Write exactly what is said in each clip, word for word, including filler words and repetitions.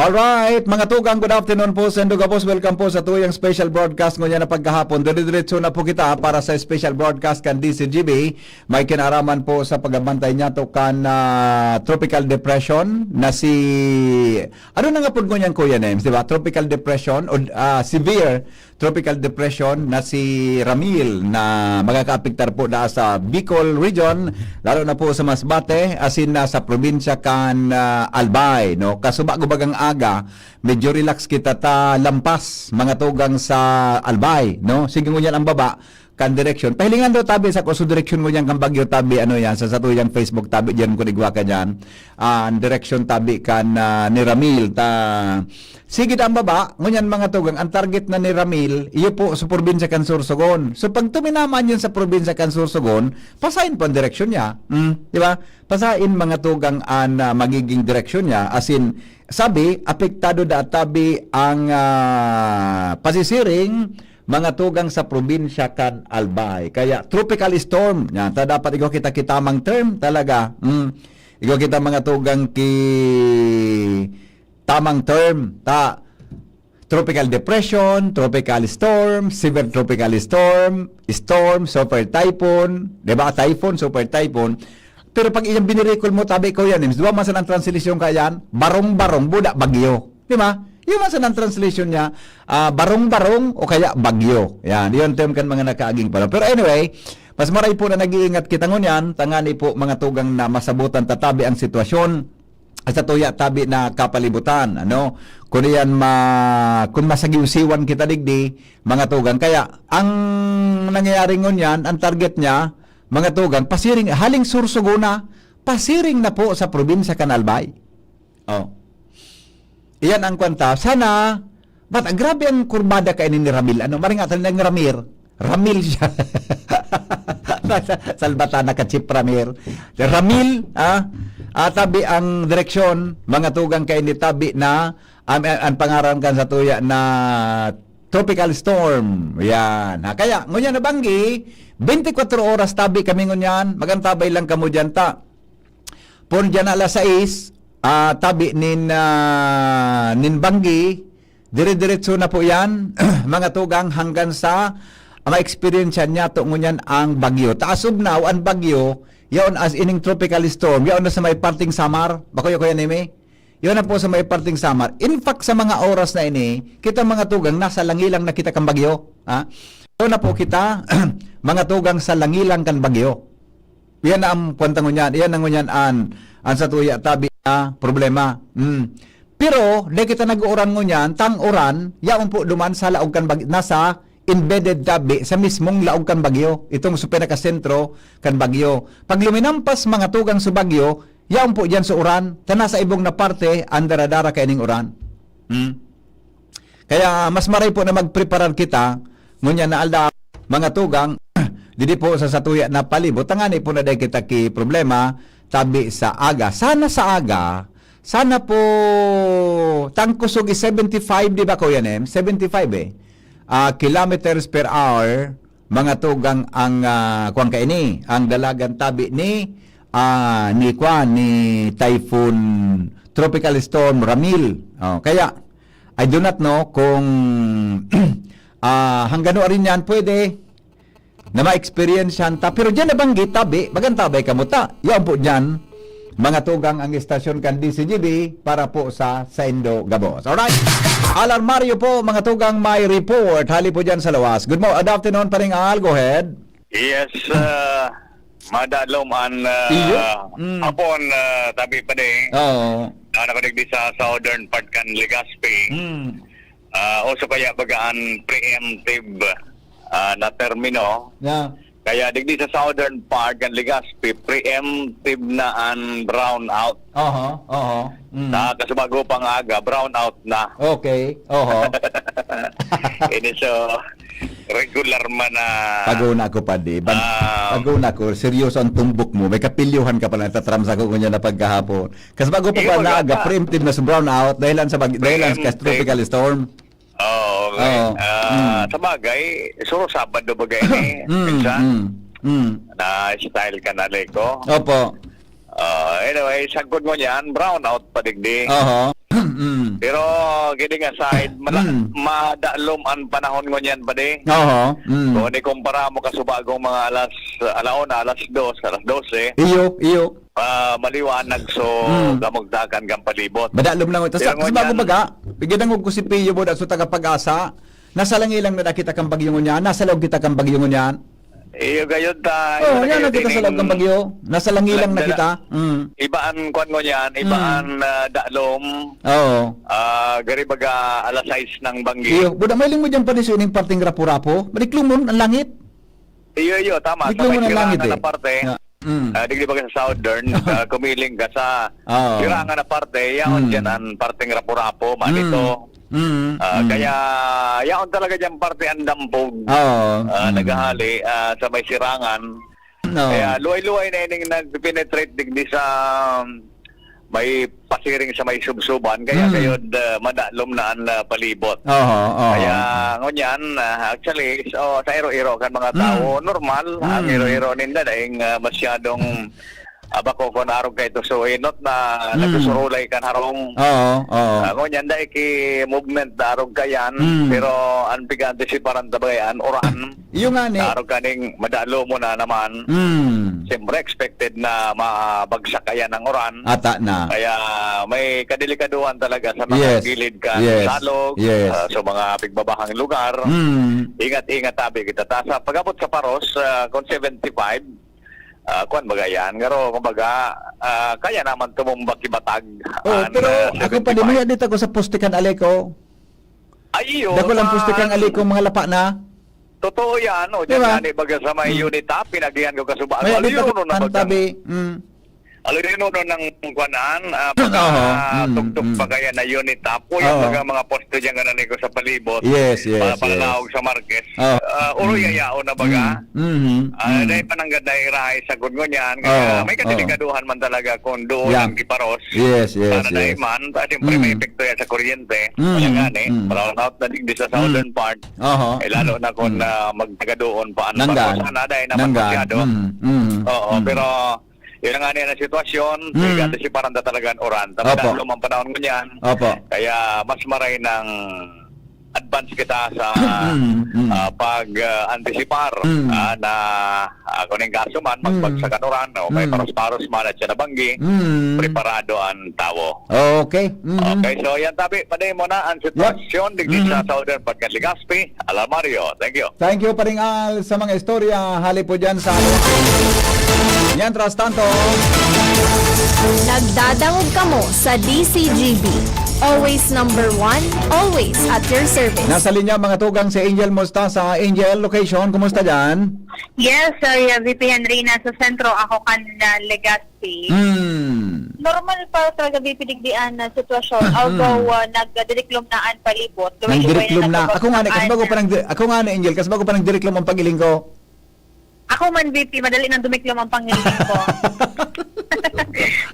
Alright, mga tugang, good afternoon po sa indo gabos. Welcome po sa tuyang special broadcast ngunyan na pagkahapon. Dire-diretso na po kita para sa special broadcast kan D C G B. May kinaraman po sa pagbantay niya to kan ah, tropical depression na si... Ano na nga po ngunyan, Kuya Nems, di ba? Tropical depression o ah, severe tropical depression na si Ramil na makakaapektar po na sa Bicol region, lalo na po sa Masbate, asin na sa probinsya kan ah, Albay, no? Kasubago bagang aga, medyo relax kita ta lampas, mga tugang sa Albay, no? Sige ngunyan ang baba, kan direksyon. Pahilingan daw tabi sa kuso direksyon ngunyan kan bagyo tabi, ano yan, sa satuyang Facebook tabi, diyan ko nigwa ka dyan. Ah, ang direksyon tabi kan ah, ni Ramil. Ta, sige ang baba, ngunyan mga tugang, ang target na ni Ramil, iyo po sa probinsya kan Sorsogon. So pag tuminaman yun sa probinsya kan Sorsogon, pasain po ang direksyon niya. Mm, di ba? Pasain mga tugang an ah, magiging direksyon niya. As in, sabi, apektado da tabi ang ah, pasisiring mga tugang sa probinsya kan Albay. Kaya tropical storm, yan, ta dapat igwa kita ki tamang term talaga. Mm. Igwa kita mga tugang ki tamang term. Ta, tropical depression, tropical storm, severe tropical storm, storm, super typhoon, di ba? Typhoon, super typhoon. Pero pag iyang binirikol mo, tabi ko yan, eh. Duwa man sa nang translation ka yan, barong-barong, buda, bagyo. Di ba? Yun man sa nang translation niya, ah, barong-barong o kaya bagyo. Yan, yun term kan mga nakaaging pala. Pero anyway, mas maray po na nag-iingat kita ngunyan, tangani po mga tugang na masabutan tatabi ang sitwasyon sa tuya tabi na kapalibutan, ano? Kung iyan ma-, kung masagiw-siwan kita digdi, mga tugang. Kaya, ang nangyayari ngunyan, ang target niya, mga tugang, pasiring, haling Sursugona, pasiring na po sa probinsya kan Albay. Oh. Iyan ang kwanta. Sana, but grabe ang kurbada kaini ni Ramil. Ano, maring atan ng Ramir. Ramil siya. Salbata na ka Chief Ramir. Ramil, ah, ah, tabi ang direksyon, mga tugang kaini tabi na, ang, ang, ang pangaran kan sa tuya na tropical storm. Yan. Ha, kaya, ngunyan na banggi, twenty-four oras tabi kami ngunyan, magantabay lang kamo dyan ta. Pon dyan alas sais, ah, tabi nin, ah, nin banggi, dire-diretso na po yan, mga tugang, hanggang sa ma-experience niya to ngunyan ang bagyo. Taas ubnaw, ang bagyo, yaon as ining tropical storm, yaon na sa may parting Samar, bako ya, Kuya Neme? Yaon na po sa may parting Samar. In fact, sa mga oras na ini, kita mga tugang, nasa langilang na kita kan bagyo. Ha? Yaon na po kita, mga tugang, sa langilang kan bagyo. Iyan na ang kwanta ngunyan. Iyan na ngunyan an, an sa tuya tabi na problema. Mm. Pero, di kita nag-uuran ngunyan, tang uran, yaon po duman sa laog kan bag-, nasa embedded tabi sa mismong laog kan bagyo. Itong sa pinakasentro kan bagyo. Pag luminampas mga tugang sa bagyo, yaon po diyan sa uran, ta nasa ibong na parte, ang daradara kaining uran. Mm. Kaya mas maray po na magpreparar kita, ngunyan na aldaw, mga tugang, didi po sa satuya na palibot, tangani po na dahil kita ki problema, tabi sa aga. Sana sa aga, sana po, tangkusog is seventy-five, di ba, Kuya Nem? Seventy-five eh. Ah, kilometers per hour, mga tugang ang, ah, kuwan kaini, ang dalagan tabi ni, ah, ni kuwan, ni Typhoon Tropical Storm Ramil. Oh, kaya, I do not know kung ah, hanggang ari niyan pwede na ma-experience yan ta. Pero diyan na banggi, tabi, magantabay kamo ta. Yan po diyan, mga tugang ang istasyon kan D C G B para po sa Saindo Gabos. Alright. Alarmario po, mga tugang may report. Hali po diyan sa lawas. Good mo-, good afternoon, Paring Al. Go ahead. Yes, ah, madalom an, ah, Iyo. Mm. Hapon, ah, tabi pa di. Oo. Ah, nakadigdi sa southern part kan Legazpi. Mm. Ah, uso kaya baga an preemptive, ah, na termino. Yeah. Kaya digdi sa southern part kan Legazpi, preemptive na an brownout. Oho, oho. Mm. Sa kasubago pang aga, brownout na. Okay, oho. Ini so, regular man na Paguna ko, padi. Ban-, Ah. paguna ko, seryoso ang tumbok mo. May kapilyohan ka pala, natatramsa ko ngunyan na pagkahapon. Kasi bago pa Iyo, pala wala aga, pa. preemptive na sa brownout, dahilan sa bag-, dahilan sa Preemptive. tropical storm. Oo, okay. Oo. Ah, Mm. sa bagay, suro Sabado bagay ni, Mm, minsan. mm, mm. Na style ka na, Leko. Opo. Ah, anyway, sagkod mo niyan, brownout pa digdi. Oho. Mm. Pero, kidding aside, mala-, Mm. madalom an panahon ngunyan, padi. Oho. Mm. Kung ikumpara mo kasubagong mga alas, ala una, alas dos, alas dose, Iyo, iyo. ah, maliwanag so Mm. kamugtakan kan palibot. Madalom lang. Tas Pero sa, sa ngunyan bago baga, ginangog ko si Pio Boda sa taga Pag-asa, nasa langi lang na nakita kang bagyo ngunyan, nasa laog kita kang bagyo ngunyan. Iyo, gayon ta, Oh, iyo na yan ang kita sa sining laog ng bagyo. Nasa langi lang na nagdala-, kita. Mm. iba an kwan ngunyan, iba Mm. an, ah, dalom. Oo. Ah, gari baga alas sais ng banggi. Iyo, buda, may lingmo dyan pa rin sa ining parteng Rapu-Rapu. Baliklomon ang langit. Iyo, iyo, tama. Sa Baliklomon may ang langit, sirangan eh. na parte. Yeah. Mm. Ah, digdi baga sa southern, ah, kumiling ka sa Oo. sirangan na parte, yaon Mm. dyan ang parteng Rapu-Rapu, Mm. Manito. Mm, Ah, mm. kaya yaon talaga dyan parte ang dampog. Oo, Ah, mm. naghahali, ah, sa may sirangan. No. Kaya luway-luway na ining nagpe-penetrate digdi sa, um, may pasiring sa may Subsuban. Kaya Mm. gayod, ah, madalom na ang, ah, palibot. Oho, oho. Kaya ngunyan, ah, actually, so, sa iro-iro kan mga Mm. tao, normal ang Mm. iro-iro ninda dahil, ah, masyadong Ah, bako kun arog ka ito suhinot na Mm. nagsusurulay kan harong. Oo, oo. Ah, ngunyan, dai ki movement na arog kayan, Mm. pero an pig-aantisiparan ta baga yan, uran. Iyo nga ni. Na arog kaning madalomon na naman. Mm. Siyempre, expected na mabagsak kayan ang uran. Ata na. Kaya may kadelikaduhan talaga sa mga Yes. gilid kan Yes. salog, Yes. ah, sa mga pigbabahang lugar. Mm. Ingat-ingat tabi kita. Ta, sa pag-abot sa Paros, ah, kung seventy-five, Ah, kwan baga yan. Ngaro, kumbaga, ah, kaya naman tumumbak ki batag Oh, an, pero ah, ako pa, di seventy-five. Maya dito ako sa poste kan Aleco. Ay, iyo, Dako lang poste kan Aleco, mga lapa na. Totoo yan, o, Di ba? Dyan nga ni baga sa may Hmm. Unitap, pinagihan ko kasuba. Maya Ano dito yun, ako no, na baga? Tabi. Hmm. Ano yun, no, nang kwan an, ah, baga, Oo. Hmm, tugtog hmm. pa kaya na Unitap. O, yung Oo. baga mga poste dyan nga na ko sa palibot. Yes, yes, Para, para yes. naog sa Marquez. Oh. Ah, uroy Mm. yayaon na baga. Mm. Mm-hmm. Ah, Mm. dahil pananggad na irahay sa gungon yan. Kaya Oh, may oh. kadelikaduhan man talaga kung doon Yeah. ang kiparos. Yes, yes, Sana yes. dahil man, ta, siyempre may Mm. epekto yan sa kuryente. Mm. Kaya nga, eh, Mm. brown out na digdi sa Mm. southern part. Oho. Eh, lalo na kung, Mm. ah, magtagadoon pa ang Nanggan. paros. Sana dahil naman Nanggan. masyado. Mm. Mm. Oo, Mm. pero yun na nga niya na sitwasyon, Mm. kaya kasi parang tatalagan uran. Tapos Opo. lalo mang panahon ngunyan, Opo. kaya mas maray ng advance kita sa, Mm, mm. ah, pag, ah, antisipar, Mm. ah, na, ah, kung yung kaso man, Mm. magbagsak ang uran, o may Mm. paros-paros man at siya nabanggi, Mm. preparado ang tawo. Okay. Mm. Okay, so yan, tabi, panay mo na ang Yep. sitwasyon digdi sa Mm. Southern Pagkan Legazpi. Alamario, thank you. Thank you, Paring Al, sa mga istorya. Hali po dyan sa Mientras tanto, Nagdadangog kamo sa D C G B. Always number one, always at your service. Nasa linya, mga tugang, si Angel Mostasa. Angel, location, kumusta dyan? Yes, Sir V P Henry, nasa sentro ako kan, ah, Legazpi. Hmm. Normal pa talaga, V P, digdi an, ah, sitwasyon. Hmm. Although, ah, nagdiriklom na an palibot. Nagdiriklom na. Ako nga ni, kasi bago pa nang di-, ako nga ni, Angel, kasi bago pa nang diriklom ang pagiling ko. Ako man, V P, madali nang dumiklom ang pangiling ko.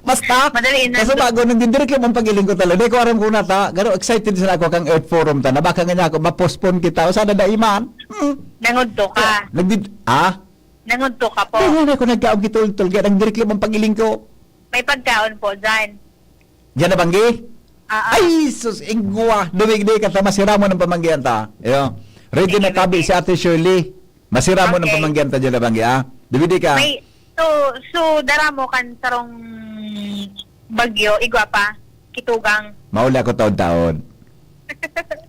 Basta, Madali na. Kasi bago nang didiriklom ang pagiling ko talaga. Di ko aram kung nata, pero excited sila ako kang Earth Forum ta, na baka nga niya ako, ma-postpone kita. O sana daiman. Hmm. Nangudto ka. Nagdid-, ah? Nangudto ka po. Kaya na ako nagkaon kitultol, kaya nagdiriklom ang pagiling ko. May pagkaon po dyan. Diyan na banggi? Ah, ah. Ay, sus, ingwa. Dumigdi ka ta, masiramon ang pamanggihan ta. Iyo. Ready Sige, na tabi ready. Si Ate Shirley. Masiramon ang Okay. pamanggihan ta diyan na banggi, ah. Dumigdi ka. May, so, so, dara mo kan sarong bagyo, igwa pa, kitugang. Mauli ako taon-taon.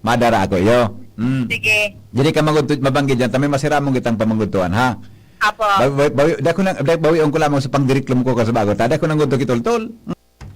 Madara ako, iyo. Mm. Sige. Diri ka mangudto, mabanggi diyan. Tami masiramon kitang pamangudtuan, ha? Apo. Bawi, bawi, bawi, dako lang, bawi, bawion ko lamang sa pangdiriklom ko ka sa bago. Tada ko nang udto kitultol.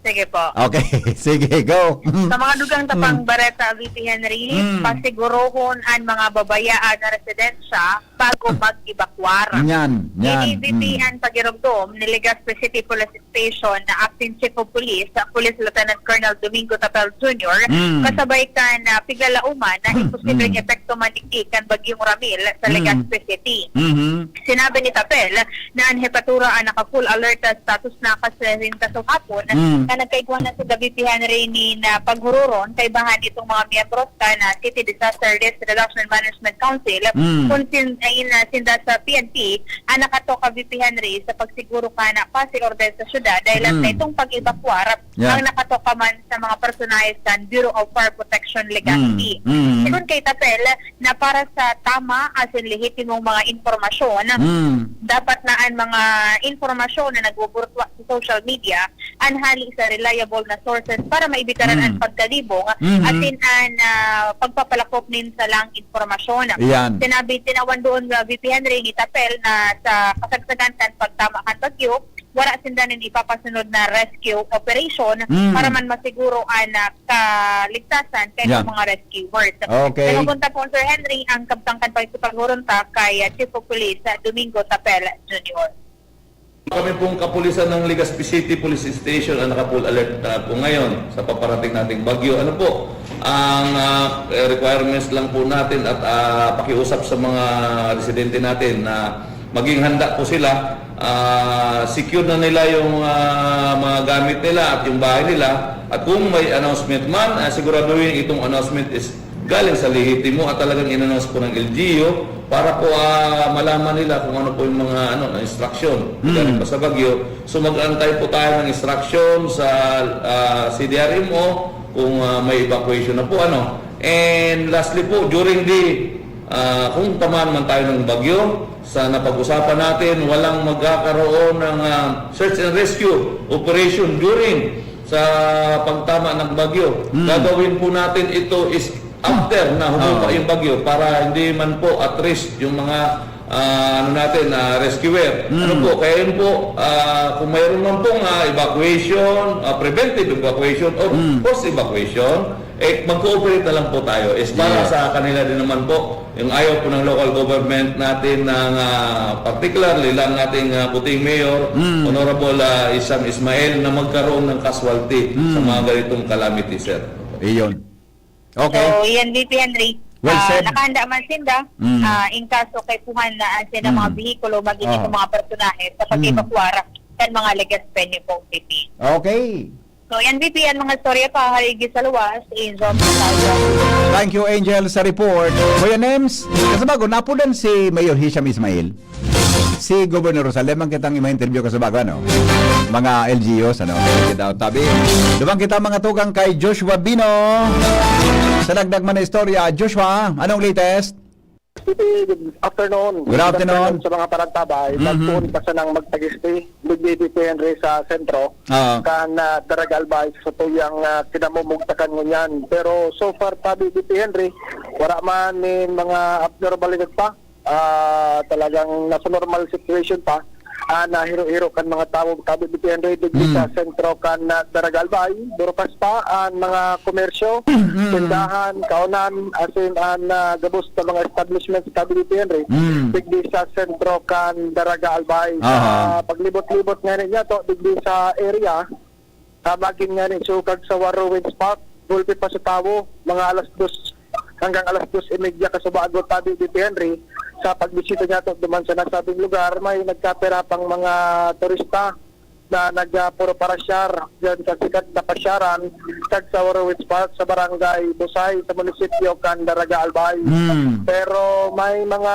Sige po. Okay, sige, go. Sa mga dugang tapang Mm. bareta, V P Henry, Mm. pasigurohon an mga babayaan na residensya bago mag-ebakwar. Yan, yan. Ini V P Mm. an pagiromdom ni Legazpi City Police Station na Acting Chief of Police, Police Lieutenant Colonel Domingo Tapel Junior, Mm. kasabay kan, ah, piglalaoman na imposibleng Mm. epekto man digdi kan Bagyong Ramil sa Mm. Legazpi City. Mhm. Sinabi ni Tapel na an hepatura an naka-full alert status na kasarinta sa hapon, Mm. Nagkaigwa na si David P. Henry ni na paghururon kaibahan itong mga miyembros kan na City Disaster Risk Reduction Management Council. Mm. Kung sin, ay, na sinda sa P N P, ang nakatoka V P Henry sa pagsiguro ka na pasi order sa syudad dahil Mm. sa itong pag-evakuar Yeah. ang nakatoka man sa mga personahe sa Bureau of Fire Protection Legazpi. Mm. Mm. Sigon kay Tapel na para sa tama asin lehitimong mga impormasyon, Mm. dapat na ang mga impormasyon na nagbuburtwa sa social media an hali sa reliable na sources para maibitaran Mm. an pagkalibong Mhm. asin an, ah, pagpapalakop nin salang impormasyon. Iyan. Sinabi, tinawan doon nga V P Henry ni Tapel na sa kasagsagan kan pagtama kan bagyo, wara sinda nin ipapasunod na rescue operation Mm. para man masiguro an, ah, kaligtasan kan Yeah. mga rescuers. Okay. Sa magunta po, Sir Henry, ang kabtang kan pagkipaghuron ta kay, ah, Chief of Police, ah, Domingo Tapel Junior. Kami pong kapulisan ng Legazpi City Police Station ang naka-full alert na po ngayon sa paparating nating bagyo. Ano po ang, ah, eh, requirements lang po natin at, ah, pakiusap sa mga residente natin na maging handa po sila, ah, secure na nila yung, ah, mga gamit nila at yung bahay nila. At kung may announcement man, ah, siguraduhin itong announcement is galing sa lehitimo at talagang in-announce po ng L G U para po, ah, malaman nila kung ano po yung mga, ano, instruction Hmm. galing pa sa bagyo. So, mag-antay po tayo ng instruction sa, ah, C D R M O kung, ah, may evacuation na po, ano. And lastly po, during the, ah, kung tamaan man tayo ng bagyo, sa napag-usapan natin, walang magkakaroon ng, ah, search and rescue operation during sa pagtama ng bagyo. Hmm. Gagawin po natin ito is after na humupa Oo. yung bagyo para hindi man po at risk yung mga, ah, ano natin, ah, rescuer. Hmm. Ano po, kaya yun po, ah, kung mayroon man pong, ah, evacuation, ah, preventive evacuation or Hmm. post-evacuation, eh, mag-cooperate na lang po tayo. Is para Yes. sa kanila din naman po, yung ayaw po ng local government natin ng, ah, particularly lang ating, ah, puting mayor, Hmm. Honorable, ah, Isham Ismail, na magkaroon ng casualty Hmm. sa mga ganitong calamity, sir. Iyon. Okay. So, yan, V P Henry. Well Ah, said. nakahanda man sinda, Mm. ah, in kaso kaipuhan na ang sila mga Mm. behikulo, maging Oo. itong mga personahe sa Mm. pag-evakuar kan mga Legazpeño po, V P. Okay. So, yan, V P, ang mga istorya pa, haligi sa luwas, Angel Montalvo. Thank you, Angel, sa report. Kuya Nems, kasabago, napudan si Mayor Hisham Ismail. Si Governor Rosal, lemang kitang ima-interview kasabago, ano? Mga L G Us, ano? Kita, tabi. Lumang kita, mga tugang, kay Joshua Bino. Sa dagdag man na istorya, Joshua, anong latest? Good afternoon. Good afternoon. Good afternoon sa mga panagtabay. Mhm. Nagtuon pa sanang magtagisti, digdi Henry sa sentro. Oo. Kan, ah, Daraga Albay sa tuyang, ah, kinamumugtakan ngunyan. Pero so far, tabi, Henry, wala man nin mga abnormalidad pa. Ah, talagang nasa normal situation pa. Ah, nahiro-hiro kan mga tawo, tabi, Henry, digdi Mm. sa sentro kan, ah, Daraga Albay. Burukas pa an mga komersyo, Mm. tindahan, kaonan, asin an, ah, gabos na mga establishments, tabi, Henry. Mm. Digdi sa sentro kan Daraga Albay. Sa Aha. paglibot-libot nga ninyo to, digdi sa area, sa bagin nga ni sukag sa Warowinds Park, gulpi pa sa tawo, mga alas dos hanggang alas dos y media kasubago, tabi, Henry, sa pagbisita niya to duman sa nasabing lugar, may nagkapira pang mga turista na nagpuro parasyar diyan sa sikat na pasyaran kag sa Warowinds Park sa Barangay Busay sa munisipyo kan Daraga Albay. Hmm. Pero may mga,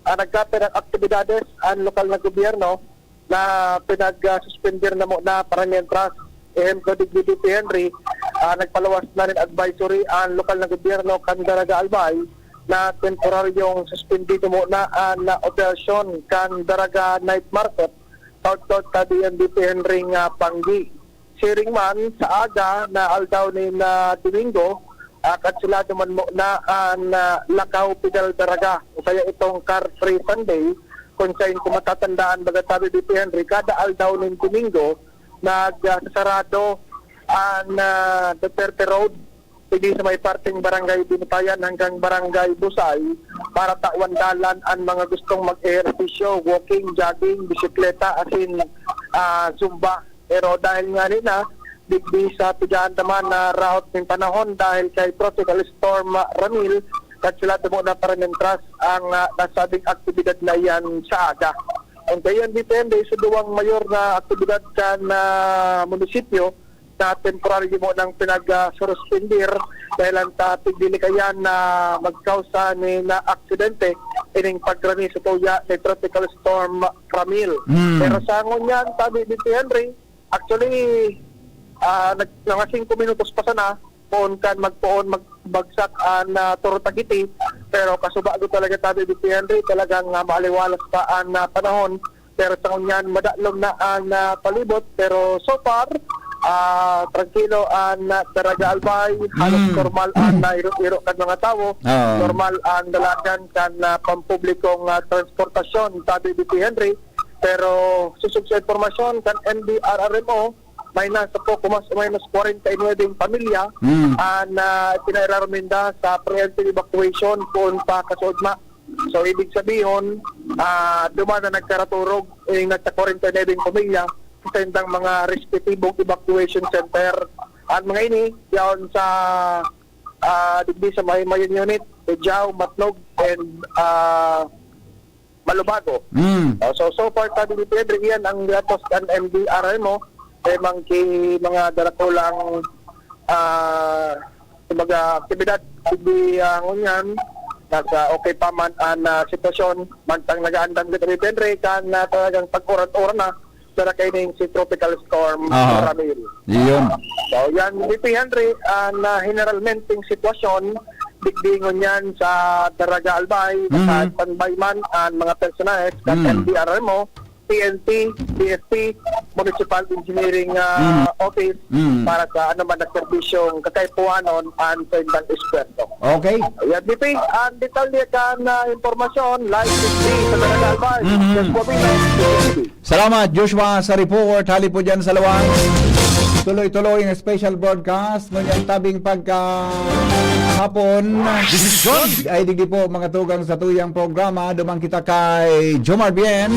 ah, nagkapirang aktibidades ang lokal na gobyerno na pinag-suspender na muna para mientras. Ehemplo, digdi Henry, ah, nagpaluwas na nin advisory ang lokal na gobyerno kan Daraga Albay na temporaryong suspendido muna ang operasyon kan Daraga Night Market, taud-taud ta diyan digdi Henry nga Panggi. Siring man, sa aga na aldaw nin, ah, Domingo, ah, kanselado man muna an, ah, Lakaw Pedal Daraga, o kaya itong Car Free Sunday, kung sain, kung matatandaan, baga tabi, V P Henry, kada aldaw nin Domingo, nagsasarado an, ah, Duterte Road, digdi sa may parteng Barangay Binutayan hanggang Barangay Busay, para tawan dalan an mga gustong mag-ehersisyo, walking, jogging, bisikleta, asin, ah, Zumba. Pero dahil ngani na, digdi sa pigaan naman na raot nin panahon dahil kay Tropical Storm Ramil, kanselado muna para mientras ang, ah, nasabing aktibidad na iyan sa aga. Ang kaiyan depende sa duwang mayor na aktibidad kan, ah, munisipyo na temporaryo mo nang pinag, ah, suspender dahil ang ta-, tigdilikayan na magkausa ni na aksidente ining pagrani sa tuya ni Tropical Storm Ramil. Mm. Pero sa ngunyan, sabi ni Henry, actually, ah, nag-, mga singko minutos pa sana, poon kan magpoon magbagsak an, ah, Toro Tagiti. Pero kasubago talaga, sabi ni Henry, talagang, ah, maaliwalas pa an, ah, panahon. Pero sa ngunyan, madalom na an, ah, palibot. Pero so far, ah, trangkilo an, ah, Daraga Albay. Halos Mm. normal an, ah, iro-iro kan mga tawo. Oo. Normal an dalagan kan, ah, pampublikong, ah, transportasyon, sabi ni Henry. Pero susog sa impormasyon kan N D R R M O, may nasa poco mas o menos kwarenta y nuebe pamilya Mm. an, ah, pinairaruminda sa preemptive evacuation poon pa kasuodma. So, ibig sabihon, ah, duman na nagkaraturog, eh, nasa kwarenta y nuebe pamilya sa saindang mga respetibong evacuation center. Ang mga ini, yaon sa, ah, digdi sa may Mayon Unit, Ejao, Matnog, and, ah, Malubago. Mm. Ah, so, so far, sabi ni Pedro, iyan ang datos kan M D R M O, eh, mang ki-, mga darakulang, ah, mga aktibidad, digdi, ah, ngunyan, nasa okay pa man ang, ah, sitwasyon, mantang nag-aandam kita ni Pedro, kan, ah, talagang pag-uran-uran na, sa kaining si Tropical Storm Aha. Ramil. Iyon. So, yan, D P Henry, ang, ah, generalmenteng sitwasyon, digdi ngunyan sa Daraga Albay, Mhm. sa standby man ang mga personahe sa Mhm. M D R M O, P N P, D S P, Municipal Engineering, ah, Mhm. Office Mhm. para sa anuman na serbisyong kakaipuhanon ang sa indang eksperto. Okay. Yan, D P, ang detalye kan, ah, impormasyon, live digdi sa Daraga Albay. Mhm. Yes po, Pino. Salamat, Joshua, sa report. Hali po dyan sa Lawang. Tuloy-tuloy ang special broadcast. Ngunyan tabing pagkahapon. Desisyon! Ay, digdi po, mga tugang sa tuyang programa. Duman kita kay Jomar Bien.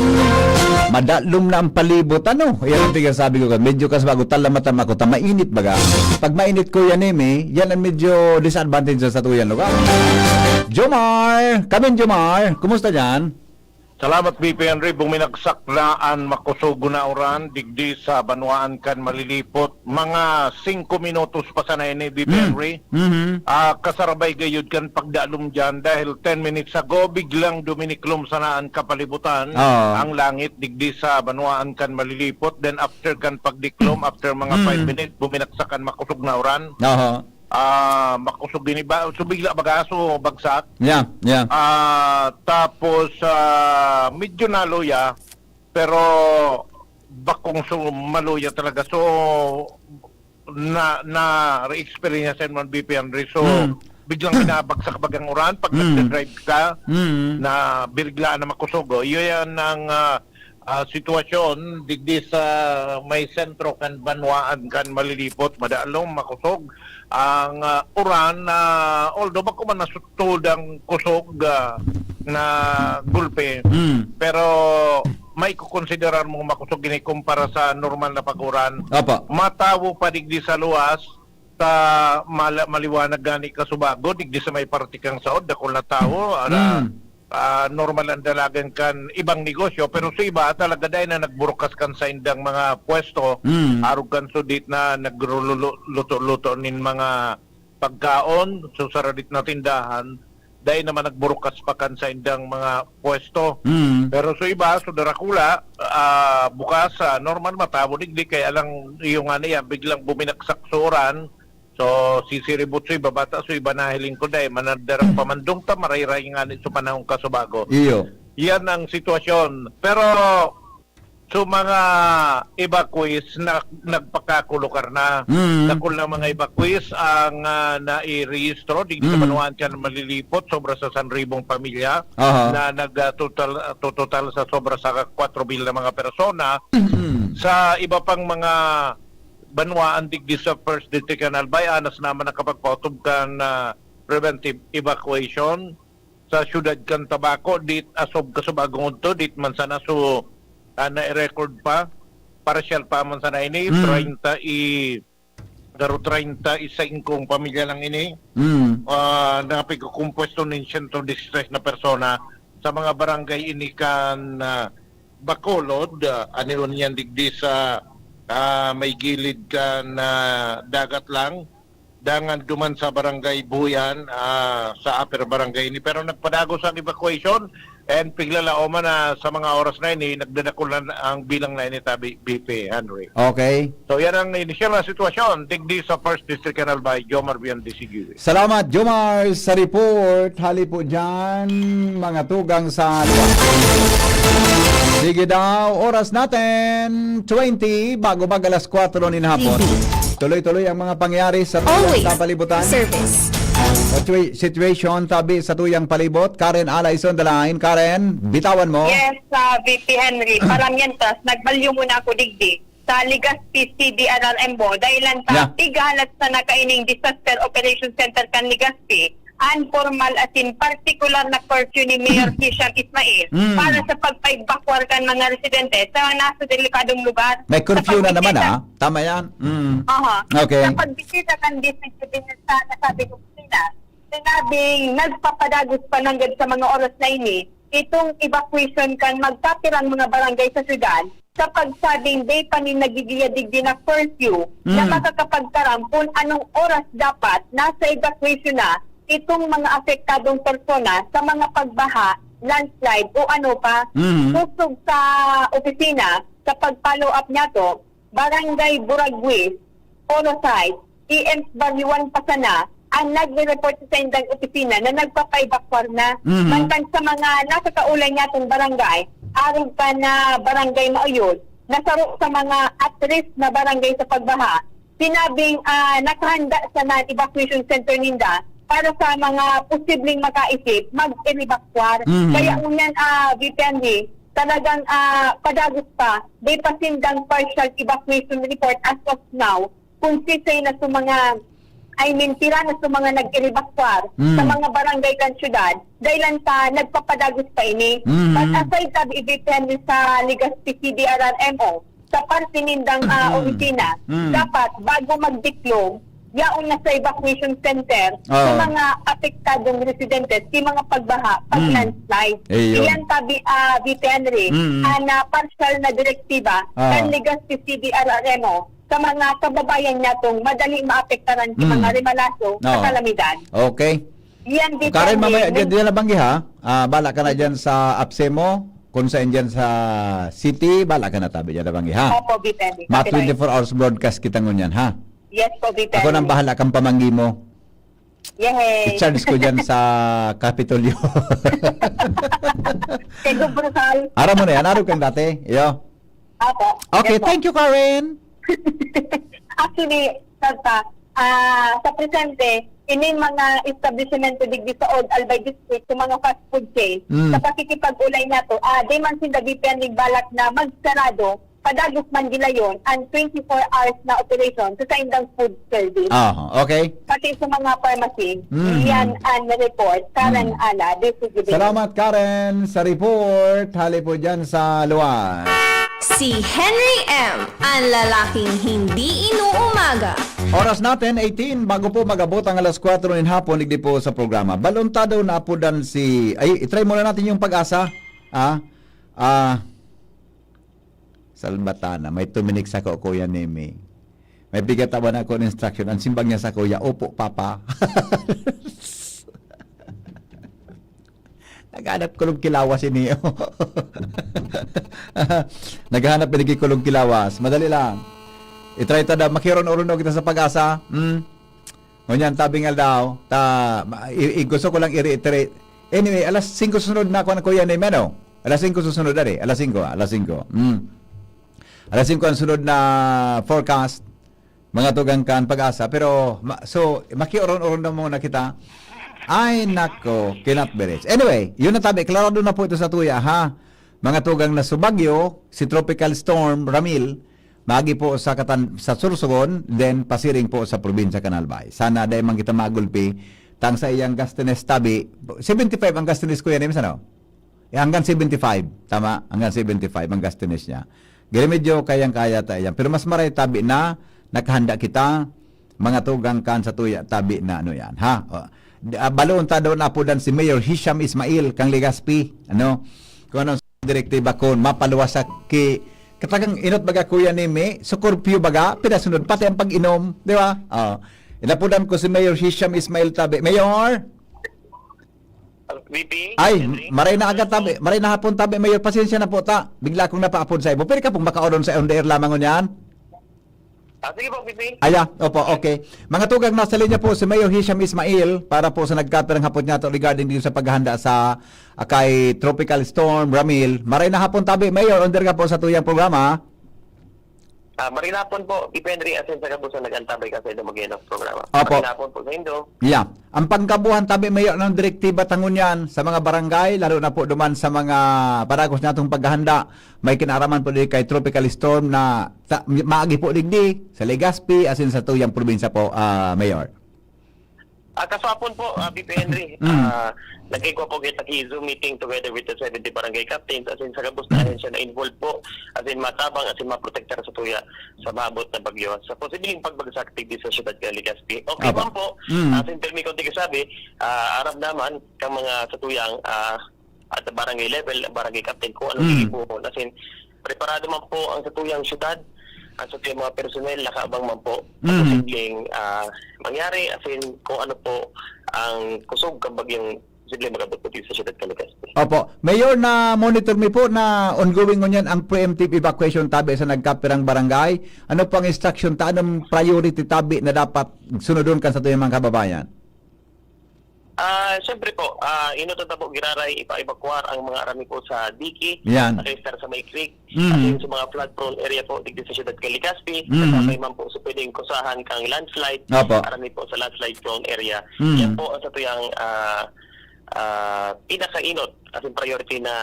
Madalom na ang palibot. Ano? Yan ang tiga sabi ko. Medyo kas bago talamatama ko. Tamainit baga. Pag mainit ko yan, eh, may, yan ang medyo disadvantage sa tuyang lugar. Jomar! Kamin, Jomar! Kumusta dyan? Salamat, B P Henry. Buminagsak na an makosog na uran digdi sa banwaan kan Malilipot. Mga singko minutos pa sana ini, B P Hmm. Henry. Mhm. Ah, kasarabay gayud kan pagdalom diyan dahil ten minutes ago, biglang duminiklom sana an kapalibutan, Oo. ang langit digdi sa banwaan kan Malilipot. Then after kan pagdiklom, after mga Hmm. five minutes, buminagsak an makosog na uran. Aha. Ah, makosog ini ba? So, bigla baga, so, bagsak. Yeah, yeah. Ah, tapos, ah, medyo naluya, pero bakong so, maluya talaga. So, na, na-experience yan man, B P Henry. So, Hmm. biglang binabagsak bagang uran pag Hmm. nagdadrive ka, Hmm. na biglaan na makosog. Oh. Yun yan ang, ah, ah, sitwasyon digdi sa may sentro kan banwaan kan Malilipot, madalom, makosog ang, ah, uran, ah, although bako man nasutod ang kusog, ah, na gulpe, Mm. pero may kukonsiderar mong makosog ini kumpara sa normal na pag-uran. Apa. Matawo pa digdi sa luwas, sa mala-, maliwanag gani kasubago, digdi sa may parte kang saod, dakul na tawo, ara, Mm. ah, normal ang dalagan kan ibang negosyo, pero sa iba talaga dai na nagburukas kan saindang mga pwesto, Mm. arog kan sudit na nagluluto-luto nin mga pagkaon, so sa radit na tindahan, dai naman nagburukas pa kan saindang mga pwesto. Mm. Pero sa iba, so darakula, ah, bukas, ah, normal matawo digdi, kaya lang yung nga niya, biglang buminagsak sa uran, so, sisiribot sa iba, bata sa iba, nahiling ko, dai, manadarak pamandong ta, marayray nga ni sa panahon kasubago. Iyo. Yan ang sitwasyon. Pero, so, mga evacuees na nagpakakulukar na. Mm. Dakul na mga evacuees ang, ah, nairehistro, di sa Mm. banwaan kan Malilipot, sobra sa sanribong pamilya Aha. na nag, ah, total, ah, total sa sobra sa kwatro mil na mga persona. Mm. Sa iba pang mga banwaan digdi sa First District kan Albay, anas naman nakapagpaotob kan, ah, preventive evacuation sa siyudad kan Tabaco, dit asob kasubagong udto, dit man sana so, ah, na-record pa, partial pa man sana ini, Mm. treinta y, garo treinta y singko pamilya lang ini. Mm. Ah, na pigkukumpuesto nin siyento distrés na persona sa mga barangay ini kan, ah, Bacolod, ah, an iba niyan digdi sa, ah, may gilid kan, ah, dagat lang, dangan duman sa Barangay Buyan, ah, sa Upper Barangay ini. Pero nagpadagos ang evacuation and piglalaoman na sa mga oras na ini, nagdadakul na ang bilang na ini, tabi, B P Henry. Okay. So, yan ang inisyal na sitwasyon digdi sa First District kan Albay, Jomar Vian de Sigue. Salamat, Jomar, sa report. Hali po dyan, mga tugang sa lugar. Sige daw, oras natin, twenty, bago mag alas kwatro nin hapon. T V. Tuloy-tuloy ang mga pangyayari sa Always. Kapalibutan. Service. Situa-, situation, tabi sa tuyang palibot. Karen Alaison, the line. Karen, bitawan mo. Yes, sa V P Henry. Para mientras, nagbalyo muna ako digdi sa Legazpi C D R R M mo, dahilan ta Yeah. Tigahalat sa nakaining Disaster Operation Center kan Legazpi, an formal asin partikular na curfew ni Mayor Hisham Ismail Mm. para sa pagpaebakwar kan mga residente sa nasa delikadong lugar. May Sa curfew na naman, pagbisita ah. Tama yan. Mm. Aha. Okay. Sa pagbisita kan D C C D sa nasabing opisina, sinabing nagpapadagos pa nanggad sa mga oras na ini itong evacuation kan magkapirang mga barangay sa syudad sa pagsabing dai pa nin nagigiya digdi na curfew na Mm. makakapagtaram kun anong oras dapat nasa evacuation na itong mga apektadong persona sa mga pagbaha, landslide o ano pa. Mm. Kusog sa opisina, sa pag-follow up niyato, Barangay Buraguis, Polo Site, E M Barrio one pa sana ang nagre-report sa saindang opisina na nagpapaebakwar na. Mhm. Mantang sa mga nakakaulay niyatong barangay, arog pa na Barangay Mauyod, na saro sa mga at risk na barangay sa pagbaha, sinabing, ah, nakahanda sana an evacuation center ninda para sa mga posibleng makaisip, mag-evacuar. Mhm. Kaya ngunyan, ah, V P N D, talagang, ah, padagos pa, may pa sindang partial evacuation report as of now, kung sisay na sa mga, I mean, pira na sa mga nag-evacuar Mm. sa mga barangay kan syudad, dahilan ta nagpapadagos pa ini. Mm. But aside sa ibityan sa Legazpi C D R R M O, sa parte nindang, ah, Mm. opisina, Mm. dapat bago magdiklom, yaon na sa evacuation center sa Oo. mga apektadong residentes, sa mga pagbaha, pag Mm. landslide. Ayun. Iyan tabi, ah, V P Henry, Mm. ang, ah, partial na direktiba Oo. kan Legazpi C D R R M O sa mga kababayan natong madali maapektaran sa Mm. mga rimalaso sa Oo. kalamidad. Okay. Yan, O, Karen, depende. mamaya, May diyan, diyan na banggi, ha? Ah, bala ka na diyan sa apse mo, kung saan diyan sa city, bala ka na tabi, diyan na banggi, ha? Opo, depende. Ma Copyright. twenty-four hours broadcast kita ngunyan, ha? Yes po, depende. Ako nang bahala kang pamanggi mo. Yehey. I-charge ko diyan sa Kapitolyo. Kay Gov Rosal. Aram mo na yan, arog kang dati. Iyo. Opo. Okay, Yes po. thank you, Karen. Actually, Santa, ah, sa presente, ini mga establishmento digdi sa Old Albay District, sa mga fast food chain, Mm. sa pakikipag-ulay nato, ah, di man sinda depending balak na magsarado, padagos man gilayon, ang twenty-four hours na operation sa saindang food service. Ah, okay. Pati sa mga pharmacy, Mm. yan ang report. Karen Mm. Ala, D C G B. Salamat, Karen, sa report. Hali po dyan sa luwas. Si Henry M, ang lalaking hindi inuumaga. Oras natin, eighteen, bago po mag-abot ang alas kwatro nin hapon, digdi po sa programa. Balon ta daw naapodan si, ay, itry muna natin yung Pag-asa. Ah, ah, Salbatana, may tuminik sako, Kuya Nemi. May bigat tawan ako ng instruction. Ang simbag niya sa kuya, "Opo, Papa." Naghanap ko ng kilawas ini. Naghanap, binigay ko ng kilawas. Madali lang. I-try ta daw. Makiron-uron daw kita sa Pag-asa. Hmm? Ngunyan, tabing aldaw, ta, ma-, i-, i-, gusto ko lang i-reiterate. Anyway, alas singko susunod na ako, Kuya Nemi, ano? Alas singko susunod, dali. Alas singko, ah, alas singko. Hmm. Alas singko ang sunod na forecast. Mga tugang kan Pag-asa. Pero, ma-, so, makiuron-uron na muna kita. Ay, nako, cannot be reached. Anyway, yun na tabi. Klarado na po ito sa tuya, ha? Mga tugang na Subagyo, si Tropical Storm Ramil, magi po sa katan-, sa Sorsogon, then pasiring po sa probinsya kan Albay. Sana dai man kita magulpi, tang sa iyang gastines tabi, seventy-five ang gastines, Kuya Nemes, ano? Eh, hanggang seventy-five. Tama? Hanggang seventy-five ang gastines niya. Gari medyo kayang-kaya ta iyan. Pero mas maray tabi na nakahanda kita, mga tugang kan sa tuya tabi na ano yan, ha? O, di, ah, baloon ta daw na apodan si Mayor Hisham Ismail kang Legazpi, ano? Kung anong direktiba kun mapaluwas sa ki-, katagang inot baga, Kuya Nimi, so curfew baga, pinasunod pati ang pag-inom, di ba? Oh. Inapudan ko si Mayor Hisham Ismail Tabi. Mayor! B P, Ay, Henry? maray na aga tabi, maray na hapon tabi, Mayor. Pasensya na po ta. Bigla akong napaapod sa imo. Pwede ka pong makaoron sa on the air lamang ngunyan? Ah, sige po, B P. Aya, opo, okay. Mga tugang, nasa linya po si Mayor Hisham Ismail para po sa nagkapirang hapon niya to regarding dito sa paghahanda sa, ah, kay Tropical Storm Ramil. Maray na hapon tabi, Mayor. Under ka po sa tuyang programa. Ah, maray na hapon po, B P Henry, asin sa gabos na nag-antabay ka sa Indo Magino programa. Opo. Maray na hapon po sa Indo. Yeah. Ang pangkabuhan tabi, Mayor, ng direktiba ta ngunyan sa mga barangay, lalo na po duman sa mga padagos natong paghahanda, may kinaaraman po di kay Tropical Storm na ta-, maagi po digdi sa Legazpi, asin sa tuyang probinsya po, ah, Mayor. Ah, kasapon po, ah, B P Henry, Mm. ah, nagkikwa po kita ki Zoom meeting together with the seventy barangay captains, asin sa gabos na ahensya na involved po, asin matabang, asin maprotektar sa tuya sa maabot na bagyo. Sa posibleng pagbagsak digdi sa siyudad kan Legazpi. Okay Apo. man po, Mm. asin permi kong tigasabi, ah, aram naman kang mga sa tuyang, ah, at barangay level, barangay captain, kung anong Mm. gigibohon. Asin, preparado man po ang sa tuyang siyudad, ang sa tuyang mga personnel, nakaabang man po sa Mm. posibleng, ah, mangyari, asin kung ano po ang kusog kan bagyong posibleng mag-abot po dito sa siyudad kan Legazpi. Opo. Mayor, na-monitor mi po na ongoing ngunyan ang preemptive evacuation tabi sa nagkapirang barangay. Ano po ang instruction ta? Anong priority tabi na dapat sunodon kan sa tuyang mga kababayan? Ah, siyempre po, ah, inot na po giraray ipa-evacuar ang mga arami po sa diki, Yan. sa Cristar sa May Creek, Mhm. asin sa mga flood prone area po digdi sa siyudad kan Legazpi, Mhm. kasabay man po sa pwedeng kusahan kang landslide, Opo. arami po sa landslide prone area. Mhm. Yan po ang sa tuyang, ah, ah, pinakainot asin priority na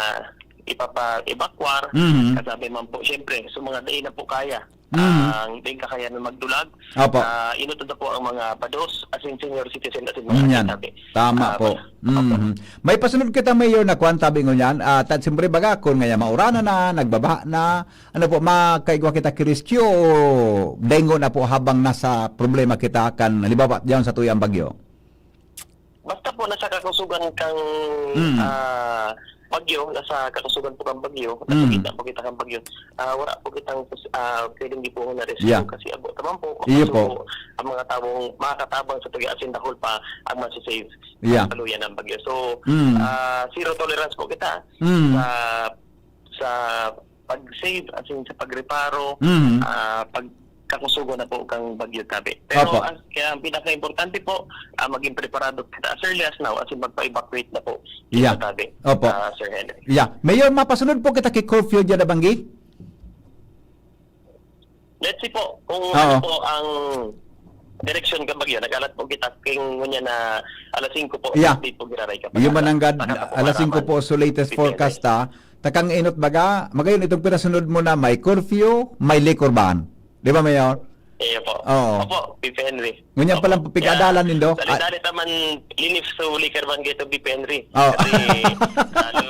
ipapa-evacuar, Mhm. kasabay man po, siyempre, sa mga dai na po kaya, Mhm. ang dai kakayanan magdulag, Opo. ah, inot na po ang mga bados, asin senior citizen, asin mga Yan. tabi. Tama Ah, po. opo. Mhm. May pasunod kita, Mayor, na kwan tabi ngunyan. Ah, tad siyempre baga, kung ngaya mauranan na, nagbabaha na, ano po, makaigwa kita ki rescue o dengo na po habang nasa problema kita kan, halimbawa, diyan sa tuyang bagyo? Basta po nasa kakusugan kang, Mm. ah, bagyo, nasa kakusugan po kang bagyo, nasa Mm. gitna po kita kang bagyo, ah, wala po kitang, ah, pwedeng gibohon na rescue Yeah. kasi abo ta man po, Iyo po. makasugo ang mga tawong makakatabang sa tuya asin dahol pa ang masisave Yeah. ang kaluyan ng bagyo. So, Mm. ah, zero tolerance po kita Mm. sa, sa pag-save, asin sa pagreparo, Mm. ah, pagkakusugo na po kang bagyo tabi. Pero Opo. As, kaya ang pinaka-importante po, ah, maging preparado kita as early as now, asin magpa-evacuate na po Yeah. kita tabi, Opo. ah, Sir Henry. Yeah. Mayor, mapasunod po kita ki curfew diyan na banggi? Let's see po kung Oo. ano po ang direksyon kan bagyo. Nag-alat po kita king ngunyan na alas singko po, Yeah. update po giraray ka. Iyo man ang gad-, Baka po alas singko maraman. po so latest Depende. Forecast, ha. Takang inot baga, magayon itong pinasunod mo na may curfew, may liquor ban. Di ba, Mayor? Iyo po. Oo. Opo, B P Henry. Ngunyan Opo. palang pigadalan nindo. Kaya, dali-dali ta man linif sa liquor ban gito, B P Henry. Oh. Kasi, lalo,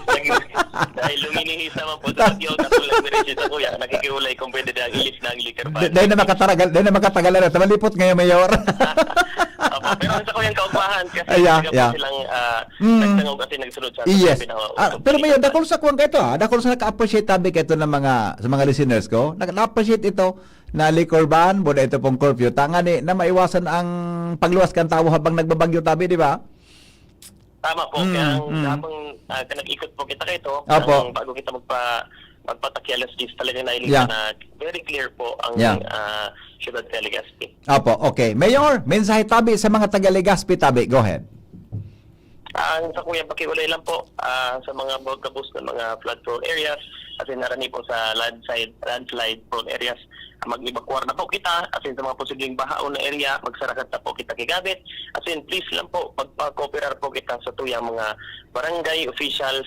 nag-, dahil luminihis naman po sa bagyo, tapos nag-message sa kuya, nakikiulay kung pwede na ang ilis na ang liquor ban. Di-, dahil na makataragal, dahil na makatagalan na. Tamalipot ngayon, Mayor. Opo, pero sa kuyang kaugmahan, kasi Ah, yeah, talaga yeah. po silang, ah, Mm. nagsangog kasi nagsunod sa Yes. pinawa-, Ah, pero Mayor, dakul sa kuwan ka ito, ha? Dakul sa naka-appreciate tabi ka ito ng mga, sa mga listeners ko. Nag-, na-appreciate ito na liquor ban, boda ito pong curfew. Tangani na maiwasan ang pagluwas kan tawo habang nagbabagyo tabi, di ba? Tama po. Mm, Kaya ang mm. habang, ah, nag-ikot po kita kay ito, Apo. Ang bago kita magpa-, magpatakya alas diyes, talaga nailing Yeah. na very clear po ang, Yeah. ah, siyudad sa Legazpi. Apo, okay. Mayor, mensahe tabi sa mga taga Legazpi tabi. Go ahead. Ang sa kuyang pakiulay lang po, ah, sa mga gabos na mga flood prone areas, asin narani po sa landside, landslide prone areas, mag-evacuar na po kita, asin sa mga posibleng bahaon na area, magsarakat na po kita kigabit, asin please lang po, magpa-cooperar po kita sa tuyang mga barangay officials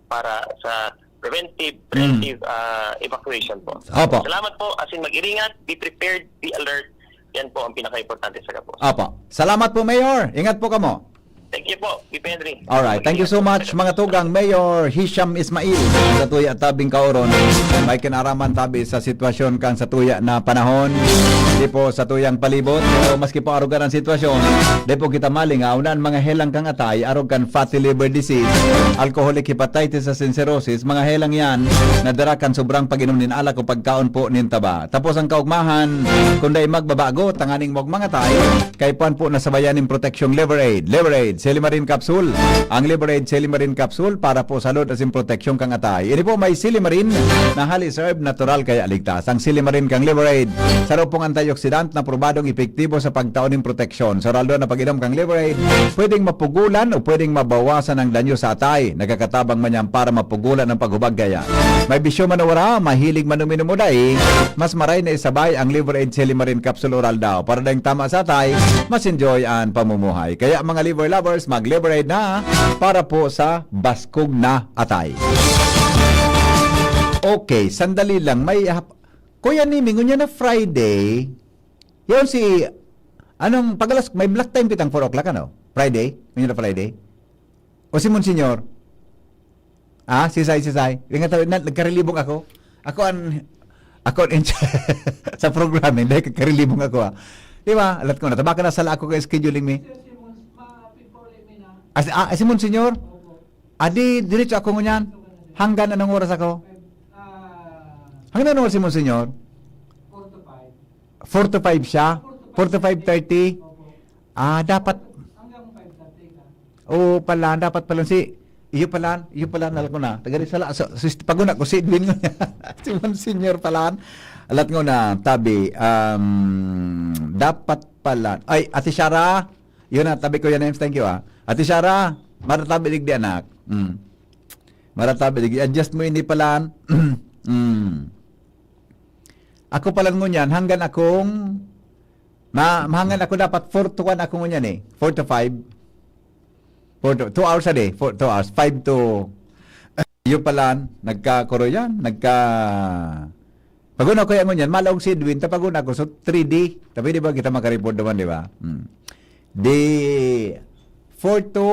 para sa preventive, Mm. preventive ah, evacuation po. Opo. Salamat po, asin mag-iringat, be prepared, be alert. Yan po ang pinaka-importante sa gabos. Opo. Salamat po, Mayor. Ingat po kamo. Thank you po, P P Henry. Alright, thank you so much, mga tugang. Mayor Hisham Ismail, sa tuya tabing kaoron, may kinaraman tabi sa sitwasyon kan sa tuya na panahon. Di po sa tuyang palibot, pero maski po arugan ang sitwasyon, di po kita malingaw na ang mga helang kang atay, arog kan fatty liver disease, alcoholic hepatitis sa cirrhosis, mga helang yan, nadara kan sobrang pag-inom nin alak o pagkaon po nin taba. Tapos ang kaugmahan, kung dai magbabago, tanganing magmangatay, kay puan po nasabayan nin proteksyong Liver Aid. Liver Aid, Silimarin Capsule. Ang Liver Aid, Silimarin Capsule para po sa load asin proteksyon kang atay. Ini po may Silimarin na hali sa herb natural kaya ligtas. Ang Silimarin kang Liver Aid, saro pong antioxidant na probadong epektibo sa pagtao nin proteksyon. Sa raldo na pag-inom kang Liver Aid, pwedeng mapugulan o pwedeng mabawasan ang danyo sa atay. Nagkakatabang man yan para mapugulan ang paghubag kaya. May bisyo man o wala, mahilig man uminom o dai, mas maray na isabay ang Liver Aid Silimarin Capsule Oral daw. Para daing tama sa atay, mas enjoy ang pamumuhay. Kaya mga liver lovers, mag-Liver Aid na para po sa baskog na atay. Okay, sandali lang. May hap- Kuya Nimi, ngunyan na Friday. Yun si, anong, pagalas, may block time kitang four o'clock, ano? Friday? Ngunyan na Friday? O si Monsignor? Ah, sisay, sisay. Ingat, na, nagkarilibong ako. Ako ang, ako ang in charge sa programa, hindi, nagkarilibong ako, ah. Di ba? Alat ko na, tabaka na sala ako kay scheduling mi. Ah, si, ah, si Monsignor? Ah, di, diretso ako ngunyan. Hanggang anong oras ako? Hanggang anong oras si Monsignor? Four to five siya? Four to five thirty? Ah, dapat. Oo pala, dapat pala si, iyo pala, iyo pala, alat ko na. Tagari sala, so, so, paguna ko, si Edwin ko niya. Si Monsignor pala. Alat ko na, tabi, um, dapat pala. Ay, Ate Shara, yun na, tabi ko yan, Ems, thank you, ah. Ate Shara, maratabi digdi, anak. Mm. Maratabi digdi. Adjust mo ini pala. Mm. Ako pala ngunyan, hanggang akong, ma, hanggang ako dapat four to one ako ngunyan eh. Four to five. Four to, two hours a day. Four, two hours. Five to, yun pala, nagkakuro yan. Nagka, paguna ko yan ngunyan, malaog si Edwin, tapaguna ko, so three D. Tapi di ba kita makareport naman, di ba? Hmm. Di, four to,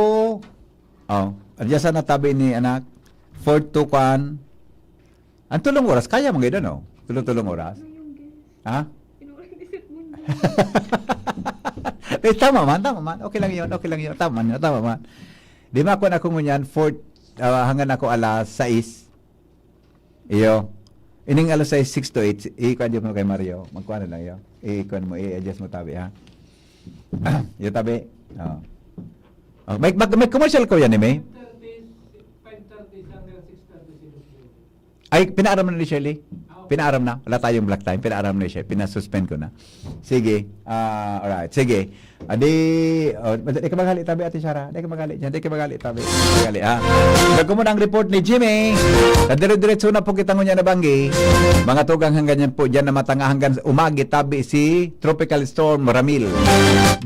oh, adya sa natabi ni anak, four to kwan, ang tulong oras, kaya mga no? Tulong-tulong oras? Ha? Eh, tama man, tama man. Okay lang yun, okay lang yun. Tama man, tama man. Di ba ako na ako ngunyan, four, ah, hanggang ako alas sais. Iyo. Ining alas sais, six to eight, ikuan mo kay Mario. Magkuan na lang iyo. Ikuan mo, i-adjust mo tabi, ha? Iyo tabi. Oh. Oh, may, mag- may commercial ko yan, eh, may? Ay, pinaaram na ni Shirley. Pinaaram na. Wala tayong block time. Pinaaram na ni Shirley. Pinasuspend ko na. Sige. Ah, alright. Sige. Adi, oh, di ka maghali tabi, Ate Shara. Di ka maghali dyan. Di ka maghali tabi. Di ka maghali, ha? Bago mo na ang report ni Jimmy. Nadire-diretso na po kita ngunyan na banggi. Mga tugang hanggang yan po dyan na matanga hanggang umagi tabi si Tropical Storm Ramil.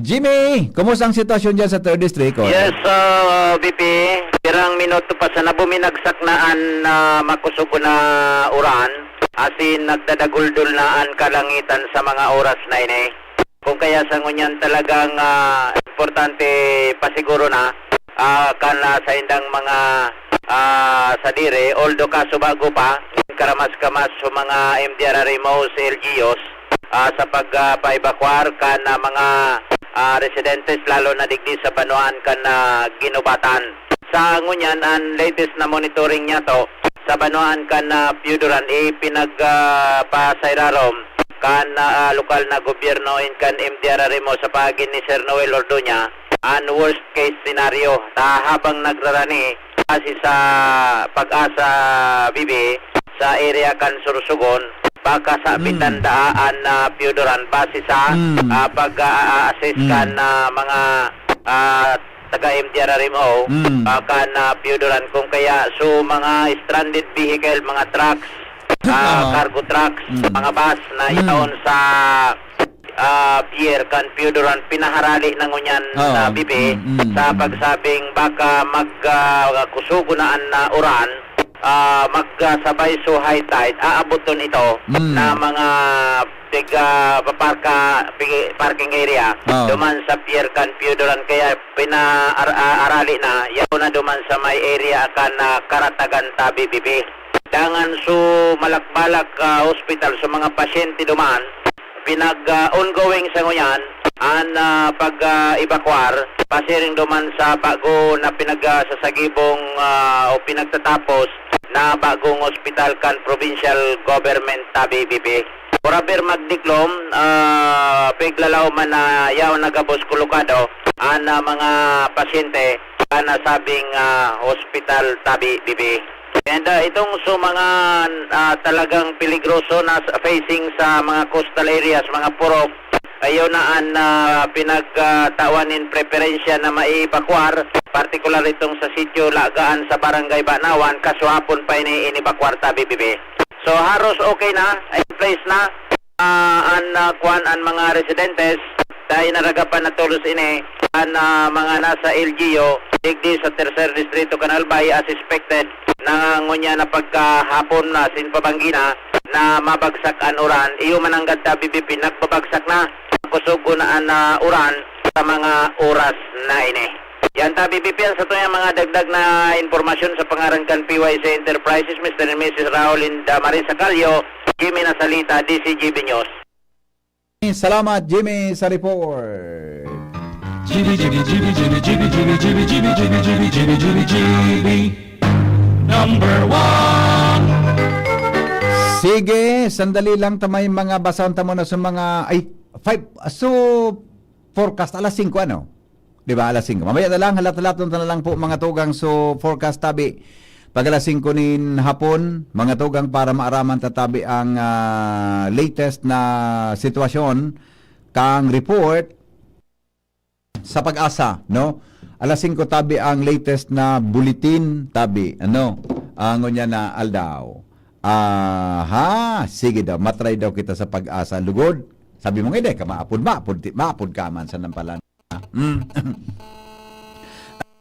Jimmy, kumusta ang sitwasyon dyan sa third District? Oh? Yes, uh, B P. Pirang minuto pa sana buminagsak na an, ah, makusog na uran. Asin nagdadaguldol na an kalangitan sa mga oras na ini. Kung kaya sa ngunyan talagang, ah, importante pasiguro na, ah, kan, ah, sa indang mga, ah, sadiri, although kaso bago pa, karamas-kamas sa mga M D R R M O, C L G Us, ah, sa pag, ah, pa-evacuar kan, ah, mga, ah, residentes, lalo na digdi sa banwaan kan, ah, Ginubatan. Sa ngunyan, ang latest na monitoring niya to, sa banwaan kan, ah, Pioduran, ipinag, ah, pa sa irarom kan, ah, lokal na gobyerno in kan M D R R M O sa paagi ni Sir Noel Ordoña, ang worst case scenario. Ta habang nagrarani, base sa PAGASA B B, sa area kan Sorsogon, baka sa Mm. Bitan daa an, ah, Pioduran base sa, Mm. ah, pag, ah, assess Mm. kan, ah, mga, ah, taga M D R R M O, Mm. ah, kan, ah, Pioduran. Kung kaya, so, mga stranded vehicle, mga trucks, ah, Oo. cargo trucks, Mm. mga bus na Mm. yaon sa, ah, pier kan Pioduran, pinaharali na ngunyan Oo. na bibi Mm, mm, sa mm. pagsabing baka mag, ah, kusugo na an, ah, uran. ah, magsabay sa high tide, aaboton ito Mm. na mga tig, ah, paparka-, pi-, parking area Oo. duman sa Pier Can Pio Duran. Kaya pina-, ar-, ah, arali na, yaon na duman sa may area kan, ah, Karatagan, Tabi, Bibi. Dangan sa malakbalak, ah, hospital, sa mga pasyente duman, pinag, ah, ongoing sa ngunyan an, ah, pag, ah, ebakuar, pasiring duman sa bago na pinag, ah, sasagibong, ah, o pinagtatapos na bagong ospital kan provincial government, Tabi, Bibi. Por haber magdiklom, ah, piglalaw man na yaon na gabos kolokado an, ah, mga pasyente kan nasabing, ah, ospital, Tabi, Bibi. And, ah, itong sa mga, ah, talagang peligroso na sa, facing sa mga coastal areas, mga purok, ayo na an, ah, pinagtawan nin preferensya na maiebakwar, partikular itong sa sitio Lagaan sa Barangay Banawan, kaswapon pa ini inebakwar, Tabi, Bibi. So, haros okay na, in place na, ah, an, ah, kwan, an mga residentes, dahil naragapan na tolos ini, an, ah, mga nasa L G U, digdi sa Tercer Distrito kan Albay, as expected, na ngunyan na pagkahapon na sin pabanggi na, na mabagsak an uran, iyo mananggad ta B B P, nagbabagsak na, kusog na an, ah, uran sa mga oras na ini. Yan ta, B B P, an satuyang mga dagdag na impormasyon sa pangaran kan P Y C Enterprises, Mister and Missus Raul and, ah, Marisa Calio, Jimmy Nasalita, D C G B News. Salamat, Jimmy, sa report. G B, G B, G B, G B, G B, G B, G B, G B, G B, G B, G B, G B, number one. Sige, sandali lang ta, may mga basahon ta muna sa mga, ay, five, so, forecast, alas singko, ano? Di ba, alas singko. Mamaya na lang, halat-halaton ta na lang po, mga tugang, so, forecast tabi. Pag alas singko nin hapon, mga tugang, para maaraman ta tabi ang, ah, latest na sitwasyon, kang report sa PAGASA, no? Alas singko tabi ang latest na bulletin tabi, ano? Ang ngunyan na aldaw. Aha, sige daw, matry daw kita sa PAGASA. Lugod, sabi mo nga, "Hindi ka maapod, maapod, ti-, maapod ka man sa nampalan." Hmm.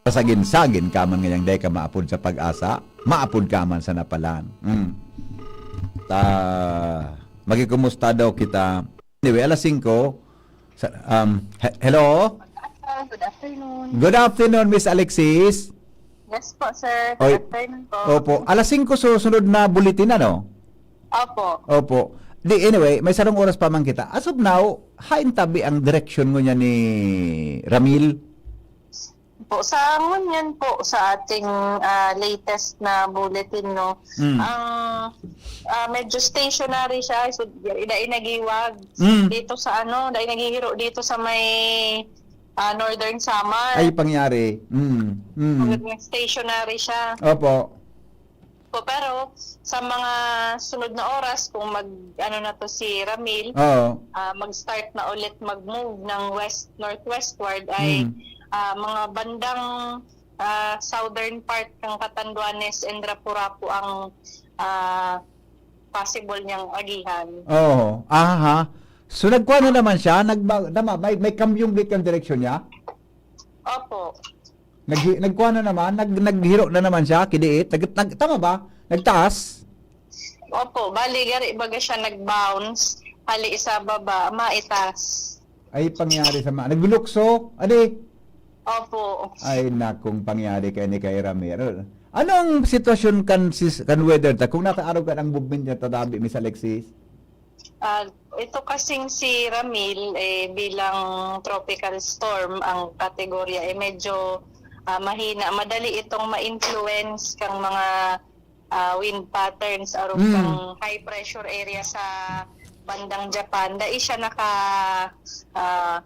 Sagin-sagin ka man ngayang dai ka maapod sa PAGASA, maapod ka man sa napalan. Hmm. Ta, magkikumusta daw kita. Anyway, alas singko, sa, um, he-, hello? Good afternoon. Good afternoon, Miss Alexis. Yes po, sir. Good Oy, afternoon po. Opo. Alas singko susunod na bulletin, ano? Opo. Opo. Di, anyway, may sarong oras pa man kita. As of now, hain tabi ang direksyon ngunyan ni Ramil? Po, sa ngunyan po, sa ating, ah, latest na bulletin, no, Mm. ang, ah, medyo stationary siya. So, dai nagiwag Mm. dito sa ano, dai naghihiro dito sa may, ah, Northern Samar. Ay, pangyari. Mm. Mm. Stationary siya. Opo. Po, pero sa mga sunod na oras, kung mag, ano na to si Ramil, Oo. ah, mag-start na ulit mag-move ng west-northwestward, ay, Mm. ah, mga bandang, ah, southern part ng Catanduanes and Rapu-Rapu ang, ah, possible niyang agihan. Oo. Aha. So, nagkuha na naman siya? Nagba-, tama, may, may kambyong gate ang direksyon niya? Opo. Naghi-, nagkuha na naman, nag-, naghiro na naman siya, kidiit. Nag-, nag-, tama ba? Nagtaas? Opo, bali, gari baga siya nag-bounce. Hali sa baba, maitas. Ay, pangyari sa ma-, naglulukso? Adi? Opo. Ay, nakong pangyari kay ni kay Ramiro. Ano ang sitwasyon kan sis-, kan weather ta? Kung nakaarog ka ng movement niya, tatabi, Miss Alexis? Ah, ito kasing si Ramil, eh, bilang tropical storm, ang kategorya, eh, medyo, ah, mahina. Madali itong ma-influence kang mga, ah, wind patterns, arog Mm. kang high pressure area sa bandang Japan. Dai siya naka, ah,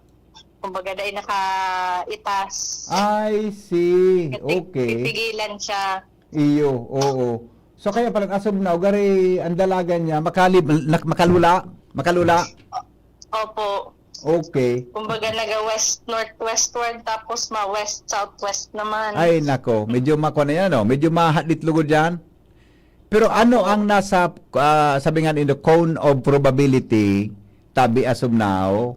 kumbaga, dai nakaitas. I see. Pitig-, Okay. Pipigilan siya. Iyo, oo. So, kaya pala, as of now, gari, ang dalagan niya, makalib-, nak-, makalula? Makalula? Opo. Okay. Kumbaga, naga-west, northwestward, tapos ma-west, southwest naman. Ay, nako. Medyo makwa na yan, oh. Medyo mahadit lugod yan. Pero ano Opo. ang nasa, ah, sabi nga ninyo, cone of probability, tabi as of now,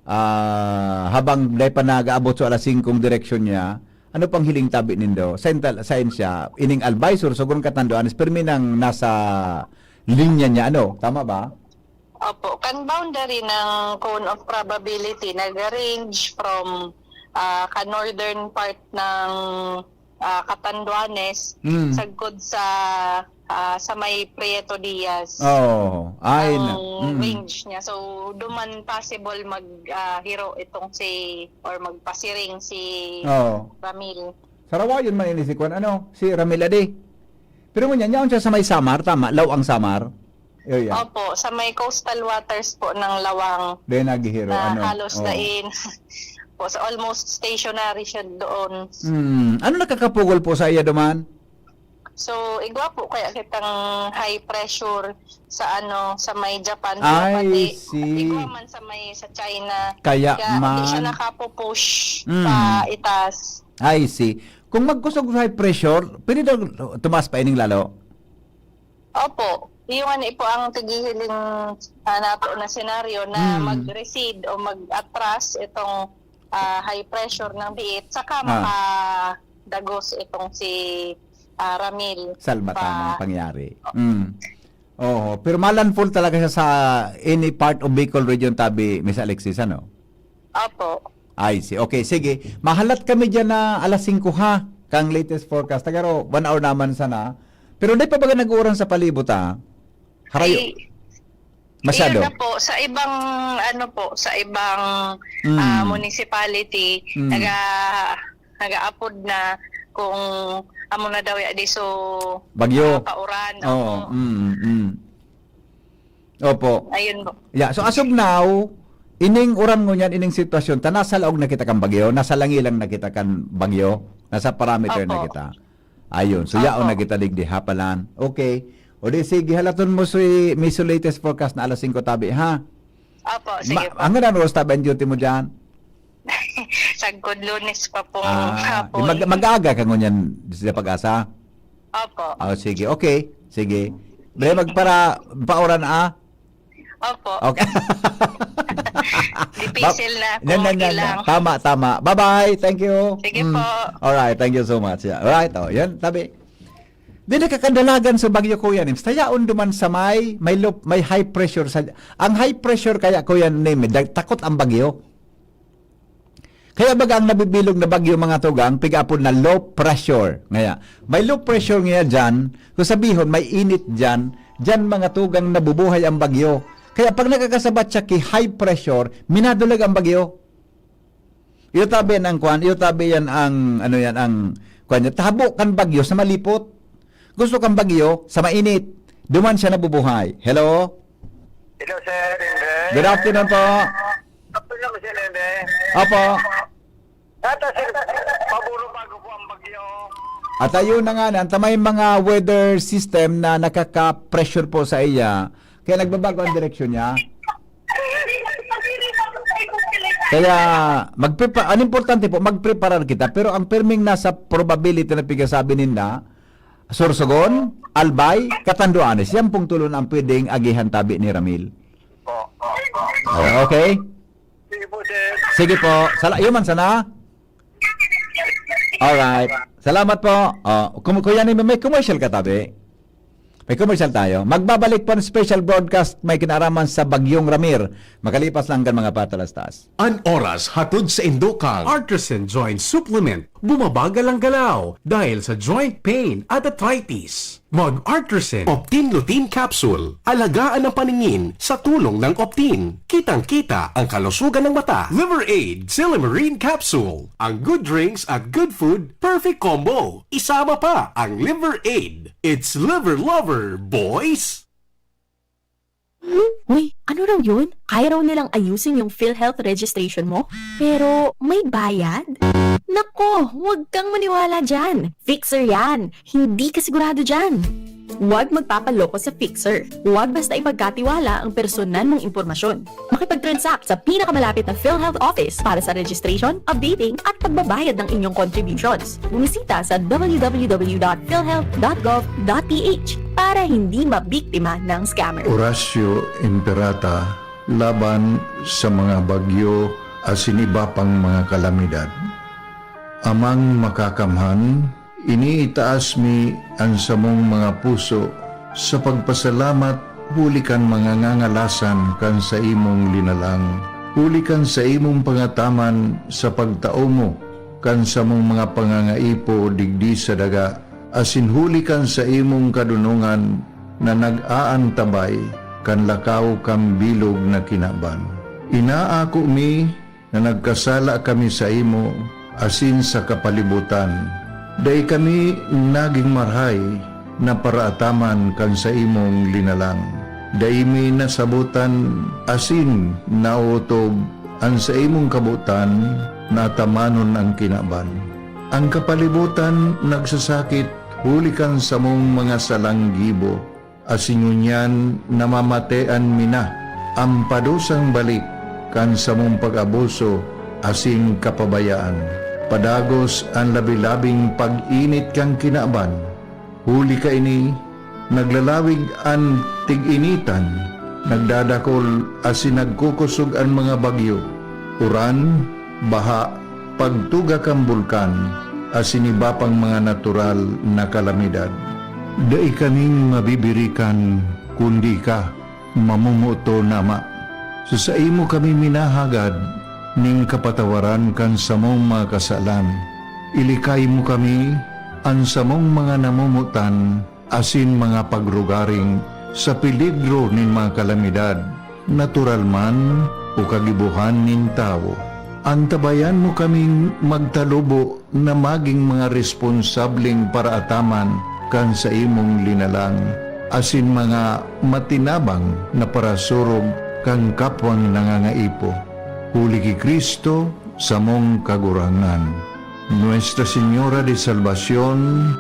ah, habang dai pa nag-aabot sa alas singkong direksyon niya, Ano pang hiling tabi nindo? Sain tal-, sain siya? Ining Albay, Sorsogon, Catanduanes, pirmi nang nasa linya niya, ano? Tama ba? Opo, kan boundary ng cone of probability, nag-range from, ah, ka northern part ng, ah, Catanduanes, Mm. sagkod sa, ah, sa may Prieto Diaz Oo. Ay, na, ang mm. range niya. So, duman possible mag, ah, hiro itong si, or magpasiring si Oo. Ramil. Sarawayon man ini si Kwan, ano, si Ramil Adi. Pero ngunyan, yaon siya sa may Samar, tama? Lawang Samar area. Opo, sa may coastal waters po ng Lawang Then, naghihiro, na ano? halos Oo. dain. Po, so almost stationary siya doon. Hmm. Ano nakakapugol po sa iya duman? So, igwa po kaya kitang high pressure sa ano, sa may Japan, I pati see. igwa man sa may, sa China. Kaya Kaya hindi siya man. nakapupush Mm. pa itaas. I see. Kung magkusog high pressure, pwede daw tumaas pa ining lalo? Opo. Yung ano po ang tigihiling, ah, nato na senaryo na Mm. mag-recede o mag-atras itong, ah, high pressure ng biit, saka Ah. makadagos itong si, ah, Ramil Salba pa. Tamang pangyari. Mm. Oo. Pero malandfall talaga siya sa any part of Bicol region, tabi, Miss Alexis, ano? Opo. I see. Okay, sige. Mahalat kami dyan na alas singko ha, kang latest forecast. Tagaro, one hour naman sana. Pero di pa baga nag-uuran sa palibot, ah? Harayo. Ay, Masyado. Iyon na po, sa ibang, ano po, sa ibang, Mm. ah, municipality, Mm. naga-, nag-aapod na kung amo na daw ya di so, Bagyo. ah, kauran. Oo. Oo. Mm, mm. Opo. Ayun po. Yeah, so as of now, ining uran ngunyan, ining sitwasyon, ta nasa laog na kita kan bagyo, nasa langi lang na kita kan bagyo, nasa parameter na Opo. kita. Ayun, so yaon Opo. na kita digdi ha, palan. Okay. O di sige, halaton mo si Miss latest forecast na alas singko tabi, ha? Opo, sige Ma-, po. Hanggang ano oras tabi ang duty mo dyan? Sagkod Lunes pa pong Ah, hapon. mag-, mag-aaga ka ngunyan sa Pag-asa? Opo. Oh, sige. Okay. Sige. Bre, magpara-, pauran, ah? Opo. Okay. Dipisil na Ba-, yan, kung yan, yan, yan. kailang. Tama, tama. Bye-bye. Thank you. Sige Mm. po. Alright. Thank you so much. Yeah. Alright. Oh, yan. Tabi. Di nakakadalagan sa bagyo, Kuya Nims. Tayaon duman sa may, may low, may high pressure sa, ang high pressure kaya, Kuya Nims, dag-, takot ang bagyo. Kaya baga ang nabibilog na bagyo, mga tugang, pigapon na low pressure. Ngaya, may low pressure ngaya dyan, kung sabihon, may init dyan, dyan, mga tugang, nabubuhay ang bagyo. Kaya pag nakakasabat siya ki high pressure, minadulag ang bagyo. Iyo tabi yan ang kwan, iyo tabi yan ang, ano yan, ang kwan niya. Tabo kan bagyo sa malipot. Gusto kan bagyo sa mainit. Duman siya nabubuhay. Hello? Hello, Sir Andre. Good afternoon po. Afternoon, Sir Andre. Opo. Tata, Sir, paburo bago po ang bagyo. At ayun na nga, nanta may mga weather system na nakaka-pressure po sa iya. Kaya nagbabago ang direksyon niya. Kaya magprepa-, ang importante po, magpreparar kita. Pero ang pirming nasa probability na pigasabi ninda, Sorsogon, Albay, Catanduanes, yan pong tulon ang pwedeng agihan tabi ni Ramil. Po, po, po. Oh, okay? Sige po, sir. Sige po. Sala-, yun man sana. Alright. Salamat po. Oh, kum-, Kuya Nemo, may commercial ka tabi? May commercial tayo. Magbabalik po ang special broadcast may kinaraman sa Bagyong Ramil. Makalipas lang kan mga patalastas. An oras hatod sa indo kang Artisan Joint Supplement. Bumabagal ang galaw dahil sa joint pain at arthritis. Mag Artisan Optin Lutein Capsule. Alagaan ang paningin sa tulong ng Optin. Kitang-kita ang kalusugan ng mata. Liver Aid Silymarin Capsule. Ang good drinks at good food, perfect combo. Isama pa ang Liver Aid. It's Liver Lover, boys! Uy, ano raw yun? Kaya raw nilang ayusin yung PhilHealth registration mo? Pero may bayad? Nako, huwag kang maniwala dyan. Fixer yan. Hindi ka sigurado dyan. Huwag magpapaloko sa Fixer. Huwag basta ipagkatiwala ang personal mong impormasyon. Makipag-transact sa pinakamalapit na PhilHealth office para sa registration, updating, at pagbabayad ng inyong contributions. Bumisita sa w w w dot philhealth dot gov dot p h para hindi mabiktima ng scammer. Horacio Imperata laban sa mga bagyo asin iba pang mga kalamidad. Amang Makakamhan, iniitaas mi an samong mga puso sa pagpasalamat huli kan mga ngangalasan kan saimong linalang, huli kan saimong pangataman sa pagtao mo kan samong mga pangangaipo digdi sa daga, asin huli kan saimong kadonongan na nag-aantabay kan lakaw kan bilog na kinaban. Inaako mi na nagkasala kami saimo asin sa kapalibotan. Dai kami nagin marahay na paraataman kan saimong linalang. Dai mi nasabotan asin naotob an saimong kabotan na atamanon an kinaban. An kapalibotan nagsasakit huli kan samong mga salang gibo, asin ngunyan namamatean mi na an padusang balik kan samong pag-abuso asin kapabayaan. Padagos an labi-labing pag-init kan kinaban. Huli kaini, naglalawig an tig-initan, nagdadakol asin nagkukosog an mga bagyo, uran, baha, pagtuga kan bulkan, asin iba pang mga natural na kalamidad. Dai kaming mabibirikan, kundi ika, mamomoton, Ama. Sa saimo kami minahagad nin kapatawaran kan samong mga kasalan. Ilikay mo kami, an samong mga namomotan, asin mga pagrugaring sa peligro nin mga kalamidad, natural man o kagibohan nin tawo. Antabayan mo kaming magtalubo na magin mga responsableng paraataman kan saimong linalang, asin mga matinabang na parasurog kan kapwang nangangaipo. Huli ki Cristo, samong Kagurangnan. Nuestra Señora de Salvacion,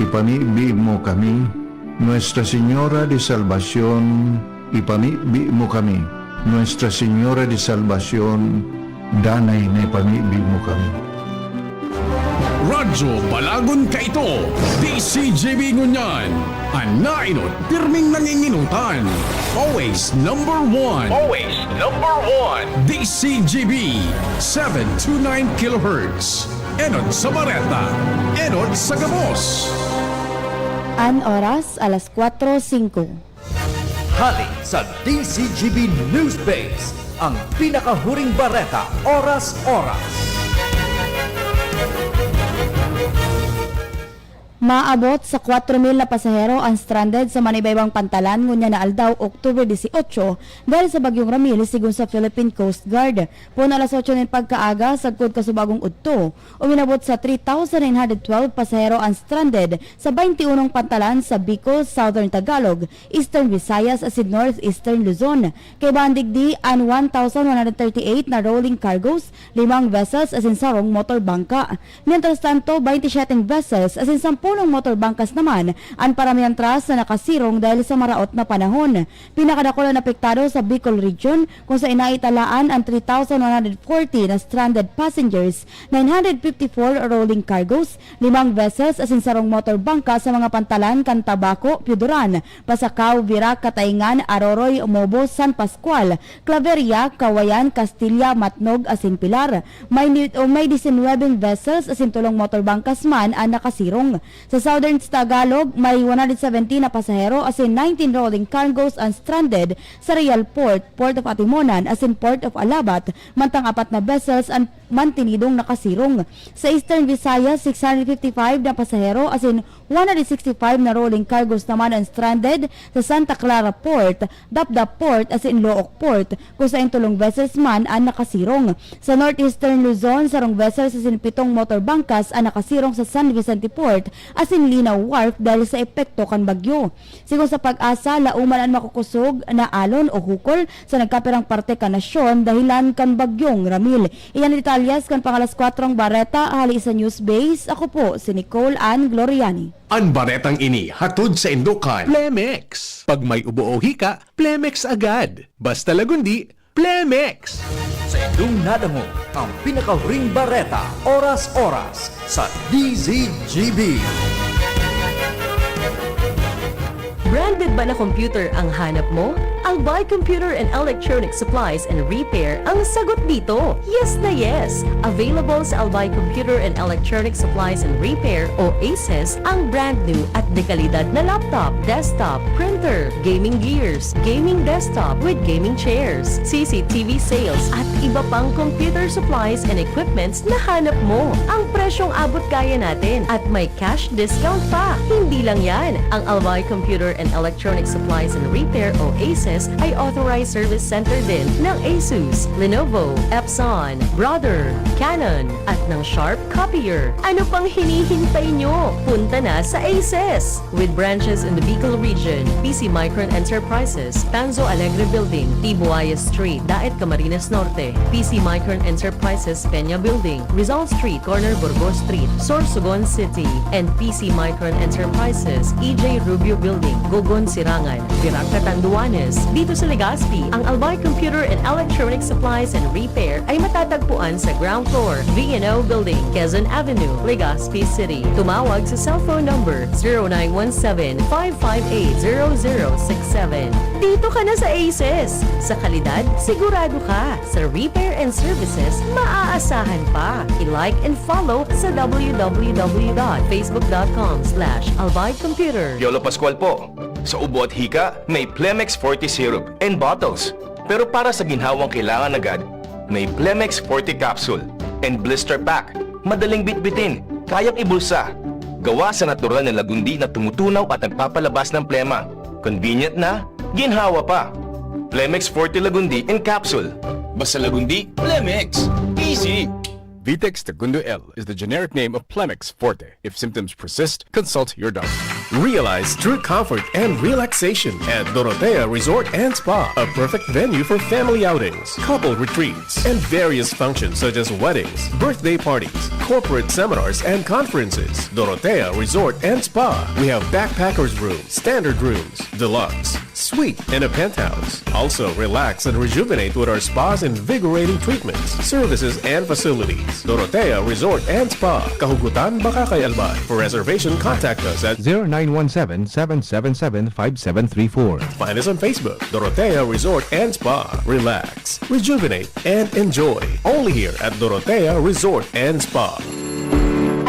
ipamibi mo kami. Nuestra Señora de Salvacion, ipamibi mo kami. Nuestra Señora de Salvacion, danay na ipamibi mo kami. Radyo Balagon kaito, D C G B ngunyan, an naenot pirming nanginginotan. Always number one. Always number one. D C G B, seven two nine kilohertz. Enot sa bareta, enot sa gabos. An oras, alas kwatro singko. Hali sa D C G B News Base, ang pinakahuring bareta, oras-oras. Maabot sa kwatro mil na pasahero ang stranded sa manibaybang pantalan ngunyan na aldaw, October dieciocho, dahil sa Bagyong Ramil, sigon sa Philippine Coast Guard. Poon alas otso nin pagkaaga, sagkod kan subagong udto, uminabot sa three thousand nine hundred twelve pasahero ang stranded sa baynti unong pantalan sa Bicol, Southern Tagalog, Eastern Visayas asin Northeastern Luzon. Kaiba digdi an one thousand one hundred thirty-eight na rolling cargos, limang vessels asin sarong motor bangka. Mientras tanto, baynti siyete vessels asin sampolong motor bangkas naman an paramihan tras na nakasirong dahil sa maraot na panahon. Pinakadakul an apektado sa Bicol Region, kung saen naitalaan an three thousand one hundred forty na stranded passengers, nine hundred fifty-four rolling cargos, limang vessels asin sarong motor bangka sa mga pantalan kan Tabaco, Pioduran, Pasacao, Virac, Cataingan, Aroroy, Mobo, San Pascual, Claveria, Cauayan, Castilla, Matnog asin Pilar. May ni-, o may disinwebeng vessels asin tolong motor bangkas man an nakasirong. Sa Southern Tagalog, may one hundred seventeen na pasahero asin nineteen rolling cargos an stranded sa Real Port, Port of Atimonan asin Port of Alabat, mantang apat na vessels an mantinidong nakasirong. Sa Eastern Visayas, six hundred fifty-five na pasahero asin one hundred sixty-five na rolling cargos naman an stranded sa Santa Clara Port, Dapdap Port asin Looc Port, kung saen tolong vessels man an nakasirong. Sa Northeastern Luzon, sarong vessels asin pitong motor bangkas an nakasirong sa San Vicente Port asin Linao Wharf dahil sa epekto kan bagyo. Sigon sa PAGASA, lauman an makukosog na alon o hukol sa nagkapirang parte kan nasyon dahelan kan Bagyong Ramil. Iyan an detalyes kan pang-alas kwatrong bareta hali sa News Base. Ako po si Nicole Ann Gloriani. An baretang ini hatod saindo kan Plemex. Pag may ubo o hika, Plemex agad. Basta lagundi, Plemex! Saindong nadangog ang pinakahuring bareta, oras-oras, sa D Z G B. Branded ba na computer ang hanap mo? Albay Computer and Electronic Supplies and Repair ang sagot dito. Yes na yes! Available sa Albay Computer and Electronic Supplies and Repair o ACES ang brand new at dekalidad na laptop, desktop, printer, gaming gears, gaming desktop with gaming chairs, C C T V sales at iba pang computer supplies and equipments na hanap mo. Ang presyong abot kaya natin at may cash discount pa. Hindi lang yan, ang Albay Computer and Electronic Supplies and Repair o ACES ay authorized service center din ng Asus, Lenovo, Epson, Brother, Canon, at ng Sharp Copier. Ano pang hinihintay nyo? Punta na sa ACES! With branches in the Bicol region, P C Micron Enterprises, Tanzo Alegre Building, Tibuaya Street, Daet, Camarines Norte, P C Micron Enterprises, Peña Building, Rizal Street, corner Burgos Street, Sorsogon City, and P C Micron Enterprises, E J Rubio Building, Gogon, Sirangan, Virac, Catanduanes. Dito sa Legazpi, ang Albay Computer and Electronic Supplies and Repair ay matatagpuan sa ground floor, V and O Building, Quezon Avenue, Legazpi City. Tumawag sa cellphone number zero nine one seven, five five eight, zero zero six seven. Dito ka na sa ACES! Sa kalidad, sigurado ka. Sa repair and services, maaasahan pa. I-like and follow sa w w w dot facebook dot com slash albay computer. Piolo Pascual po. Sa ubo at hika, may Plemex Forte Syrup and bottles. Pero para sa ginhawang kailangan agad, may Plemex Forte Capsule and Blister Pack. Madaling bitbitin, kayang ibulsa. Gawa sa natural na lagundi na tumutunaw at nagpapalabas ng plema. Convenient na, ginhawa pa. Plemex Forte Lagundi in Capsule. Basta Lagundi, Plemex. Easy! Vitex Tagundo L is the generic name of Plemex Forte. If symptoms persist, consult your doctor. Realize true comfort and relaxation at Dorotea Resort and Spa, a perfect venue for family outings, couple retreats, and various functions such as weddings, birthday parties, corporate seminars, and conferences. Dorotea Resort and Spa. We have backpackers room, standard rooms, deluxe, suite, and a penthouse. Also, relax and rejuvenate with our spa's invigorating treatments, services, and facilities. Dorotea Resort and Spa, Kahugutan, Bacacay, Albay. For reservation, contact us at zero nine one seven, seven seven seven, five seven three four. Find us on Facebook, Dorotea Resort and Spa. Relax, rejuvenate, and enjoy. Only here at Dorotea Resort and Spa.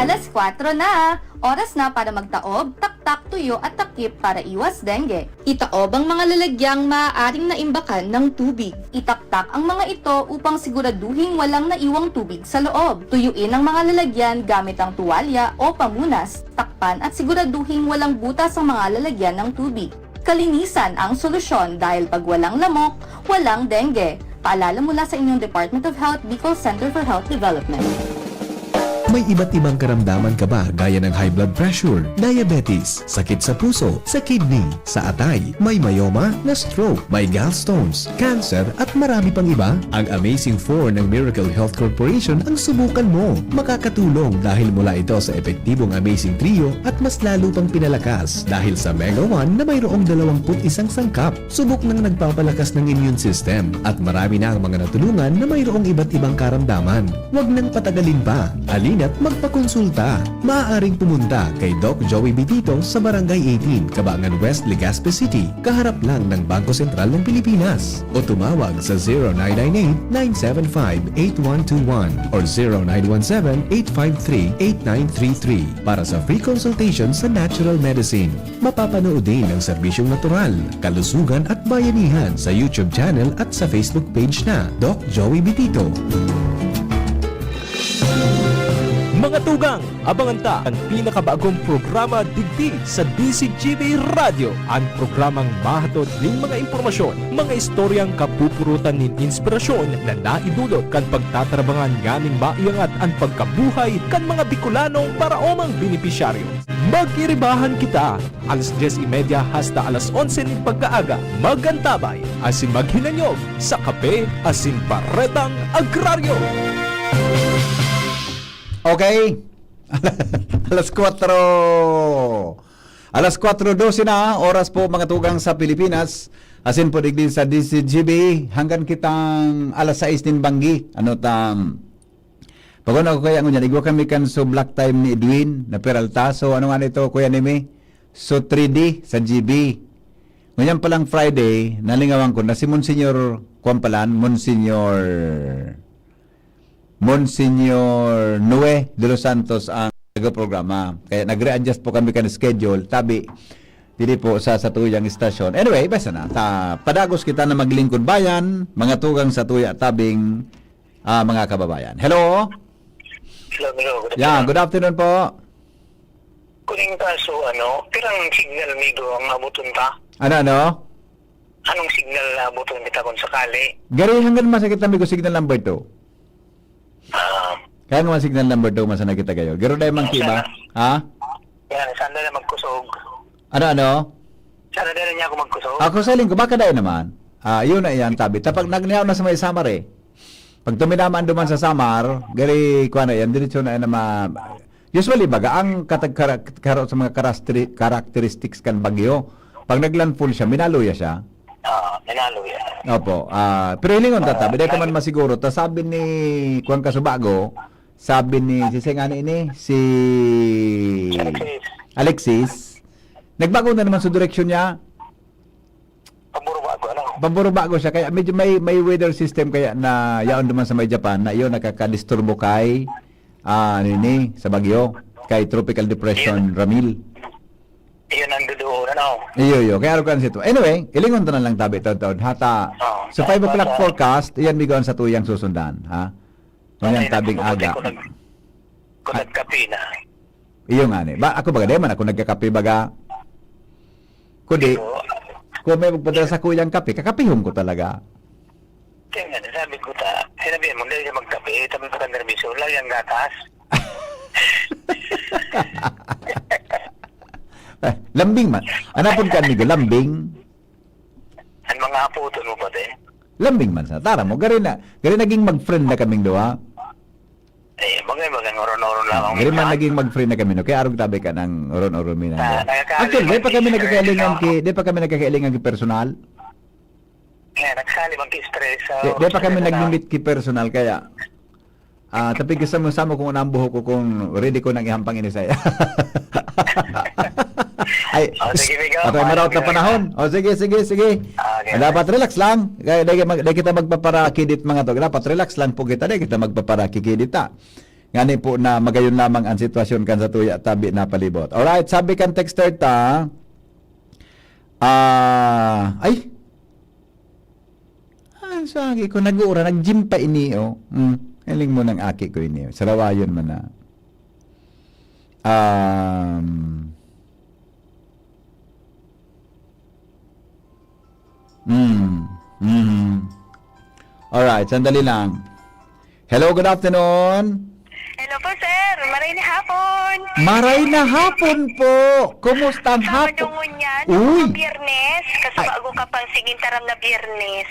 Alas kwatro na! Oras na para magtaob, taktak, tuyo at takip para iwas dengue. Itaob ang mga lalagyang maaaring naimbakan ng tubig. Itaktak ang mga ito upang siguraduhing walang naiwang tubig sa loob. Tuyuin ang mga lalagyan gamit ang tuwalya o pamunas. Takpan at siguraduhing walang butas ang mga lalagyan ng tubig. Kalinisan ang solusyon dahil pag walang lamok, walang dengue. Paalala mula sa inyong Department of Health, Bicol Center for Health Development. May iba't ibang karamdaman ka ba gaya ng high blood pressure, diabetes, sakit sa puso, sa kidney, sa atay, may myoma, na stroke, may gallstones, cancer, at marami pang iba? Ang Amazing four ng Miracle Health Corporation ang subukan mo. Makakatulong dahil mula ito sa epektibong Amazing Trio at mas lalo pang pinalakas dahil sa Mega one na mayroong dalawampu't isang sangkap. Subok nang nagpapalakas ng immune system at marami na ang mga natulungan na mayroong iba't ibang karamdaman. Huwag nang patagalin pa. Halina't magpakonsulta. Maaaring pumunta kay Doc Joey Bitito sa Barangay eighteen, Cabangan West, Legazpi City, kaharap lang ng Bangko Sentral ng Pilipinas. O tumawag sa zero nine nine eight, nine seven five, eight one two one or zero nine one seven, eight five three, eight nine three three para sa free consultation sa natural medicine. Mapapanood din ang serbisyong natural, kalusugan at bayanihan sa YouTube channel at sa Facebook page na Doc Joey Bitito. Mga tugang, abangan ta an pinakabagong programa digdi sa D Z G B Radyo, an programang mahatod nin mga impormasyon, mga istoryang kapupurutan nin inspirasyon na naidulot kan pagtatrabangan nganing maiangat an pagkabuhay kan mga Bicolanong paraomang benepisyaryo. Magiribahan kita alas dyes y media hasta alas onse nin pagkaaga. Mag-antabay asin maghinanyog sa Kape asin Baretang Agraryo. Okay. Alas kwatro. Alas kwatro dose na, oras po, mga tugang, sa Pilipinas. Asin po digdi sa D Z G B, hanggang kitang alas sais nin banggi. Ano tam? Pag-una ko kaya ngunyan, igwa kami kan so Black Time ni Edwin na Peralta. So, ano nga nito, Kuya Neme? So, three D sa G B. Ngunyan palang Friday, nalingawan ko na si Monsignor, kuwan palan, Monsignor, Monsignor Noe de los Santos ang nagprograma. Kaya nag-readjust po kami kan schedule, tabi, diri po sa satuyang istasyon. Anyway, basta na, ta, padagos kita na maglingkod bayan, mga tugang satuya tabing, ah, mga kababayan. Hello? Hello, hello. Good Yeah, afternoon. Good afternoon po. Kuning kaso, ano, pirang signal, migo, ang abuton ta? Ano, ano? Anong signal na abuton kita kung sakali? Gari hanggang masakit na, migo, signal number two. Ah. Kaya nga signal number two, masana kita kayo. Garo dahil man Ang kiba? sana. Ha? Yan, saan na lang magkusog? Ano, ano? Sana dahil niya ako magkusog? Ako sa linggo, baka dahil naman. Ah, yun na yan, tabi. Tapag nagniyaw na sa may Samar eh. Pag tuminamaan duman sa Samar, gari, kuha na yan, diretso na yan na ma-, usually, baga, ang katag-, kara-, karo sa mga karastri-, characteristics kan bagyo, pag naglandfall siya, minaluya siya. Ah, minaluya. Opo. Ah, pero hilingon ta, tabi, dahil ka man masiguro, ta sabi ni Kuan Kasubago, sabi ni, si Seng Ani ini, si Alexis. Alexis, nagbago na naman sa direksyon niya. Paburo-bago, ano? Paburo-bago siya, kaya medyo may, may weather system kaya na yaon duman sa may Japan na iyon nakakadisturbo kay, ah, ano ini, sa bagyo, kay Tropical Depression Ramil. Iyon ang duduon, ano? Iyo, iyo. Kaya araw ka sito. Anyway, ilingon ta na lang tabi taon-taon. Hata, Oo, sa five o'clock basta forecast, iyan migo ang satuyang susundan, ha? Ngunyan Patay na tabing ako, buti aga. ko nag-, ko nagkape na. Iyo nga ni. Ba, ako baga, di man ako nagkakape baga. Kundi, Ito, kung may magpadala sa kuyang kape, kakapihon ko talaga. Kaya nga, sabi ko ta, sinabihan mo, dali ka magkape, eh, sabi ko, "Nerbiso, lagi ang gatas." Eh, lambing man. Anapon ka, amigo, lambing? Ang mga aputon mo pati? Lambing man sa tara mo. Gari na, gari naging mag-friend na kaming duha. Eh, bagay, bagay, oron-oron lamang Gari man minsan. Naging mag-friend na kami, no? Kaya arog tabi ka ng oron-oron mi Ah, nang nakakali Actually, di pa kami mag-stress, nagkakailingan no? ki, di pa kami nagkakailingan ki personal. Kaya nagsali man ki stress sa Di, di pa kami ospital na. Nagmi-meet ki personal, kaya, ah, tapig ka samo-samo kung ano ang buhok ko, kung ready ko nang ihampang ini saya. Ay, Oh, sige, Migo. okay, Oh, maraot na sige, panahon. O, sige, sige, sige. Ah, okay, Ah, dapat okay. Relax lang. Kaya di, mag, di kita magpaparakidit, mga to. Dapat relax lang po kita. Di kita magpaparakikidit, ha. Ngani po na magayon lamang ang sitwasyon kan sa tuya tabi na palibot. Alright, sabi kan texter ta, ah, ay, ah, sa aki ko, nag-uura, nag-gym pa ini, oh. Hmm, hiling mo ng aki ko ini, oh. Sarawayon man na. Um, mm, mm. Alright, sandali lang. Hello, good afternoon. Hello po, sir. Maray na hapon. Maray na hapon po. Kumusta ang Sabado hapon? Ngunyan, Uy. Biyernes, kasi Ay. Bago ka pang siging taram na Biyernes.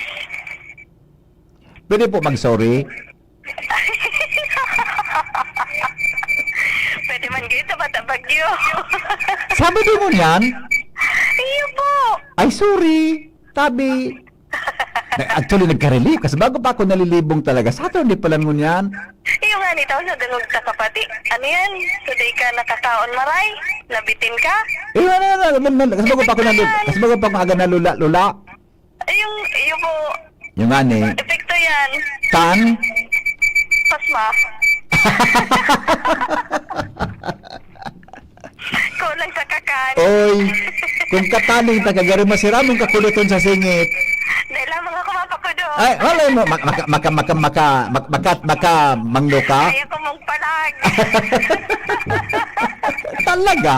Pwede po mag-sorry? Pwede man gito, bata bagyo. Sabado ngunyan? Iyo po. Ay, sorry. Tabi. Na, actually, nagka-relief kasi bago pa ako nalilibong talaga. Saturday pala ngunyan. Iyo nga, nito, sa dangog sa kapati. Ano yan? Today ka nakakaon, maray? Nabitin ka? Eh, ano, ano, ano, ano, kasi bago pa ako nalul-, kasi bago pa ako aga nalula-lula. Ay, yung, yung po. Yung ani. Epekto yan. Tan? Pasma. Kulang sa kakan. Oy, kung kataning taga garo, masiramong kakuloton sa singit. Dahil lamang ako mapakudot. Ay, wala mo, mak-, maka, maka, maka, maka, mak-, maka, maka, mangno ka? Kaya ko mong palag. Talaga?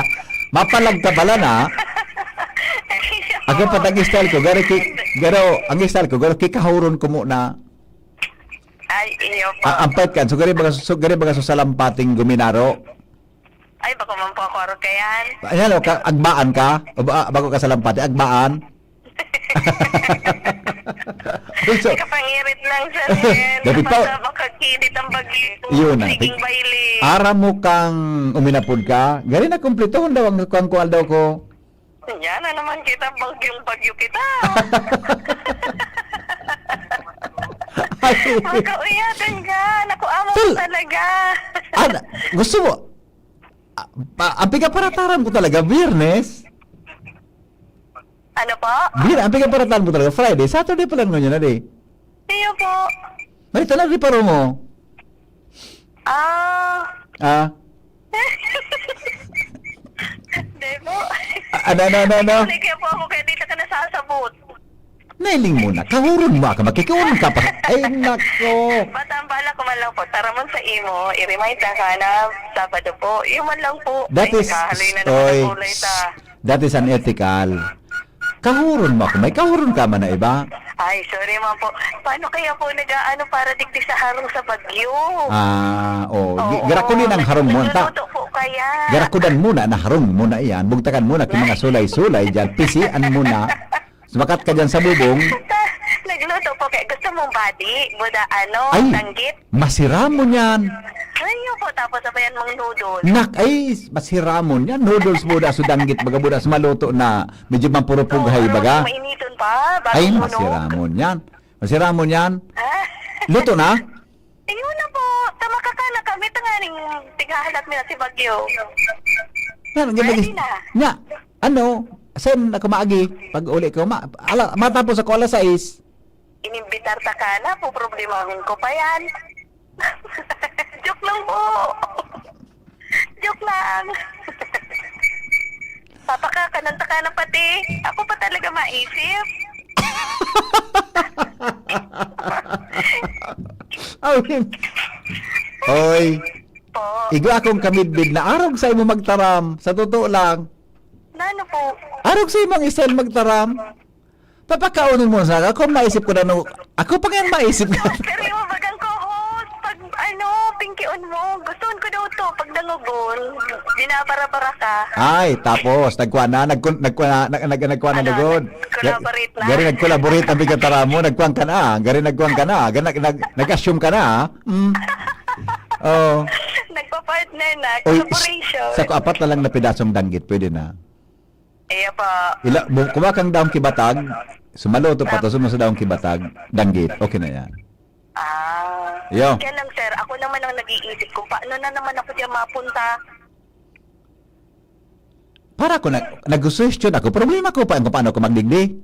Mapalag ka pala na? Ay, Ako oo. Pati ang style ko, garo ki-, garo, ang style ko, garo kikahuron ko muna. Ay, iyo po. Ah, ampet kan. So, gari baga, so, gari baga so salampating guminaro. Ay, bako man po ako aro kayan. Ayan, o, ka, agbaan ka? O ba, bago ka salampati, agbaan? So, Kapangirit lang sa rin. Dapat pa Kapag makakidit ang bagyo. Yun na. Siging baile. Ara mo kang uminapod ka, gari na kumpletohon daw ang kuwan ko, aldaw ko. Yan na naman kita, bagyong bagyo kita. Ay. Magkauyatan ka. Naku, amo Tal- talaga. Ana, gusto mo? Ah, pa, ang pigaparataran ko talaga, Biyernes. Ano po? Di na, ang pigaparataan mo talaga, Friday. Saturday pa lang ngunyan na, di. Iyo po. Marita na, di paro mo. Ah. Ah. Hindi po. A-, ano, ano, ano, ano? Hindi kaya po ako kaya dito ka nasasabot. Nailing mo na. Kahuron mo ka. Makikiuron ka pa. Ay, nako. Bata ang bala ko man lang po. Taramon sa imo. I-remind na ka na Sabado po. Yun man lang po. That Ay, is, nakahaloy na naman oy, ang kulay ta. That is unethical. Kahuron mo ako. May kahuron ka man na iba. Ay, sorry man po. Paano kaya po nag-aano para digdi sa harong sa Bagyo? Ah, oh. Oo. Gi-, girakulin ang harong mo, ta. Nagluto po kaya. Girakudan mo na, na harong mo na iyan. Bugtakan mo na, ki mga sulay-sulay dyan. Pisian mo na. Sumakat ka dyan sa bubong. Nagluto po kaya. Gusto mong badi? Buda, ano, Ay! Tanggit? Masiramon yan. Ay, yun po. Tapos sabayan mong noodles. Nak-, ay, masiramon yan. Noodles mo da, so danggit, baga mo da, so maluto na, medyo mampurupughay, Oo, baga. Mainiton pa, bago Ay, sunog. Masiramon yan. Masiramon yan. Ah. Luto na? Ayun na po. Tama ka ka na kami. Tanganing tighahalat mi na si Bagyo. Yan, ang Ready ganda. Na. Nga, ano, saan na kumaagi? Pag uli ko, ma-, ala, matapos ako alas sais. Inimbitar ta ka na, poproblemahon ko pa yan. Joke lang po. Joke lang. Papakakanan ta ka na pati. Ako pa talaga maisip. Awin. Oy. Po. Igwa akong kamidbid na arog sa imo magtaram. Sa totoo lang. Nano po? Arog sa imong style magtaram. Papakaonon mo sa ako, maisip ko na no, ako pa ngayon maisip ka. Pero yung bagang co-host, pag ano, pingkion mo, gustuhan ko daw to, pag nangugon, binabara-bara ka. Ay, tapos, nagkuha na, nagkun-, nagkuha na, nag-, nag-, nagkuha na Ano, lugod. nag-collaborate na. Gari nag-collaborate ang bigat tara mo, nagkuha ka na, gari nagkuha ka na, gari nag-, nag-, nag-assume ka na, ah. Mm. Oh. Nagpa-partner na, Uy, collaboration. Sa ko apat na lang na pedasong danggit, pwede na. Iya pa. Ila, bu-, kuha kang daong kibatag, sumaloto pa Ah. to, sumo sa daong kibatag, danggit. Okay na yan. Ah. Yo. Kaya lang, sir, ako naman ang nag-iisip kung paano na naman ako diyan mapunta. Para ako nag-, nag-suhestyon ako, problema ko pa kung paano ako magdigdi.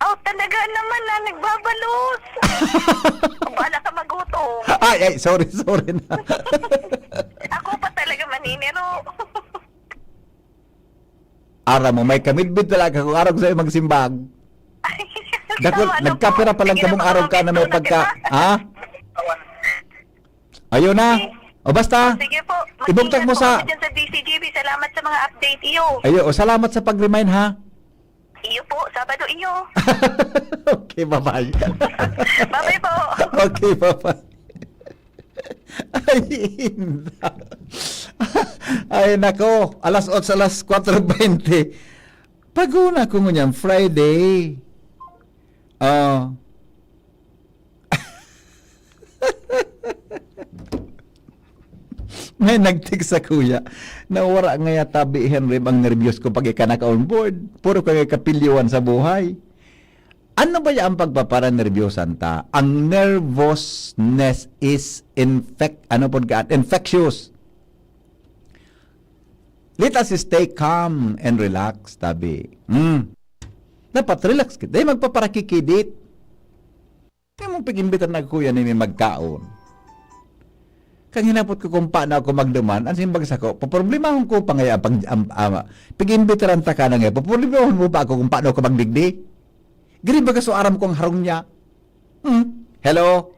Oh, talaga naman na nagbabalos. Bahala ka magutom. Ay, ay, sorry, sorry na. Ako pa talaga maniniro. Ara mo, may kamidbid talaga kung arog sa'yo magsimbag. Ay, Dakul, tama na nagkapira po. pa lang Sige na kamong po, arog ka na may magpinto na pagka-, kita. Ha? Ayun na. Sige. O basta, Sige po. ibugtak mo Mag-ingat po sa kami dyan sa D C G B. Salamat sa mga update iyo. Ayo, o salamat sa pag-remind ha. Iyo po, Sabado iyo. Okay, bye-bye. Bye-bye po. Okay, bye-bye. Ay, inda. Ay, nako. Alas otso, alas kwatro bente. Pag-una ko ngunyan, Friday. Ah. May nag-text sa kuya, "Nawara ngaya tabi, Henry, ang nerbyos ko pag ika naka-onboard. Puro ka nga kapilyoan sa buhay." Ano ba yan ang pagpaparanerbyosan ta? Ang nervousness is infect-, ano po ka, infectious. Let us stay calm and relax, tabi. Hmm. Dapat relax kita. Dahil magpaparakikidit. Kaya mong pag-imbita na kuya ni may magkaon. Kang hinapot ko kung paano ako magduman, ang simbag sa ko, "Paproblemahon ko pa ngaya pag, am, ama, pag-imbitaran ta ka na ngaya, paproblemahon mo pa ako kung paano ako magdigdi?" Giri baga so aram kong harong niya. Hmm? Hello?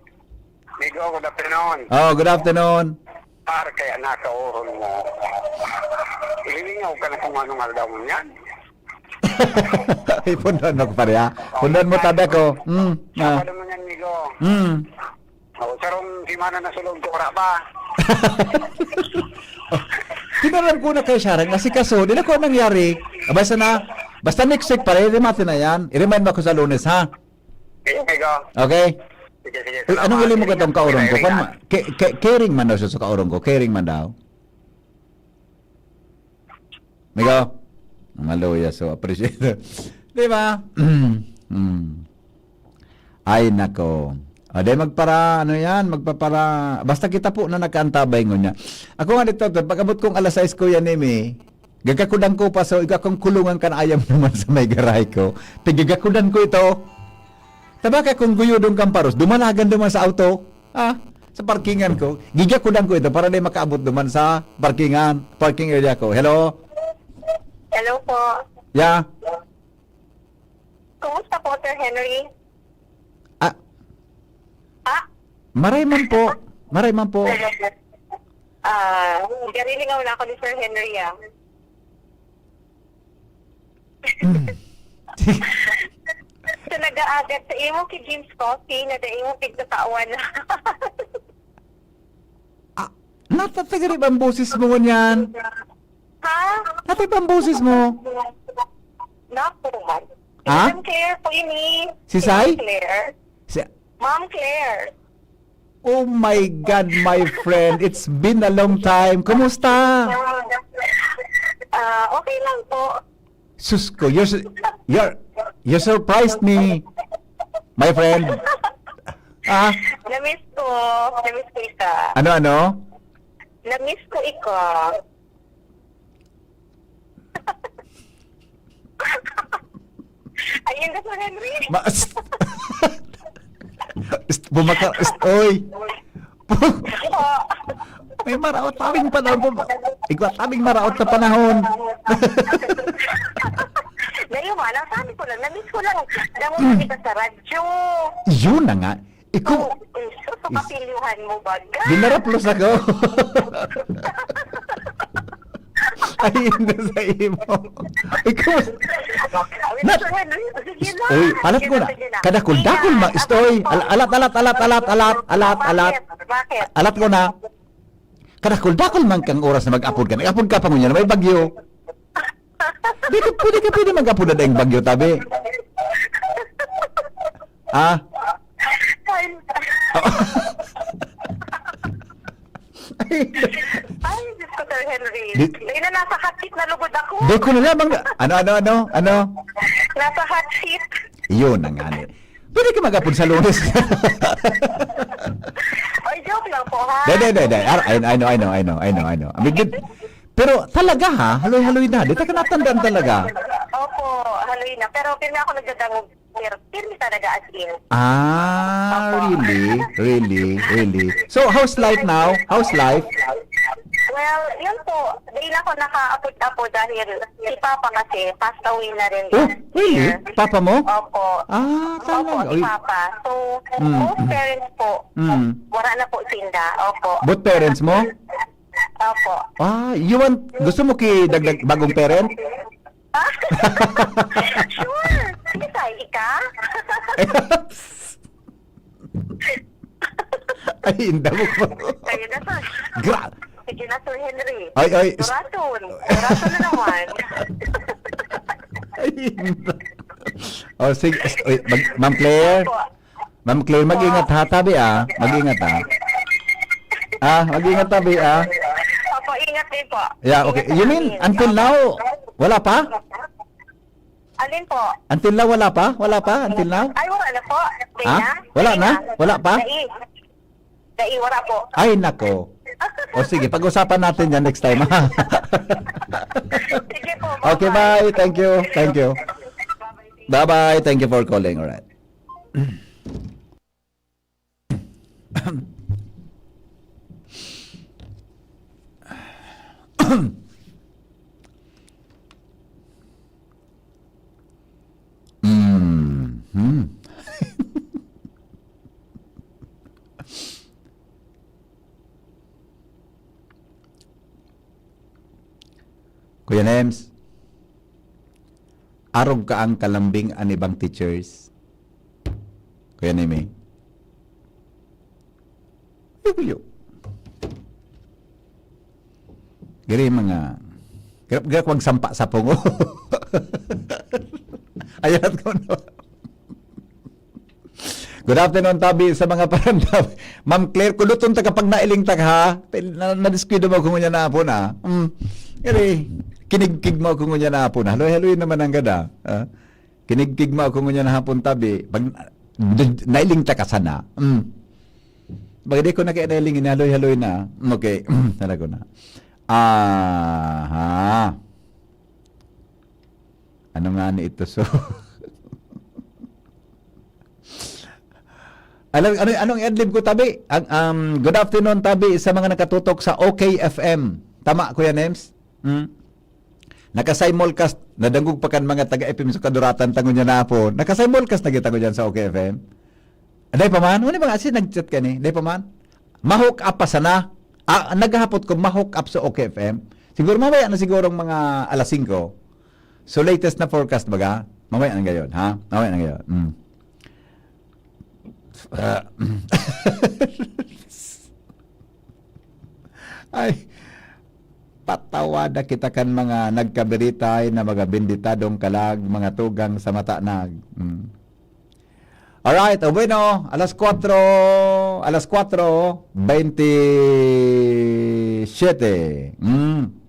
Migo, good afternoon. Oh, good afternoon. Par, kaya nakaurong mo. Hilingaw ka na kung anong aldaw mo niyan. Ay, pundon mo ko, pare, ha? Pundon mo, tabi ko. Hmm, ah. Sabado mo niyan, migo. Hmm. Oh, sarong semana na sulod ko, wala pa. Tinaram ko na kay Sharon, asikaso, di na ko nangyari. Ah, basta na, basta next week pa rin, remate na yan. I-remind mo ako sa Lunes, ha? Sige, migo. Okay? Sige, sige, Uy, anong salamat. Hili mo Sige, katong kaurong ko? sige, Kan sige. ma-, ke-, ke-, caring man daw siya sa kaurong ko. Caring man daw. Migo? Maluya, so appreciate. Di ba? Mm. Ay, nako. O, di magpara, ano yan, magpapara, basta kita po na nagkaantabay ngunyan. Ako nga dito, pag-abot kong alas sais, Kuya Nemi, Gagakudan ko pa, so, igwa kong kulungan kan ayam naman sa may garahe ko. Pigagakudan ko ito. Tabaka kung guyodon kang paros, dumalagan naman sa auto. Ah, sa parkingan ko. Gigakudan ko ito para di makaabot naman sa parkingan, parking area ko. Hello? Hello po. Yeah. Kumusta po, Sir Henry? Ah, Ah, maray man po. Maray man po. Ah, garilingaw na ako ni Sir Henry, ah. Hmm. Sa nag-aagat sa imo ki James Coffee na dai mo pigtatawan. Ah, natatagari ba ang boses mo ngunyan? Ha? Natatagari ba ang boses mo? Naku, man. Ha? Ma'am Claire po ini. Si Sai? Claire. Si Ma'am Claire. Oh my God, my friend. It's been a long time. Kumusta? Ah, okay lang po. Sus ko, you're, su- you're, you surprised me, my friend. Ah, Na-miss ko. Na-miss ko ika. Ano, ano? Na-miss ko ika. Ayun na, Sir Henry. Ma- Pst! Pst! Bumaka, pst! Oy! Po. May maraot tabing panahon po. Igwa tabing maraot na panahon. Dahil man, ang sabi ko lang, na-miss ko lang. Damo na kita sa radyo. Yun na nga. Ikaw, Oo, eh, so, so, is- kapilyuhan mo ba, guys? Ginaraplos ako. Ay, hindi sa imo. Ikaw, Ay, nat- Sir Henry, sige na. Uy, alat Sige ko na, na. Sige na. Kadakul-dakul Sige na. ma-, istoy. Al-, alat, alat, alat, alat, alat, alat, alat. Bakit? Bakit? Alat ko na. Kadakul-dakul man kang oras na mag-apod ka. Nag-apod ka pa ngunyan na may bagyo. Di ka, pwede ka, pwede mag-apod na dahil bagyo, tabi. Ah? Ay. Ay, Diyos ko, Sir Henry. Di- Dahil na nasa hot seat na lugod ako. Di ko na lamang na, ano, ano, ano, ano? Nasa hot seat. Yun ang nga ni. Pwede ka mag-apod sa Lunes. Ay, joke lang po, ha? Di, di, di, di. Ar-, I, I know, I know, I know, I know, I know. I mean, di-, pero talaga, ha? Haloy-haloy na. Di ta ka natandaan talaga. Opo, haloy na. Pero pirmi ako nagdadangog, sir. Pirmi talaga, as in. Ah, Opo. Really? Really? Really? So, how's life now? How's life? Well, yun po. Di na ako nakaapod-apod dahil si Papa kasi passed away na rin Oh, last really? year. Papa mo? Opo. Ah, Opo, talaga? si Uy. Papa. So, Mm, both mm. parents po, Mm. wala na po sinda. Opo. Both parents mo? Opo. Ah, you want, gusto mo ki dagdag bagong parent? Ah? Sure. Sige, Sai, ika? Ay, inda mo ko. Ayun na, sir. Gra- Sige na, Sir Henry. Ay, ay, s- Orason. Orason na naman. Ay, inda. Oh, sige. S-, oy, mag-, Ma'am Claire? Opo. Ma'am Claire, mag-ingat ha, tabi, ah. Mag-ingat, ah. Ah, mag-ingat, tabi, ah. Opo, ingat din po. Yeah, okay. Ingat You mean, kami. Until Opo. now, wala pa? Alin po? Until now, wala pa? Wala pa? Until now? Ay, wala na po. Dai Ha? na. Wala Dai na? Wala pa? Dai. Dai, wala po. Ay, nako. O sige, pag-usapan natin yan next time, ha? Sige po, Okay, bye-bye. bye. Thank you. Thank you. Bye-bye. Thank you for calling. Alright. Mhm. Kuya Nems, arog ka ang kalambing an ibang teachers. Kuya Nemi. Yuyo. Gari mga, grab, grab, magsampa sa pungo. Ayat ko, no? Good afternoon, tabi sa mga parandaw. Ma'am Claire, kuluton ta kapag nailing ta ka, ha? Pil-, na, nadiskuido mo ako ngunyan na hapon, ah. Mm. Gari, kinigkig mo ako ngunyan na hapon, ah. Haloy-haloy naman ang gada, ah. Kinigkig mo ako ngunyan na hapon, tabi. Pag, d-, nailing ta ka sana. Mm. Pag di ko na kaya nailing, inihaloy-haloy na. Okay, talaga na. Aha. Ano nga ni ito? So, ano, ano, anong adlib ko, tabi? Ang, um, good afternoon, tabi, sa mga nakatutok sa O K F M. Tama, Kuya Nems? Hmm? Naka-simulcast, nadangog pa kan mga taga-F M sa Kaduratan, tango niya na po. Naka-simulcast na kita ko dyan sa O K F M. Anday pa man? Ano ba nga? Kasi nag-chat ka ni. Anday pa man? Ma-hook up pa sana. Ah, naghahapot ko, ma-hook up sa O K F M. Siguro mamaya na sigurong mga alas singko. So, latest na forecast baga? Mamaya na ngayon, ha? Mamaya na ngayon. Mm. Ah, ay, patawada kita kan mga nagkabiritay na mga benditadong kalag, mga tugang sa matanag. Mm. Alright, o bueno, alas kwatro, alas kwatro, baynte siyete. Mm.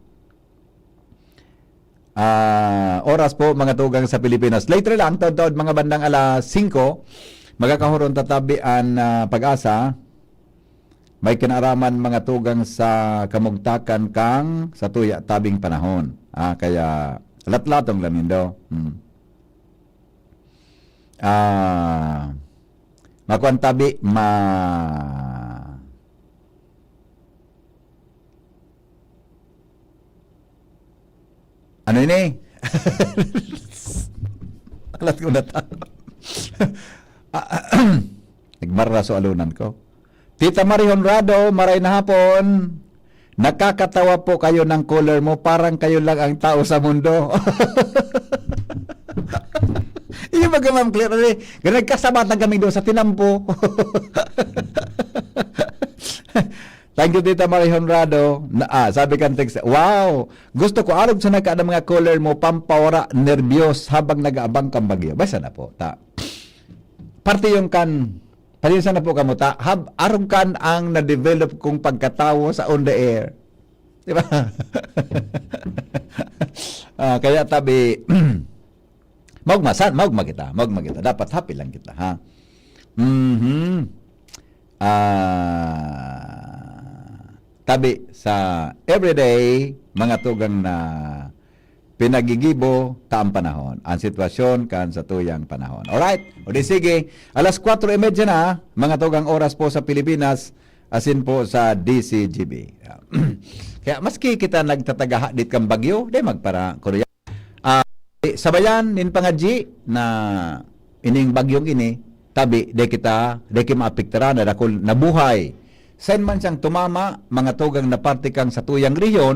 Ah, oras po, mga tugang sa Pilipinas. Later lang, taod-taod, mga bandang alas singko, magkakahoron tatabi an, ah, Pag-asa. May kinaaraman, mga tugang, sa kamugtakan kan satuya tabing panahon. Ah, kaya latlatong lang nindo. Hmm. Ah, makuan tabi, ma-, ano ini? Alat ko na ta. Ah, nagmarra so alunan ko. Tita Marie Honrado, maray na hapon. Nakakatawa po kayo ng caller mo. Parang kayo lang ang tao sa mundo. Iyo ba, Ma'am Claire? Ano eh? Nagkasabatan kami doon sa tinampo. Thank you, Tita Marie Honrado. Na, ah, sabi kan text, "Wow! Gusto ko arog sa nagka ng mga caller mo, pampawara, nerbiyos habang nag-aabang kang bagyo." Basta na po, ta. Parte yung kan, pasensya na po kamo, ta. Hab, arog kan ang na-develop kong pagkatawo sa on the air. Di ba? Ah, kaya tabi, maugma, san, maugma kita, maugma kita. Dapat happy lang kita, ha? Mhm. Ah, tabi sa everyday, mga tugang na pinagigibo ta ang panahon, ang sitwasyon kan satuyang panahon. Alright? O di sige, alas kwatro y medya na, mga tugang oras po sa Pilipinas, asin po sa D C G B. Kaya maski kita nagtatagahadit kan bagyo, di magpara-, Ah, sabayan nin pangadyi na ining bagyong ini, tabi, di kita, di ki maapektaran na dakul na buhay. Sain man siyang tumama, mga tugang na parte kang satuyang rehiyon,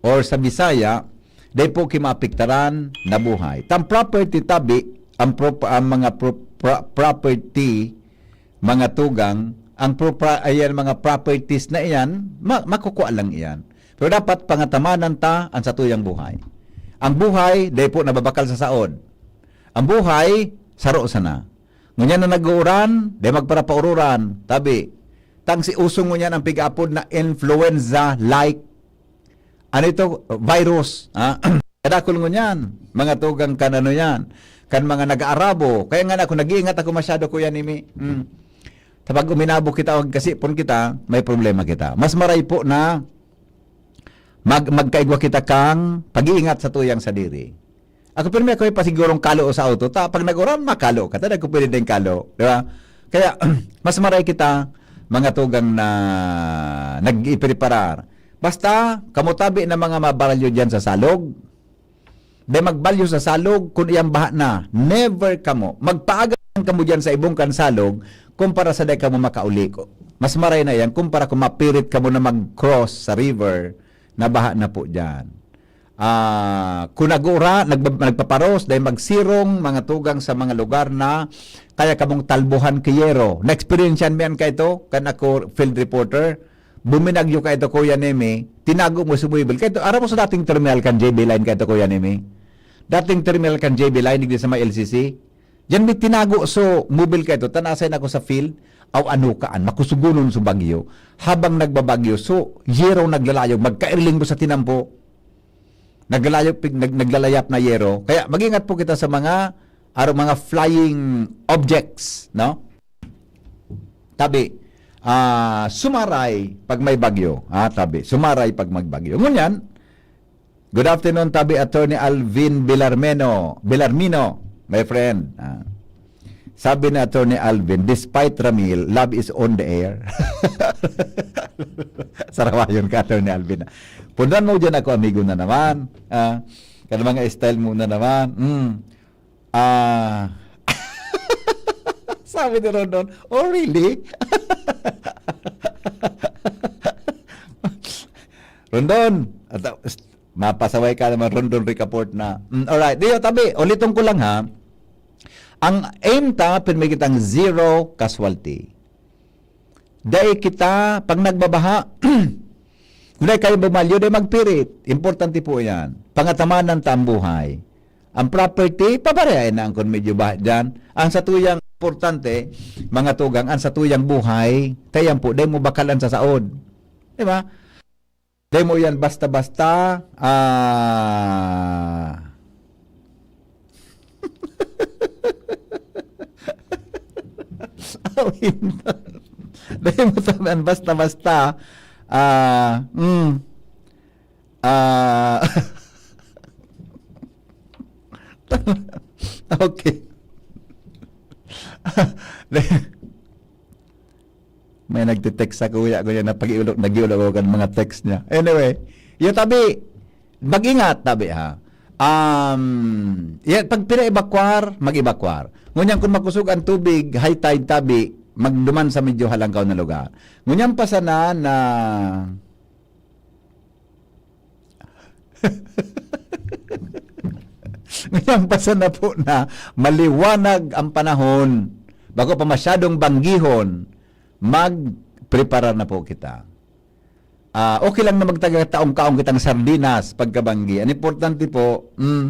or sa Bisaya, di po ki maapektaran na buhay. Tang property tabi, ang prop-, ang mga pro-, pra-, property, mga tugang, ang propra-, ayan, mga properties na iyan, ma-, makukuha lang iyan. Pero dapat pangatamanan ta ang satuyang buhay. Ang buhay, dai po nababakal sa saod. Ang buhay, saro sana. Ngunyan na nag-uuran, dai magparapaururan. Tabi, tang si usong ngunyan ang pig-apod na influenza-like. Ano ito? Virus. Ha? Kadakul ngunyan. Mga tugang kan ano yan. Kan mga nag-aarabo. Kaya nga ako, nag-iingat ako masyado, Kuya Nimi. Mm. Sa pag uminabo kita o kasipon kita, may problema kita. Mas maray po na mag-, magkaigwa kita kang pag-iingat sa tuyang sadiri. Ako, pirmi ako, eh, pasigurong kalo sa auto. Ta, pag nag-uran, makalo ka. Ta, di ko pwede din kalo. Di ba? Kaya, mas maray kita, mga tugang na nag-ipreparar. Basta, kamo tabi na mga mabaralyo dyan sa salog, dai magbalyo sa salog, kun iyang baha na, never kamo. Magpaaga lang kamo diyan sa ibong kan salog, kumpara sa dai kamo makauli ko. Mas maray na yan, kumpara kung mapirit kamo na mag-cross sa river, na baha na po diyan. Ah, kung nag-uura, nagba-, nagpaparos, dai magsirong, mga tugang sa mga lugar na kaya kamong talbuhan ki yero. Na-experience yan, miyan ka ito, kan ako field reporter. Buminagyo ka ito, Kuya Nemi, tinago mo si Buibel. Kaya ito, aram mo sa dating terminal kan J B Line ka ito, Kuya Nemi? Dating terminal kan J B Line, digdi sa may L C C. Diyan may tinago, so, mobile ka ito. Tanasay na ako sa field, aw ano kaan, makusugunon sa bagyo. Habang nagbabagyo, so, yero naglalayog, magkairling mo sa tinampo. Naglalayog, pig-, nag-, naglalayap na yero. Kaya mag-ingat po kita sa mga, aro, mga flying objects, no? Tabi, ah, sumaray pag may bagyo. Ah, tabi, sumaray pag may bagyo. Ngunyan, Good afternoon, tabi Attorney Alvin Bilarmeno, Bilarmino, my friend. Ah. Sabi ni Attorney Alvin, "Despite Ramil, love is on the air." Sarawayon ka, Attorney Alvin. Pundan mo dyan ako, amigo na naman. Ah, kan mga style mo na naman. Mm. Ah. Sabi ni Rondon, "Oh, really?" Rondon, at, mapasaway ka naman, Rondon Ricaport na. Mm, alright. Diyo, tabi, uliton ko lang ha. Ang aim ta, pirmi kitang zero casualty. Dai kita, pag nagbabaha, kung dai kayo bumalyo, dai magpirit. Importante po yan. Pangatamanan ta ang buhay. Ang property, paparehain na ang kun medyo baha dyan. Ang satuyang importante, mga tugang, ang satuyang buhay, kaya po, dai mo bakalan sa saod. Di ba? Dai mo yan basta-basta, ah, awin. Dai mo taman basta-basta, ah, mm, ah, okay. May nagte-text sa kuya ko yan na pag-iulog, nag-iulog ako kan mga text niya. Anyway, yung tabi, mag-ingat, tabi ha. Um, yan, pag pina-evacuar, mag-evacuar. Ngunyan kung makusog ang tubig, high tide tabi, magduman sa medyo halangkaw na lugar. Ngunyan pa sana na Ngunyan pa sana po na maliwanag ang panahon, bago pa masyadong banggihon, magpreparar na po kita. Ah, okay lang na magtaga taong-kaong kitang sardinas pagkabanggi. Ang importante po, mm,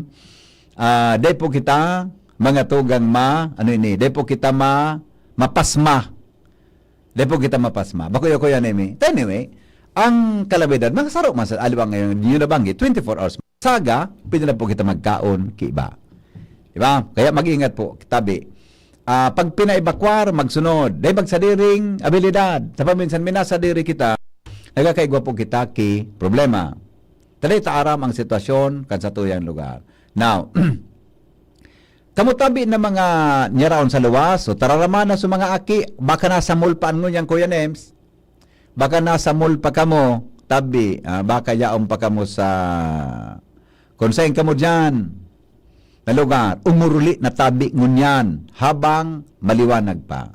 ah, dai po kita mga tugang ma, ano ini, dai po kita ma, mapasma. Dai po kita mapasma. Bako ya, Kuya Nemi. Anyway, ang kalamidad, makasaro man sa aliwa ngayon, yun nabanggit, twenty-four hours. Saga, pwede na po kita magkaon, kiba. Diba? Kaya mag-ingat po, tabi. Ah, pag pina-evacuar, magsunod. Dai magsadiring abilidad. Sa paminsan, minasadiri kita, nagkakaigwa po kita ki problema. Taday ta aram ang sitwasyon kan satuyang lugar. Now, kamo tabi na mga nyaraon sa luwas, o tararama na sa mga aki, baka nasa mall pa ang ngunyan, Kuya Nems. Baka nasa mall pa kamo, tabi, ah, baka yaon pa kamo sa, kung saan kamo dyan na lugar, umuruli na tabi ngunyan habang maliwanag pa.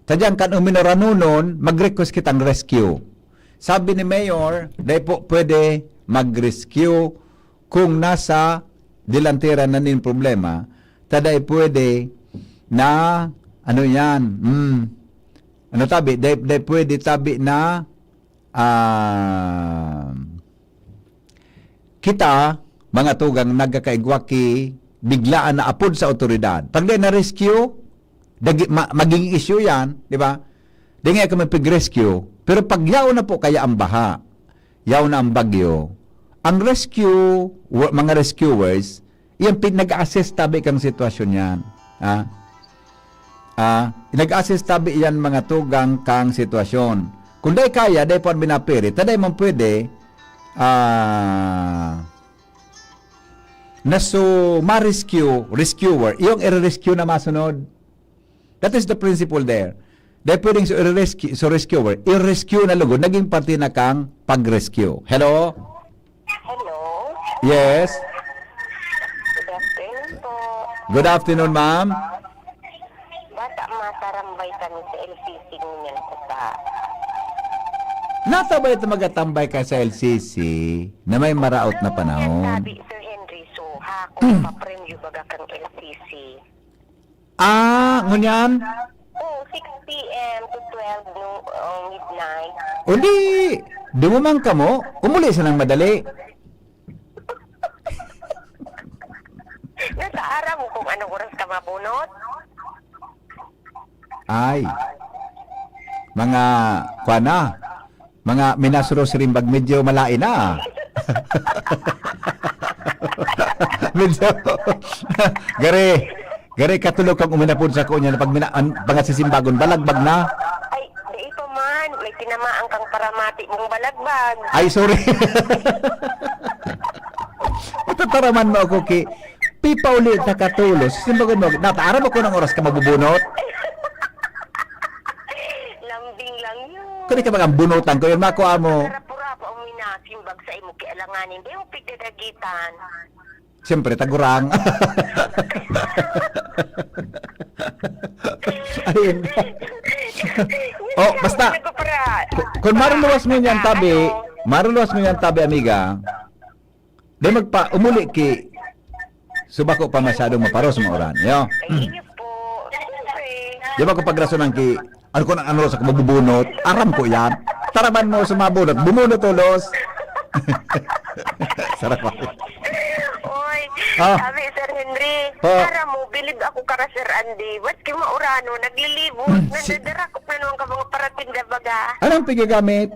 Tadyan kan uminaranonon, mag-request kitang rescue. Sabi ni Mayor, dai po pwede mag-rescue kung nasa delantera na nin problema, ta dai pwede na, ano yan, mm, ano tabi, dai, dai pwede tabi na, ah, kita, mga tugang, nagkakaigwa ki biglaan na apod sa awtoridad. Pag dai na-rescue, dagi-, ma-, maging issue yan, di ba? Di nga kami pag-rescue. Pero pag yaon na po kaya ang baha, yaon na ang bagyo, ang rescue, wa-, mga rescuers, yan pin-, nag-assess tabi kang sitwasyon yan. Ha? Ah, nag-assess tabi yan mga tugang kang sitwasyon. Kung dai kaya, dai po ang binapiri, ta dai man pwede, ah, na so ma-rescue, rescuer, yung i-rescue na masunod. That is the principle there. Dai pwedeng so i-rescue, so rescuer, i-rescue na lugod, naging parte na kang pag-rescue. Hello? Hello? Yes? Good afternoon po. Good afternoon, ma'am. Bata matarambay kami sa L C C ngunyan ko sa Nata ba ito magatambay ka sa L C C na may maraot na panahon? Sabi, Sir Henry, so, ha, kung papremyo baga kang L C C. Ah, ngunyan? Oo, six P M to twelve no, oh, midnight. Undi, dumuman ka mo? Umuli sa nang madali. Nasa ara mo kung anong oras ka mabunot? Ay. Mga, kwa na. Mga minasuro sirimbag medyo malain na. Medyo, gari, gari katulog kang uminapod sa kunya na pag mina-, an-, mga sisimbagon, balagbag na. Ay, di ito man. May tinamaan kang paramati mong balagbag. Ay, sorry. Taraman mo ako ki, pipauli ta ka tolos. Simbagon mo, nata, aram mo kung anong oras ka mabubunot? Lambing lang yun. Kung di ka bagang bunutan ko yun, makuha mo. Karapura pa ang minasimbag sa imo, kailanganin. Di mo pigdadagitan. Siyempre, tagurang. Ayun. Oh, basta, ku- kung maruluwas mo niyan, tabi, maruluwas mo niyan, tabi, amiga, di magpa, umuli ki, subako pa masyadong maparos mo oran. Yo. Ay, iyo po. Siyempre. Di ba kung pagrasonan ki, ano ko nang ano sa mabubunot? Aram ko yan. Taraman mo sa mabunot. Bumunot tolos. Sarap ako. Oy, Ah. Sabi, Sir Henry, Ah. Para mo, bilib ako kara Sir Andy. Ba't ki maurano, naglilibot, Hmm, si- nandadarakop na naman ka mga paratinda baga. Anong pigagamit?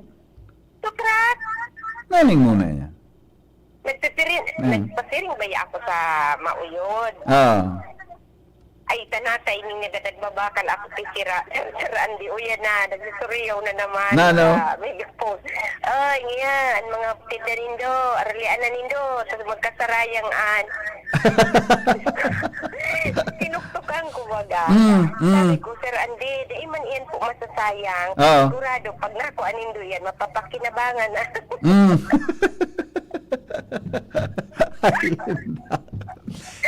Suprat! Naning muna niya. Nagpisiring, Hmm. Nagpasiring ba ako sa mauyod? Ah. Ay, tanata, ining nagadagbabakal ako, pisira. Sir Andy, uyan na, nagsusuriyaw na naman. Na, no? Ah, may gapos. Ay, ngayon, mga tinda nindo, aralian na nindo, sa magkasarayang an. Tinuktukan ko, baga. Mm, mm. Sabi ko, Sir Andy, di man iyan po masasayang. Oo. Sigurado, pag nakuha nindo yan, mapapakinabangan na. Mm.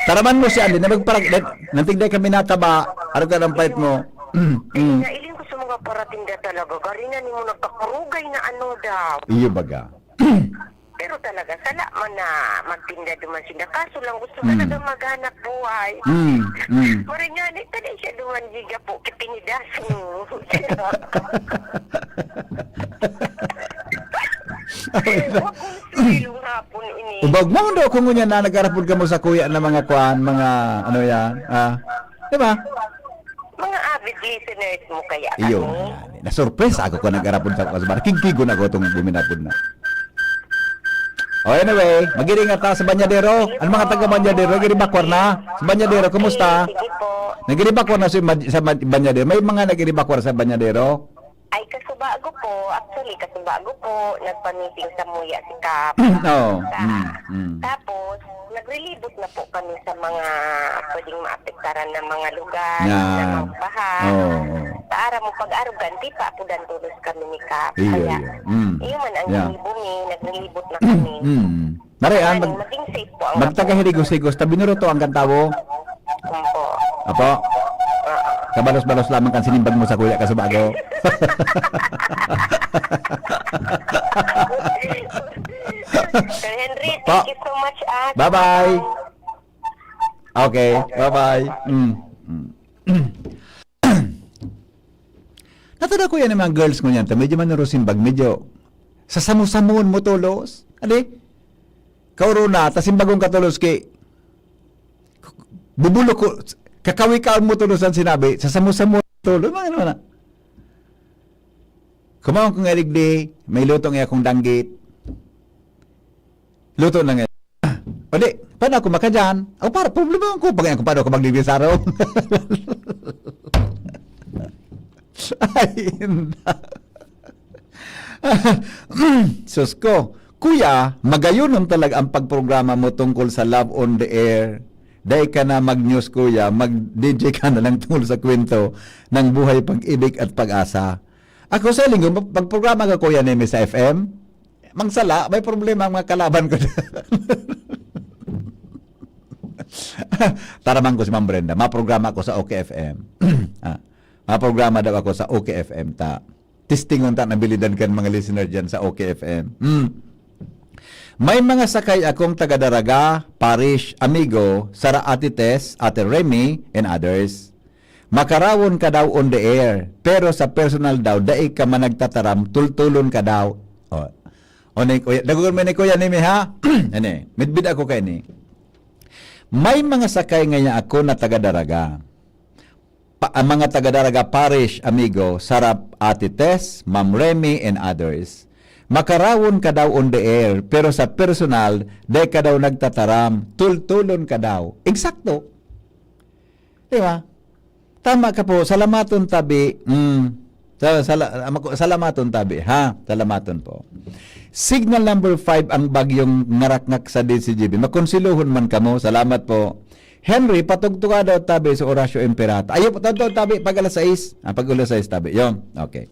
Taraman mo si Andy na magparag... Nantigday kami nataba. Ano ka ng fight mo? Mm, mm. Nailing ko sa mga paratinda talaga. Gari na nimo nagkakarugay na ano daw. Iyo baga. Pero talaga, sala man na magtinda duman sila. Kaso lang, gusto Mm. talaga maghanap buhay. Mm, mm. Maringani, tali siya duman, giga po, kipinidas mo. Huwag kong silong hapon ini. Ubag mo daw kung ngunyan na nag-arapod ka mo sa kuya na mga kwan, mga ano yan, ah, di ba? Mga avid listeners mo kaya Iyo, kami? yan. Nasurpresa ako kung nag-arapod sa kwan. Kigkigon ako itong guminapod na. O anyway, magiringat ta sa Banyadero. Ang mga taga Banyadero, nagiribakwar na. Sa Banyadero, kumusta? Sige po. Nagiribakwar na sa, Mad- sa Mad- Banyadero. May mga nagiribakwar sa Banyadero. Ay, kasubago po. Actually, kasubago po. Nagpa-meeting sa Muya si Kap. Oo. Sa- Mm, mm. Tapos, naglilibot na po kami sa mga pwedeng maapektaran ng mga lugar, Yan. na mga baha. Oo, oo. Sa araw mo pag-arugan, di pa po dantulos kami ni Kap. Iyo, Kaya, iyo. Mm. iyo man ang Yeah. ginibo mi, naglilibot na kami. Mm. Maray, ah, Yan, mag- maging safe po ang magtaga hinigo-higos ta binuruto ang kantawo. Opo. Apo. Kabalos-balos lamang kan sinimbag mo sa kuya ka sa bago. Sir Henry, Pa- thank you so much. Ah, Bye-bye. Okay, bye-bye. Mm. Mm. Natada ko yan ng mga girls ko niyan. Ta medyo manurosimbag, medyo sasamusamuon mo tolos. Adi? Kauruna, ta simbagon ka tolos ki bubulok ko, kakawikaon mo tolos ang sinabi, sasamusamuon mo tolos. Mga ano na. Kumaon ko nga digdi, may luto nga akong danggit. Luto na nga. O di, paano ako makadyan? O para problema ko, pag ako, paano ako magdidisaron? Ay, inda. Sus ko. Kuya, magayon talaga ang pagprograma mo tungkol sa Love on the Air. Dai ka na mag-news, kuya. Mag-D J ka na lang tungkol sa kwento ng buhay, pag-ibig at pag-asa. Ako sa linggo, mag-, magprograma ka, Kuya Neme, sa F M? Magsala, may problema ang mga kalaban ko. Taraman ko si Ma'am Brenda, maprograma ako sa O K F M. Ah, maprograma daw ako sa O K F M ta. Testingon ta, nabilidan kan mga listener dyan sa O K F M. Hmm. May mga sakay akong taga Daraga, Parish, Amigo, Sara Ate Tess, Ate Remy, and others. Makarawon ka daw on the air, pero sa personal daw, dai ka man nagtataram, tultulon ka daw. O. O ni Kuya, dagogon mo ni Kuya Nimi, ha? Ani, midbid ako kay ni. May mga sakay ngaya ako na taga Daraga. Pa, ang mga taga Daraga Parish, Amigo, Sarap, Ate Tess, Ma'am Remy, and others. Makarawon ka daw on the air, pero sa personal, dai ka daw nagtataram, tultulon ka daw. Eksakto. Di ba? Tama ka po, salamaton tabi. Mm. Sa, sala-, mako-, salamaton tabi, ha? Salamaton po. Signal number five ang bagyong ngarakngak sa D C G B. Makonselohon man kamo. Salamat po. Henry, patugtuga daw tabi sa Horacio Imperata. Ayo po, tawag tabi pag alas sais. Ah, pag alas sais tabi. Yon. Okay.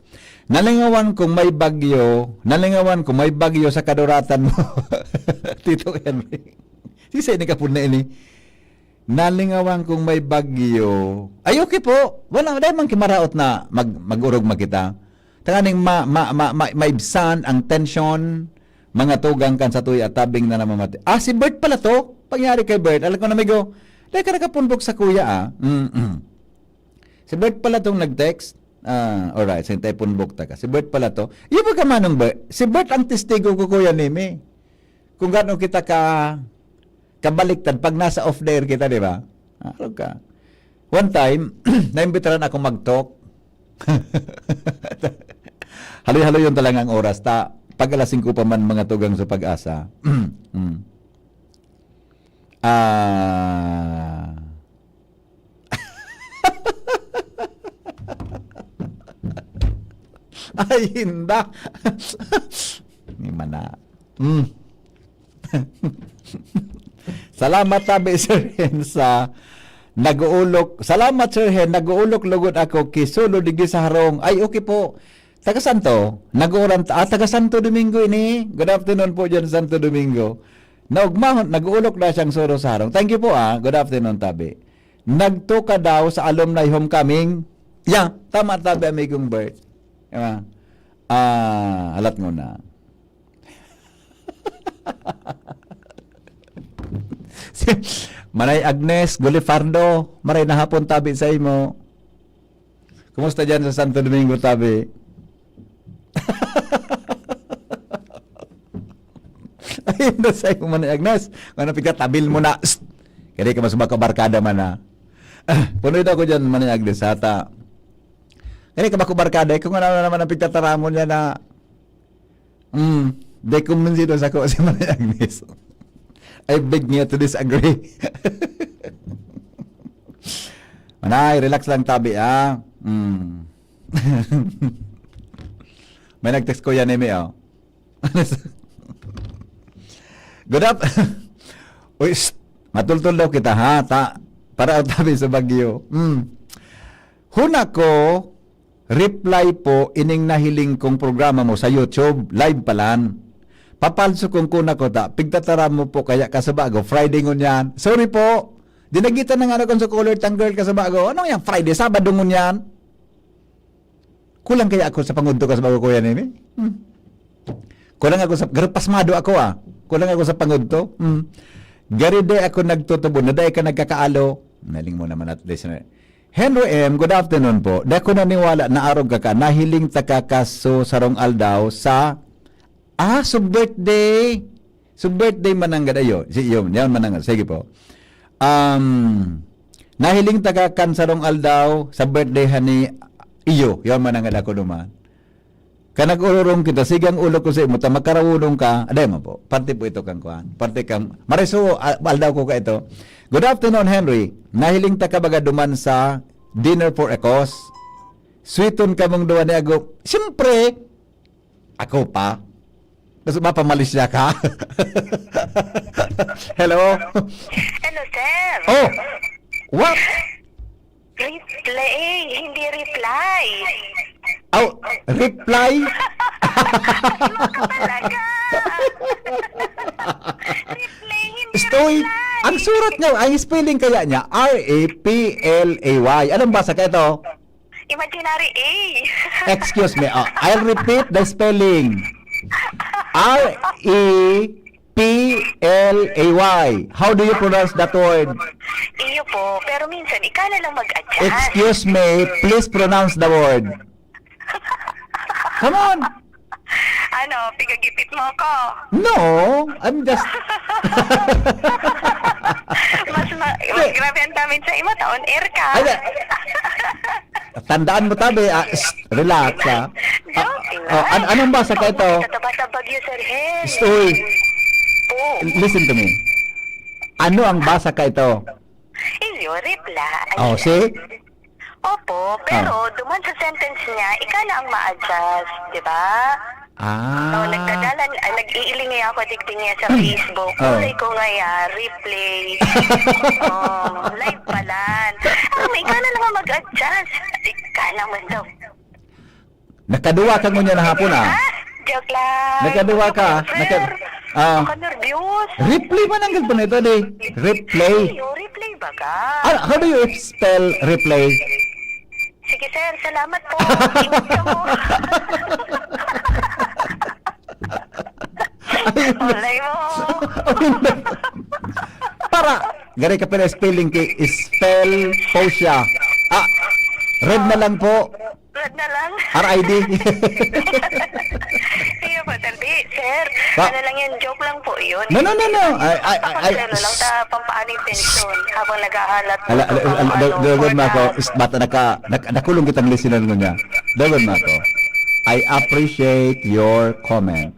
Nalingawan kung may bagyo, nalingawan kung may bagyo sa kaduratan mo. Tito Henry. Sisay ni kapon na ini? Nalingawan kung may bagyo. Ay, okay po. Wala, dahil man kimaraot na mag-, mag-orog magkita. Tanganing ma-, ma-, ma-, ma-, maibsan ang tensyon, mga tugang kan sa tuya at tabing na namamati. Ah, si Bert pala to. Pangyari kay Bert. Alam ko na, amigo. Dahil ka nakapunbok sa kuya, ah. Mm-mm. Si Bert pala tong nag-text. Ah, alright. Sa tayo punbok ta ka. Si Bert pala to. Yung pagkamanong Bert, si Bert ang testigo ko, Kuya Nemi. Kung gaano kita ka kabaliktad pag nasa off the air kita, di ba? Araw ka. One time, naimbitaran ako mag-talk. Haloy-haloy yun talaga ang oras. Ta, pag alas singko pa man mga tugang sa pag-asa. Mm. Ah. Ay, hinda. Ni mana. Mm. Salamat tabi, Sir Hen, sa nag-uulok. Salamat, Sir Hen. Nag-uulok lugod ako. Kisulo digi sa harong. Ay, okay po. Taga Santo, nag-uuran ta-, ah, taga Santo Domingo ini. Good afternoon po dyan, Santo Domingo. Naugmahon, nag-uulok na siyang suro sa harong. Thank you po, ah. Good afternoon, tabi. Nagtuka daw sa alumni homecoming. Ya, tama, tabi, amigong Bert. Diba? Ah, halat mo na. Si Manay Agnes Gulifardo, maray na hapon tabi sa imo. Kumusta dyan sa Santo Domingo, tabi? Ay, hindi sa imo, Manay Agnes. Ano, pigtatabil mo na. Psst! Kaya ka mas makabarkada man, ha? Punoy daw ko dyan, Manay Agnes, hata. Kaya ka makabarkada, eh, kung ano naman ang pigtataramon niya na Hmm, dai kumbinsido sa ko si Manay Agnes. I beg niya to disagree. Manay, relax lang tabi, ah. Hmm. May nag-text ko yan, Emi, oh. Good up. Uy, shh. Matultol daw kita, ha? Ta, para tabi sa bagyo. Hmm. Huna ko, reply po ining nahiling kong programa mo sa YouTube, live palan. Papalso kong kuna ko ta, pigtatara mo po kaya ka sa bago, Friday ngunyan. Sorry po, dinagitan na nga na kung sa color tang girl ka sa bago. Ano yan, Friday, Sabado ngunyan? Kulang kaya ako sa pangudto ka sa bago, Kuya Nini? Hmm. Kulang ako sa, pero pasmado ako, ah. Kulang ako sa pangudto. Hmm. Gari di ako nagtutubo, na dai ka nagkakaalo. Naling mo naman at least na. Henry M, good afternoon po. Di ako naniwala na arog ka ka. Nahiling ta ka kaso sarong aldaw sa, ah, so birthday. So birthday mananggad. Ayo, si iyo, yan mananggad. Sige po. Um, nahiling ta ka kan sarong aldaw sa birthday hani iyo. Yan mananggad ako naman. Ka nag-ururong kita, sigang ulo ko sa imo, ta makarawunong ka. Aday mo po, parte po ito kang kuan. Parte kang, mariso, a-, aldaw ko ka ito. Good afternoon, Henry. Nahiling ta ka baga duman sa dinner for a cause? Sweeton kamong duwa ni Ago. Siyempre, ako pa. Mas mapamalisya ka. Hello? Hello, sir. Oh! What? Replay, hindi reply. Oh, reply? Ano ka talaga? Replay, hindi Stoy, reply. Ang surat niya, ang spelling kaya niya, R A P L A Y. Anong basa ka ito? Imaginary A. Excuse me. Oh, I'll repeat the spelling. R A P L A Y. How do you pronounce that word? Iyo po. Pero minsan, ikaw na lang mag-adjust. Excuse me, please pronounce the word. Come on. Ano, pigagipit mo ako? No, I'm just Mas ma- Hindi. Grabe ang damage sa imo, ta on air ka. Ay, tandaan mo tabi, ah, shh, relax, ah. Joke Ah, oh, an- lang. Anong basa ka ito? Ito, basa bagyo, Sir Hen. Stoy. Oo. Listen to me. Ano ang basa ka ito? Iyo, reply. Oh, see? Opo, po, pero duman sa sentence niya, ika na ang ma-adjust, di ba? Ah. Oh, nagdadalan, ah, nag-iilingi ako, digdi niya sa Facebook. Oh. Kulay ko ngaya, replay. Oh, live pala. Ah, may ika na lang ang mag-adjust. Ika naman daw. Nakaduwa ka ngunyan na hapon, ah. Ah, joke lang. Nakaduwa ka. Joke lang, sir. Naka-, ah. Nakanerbyos. Replay man ang gagawin ito, di? Replay. Ay, oh, replay ba ka? Ah, how do you spell replay? Sige, sir. Salamat po. Ingat ka po. Walay mo. Para, gari ka pala spelling kay spell po siya. Ah, red na lang po. Red na lang. R I D. Iyo po, sir. Di, sir. Ba- Ano lang yan, joke lang po yun. No, no, no, no. Ay, ay, ay, ay. Pakonselo lang sa pampaano yung tensyon habang naghahalat po Ala, ito ala, pang, ala, ano, do-, doon mo ako. forecast. Is-, bata naka-, nak-, nakulong kitang listener ko niya. Doon mo ako. I appreciate your comment.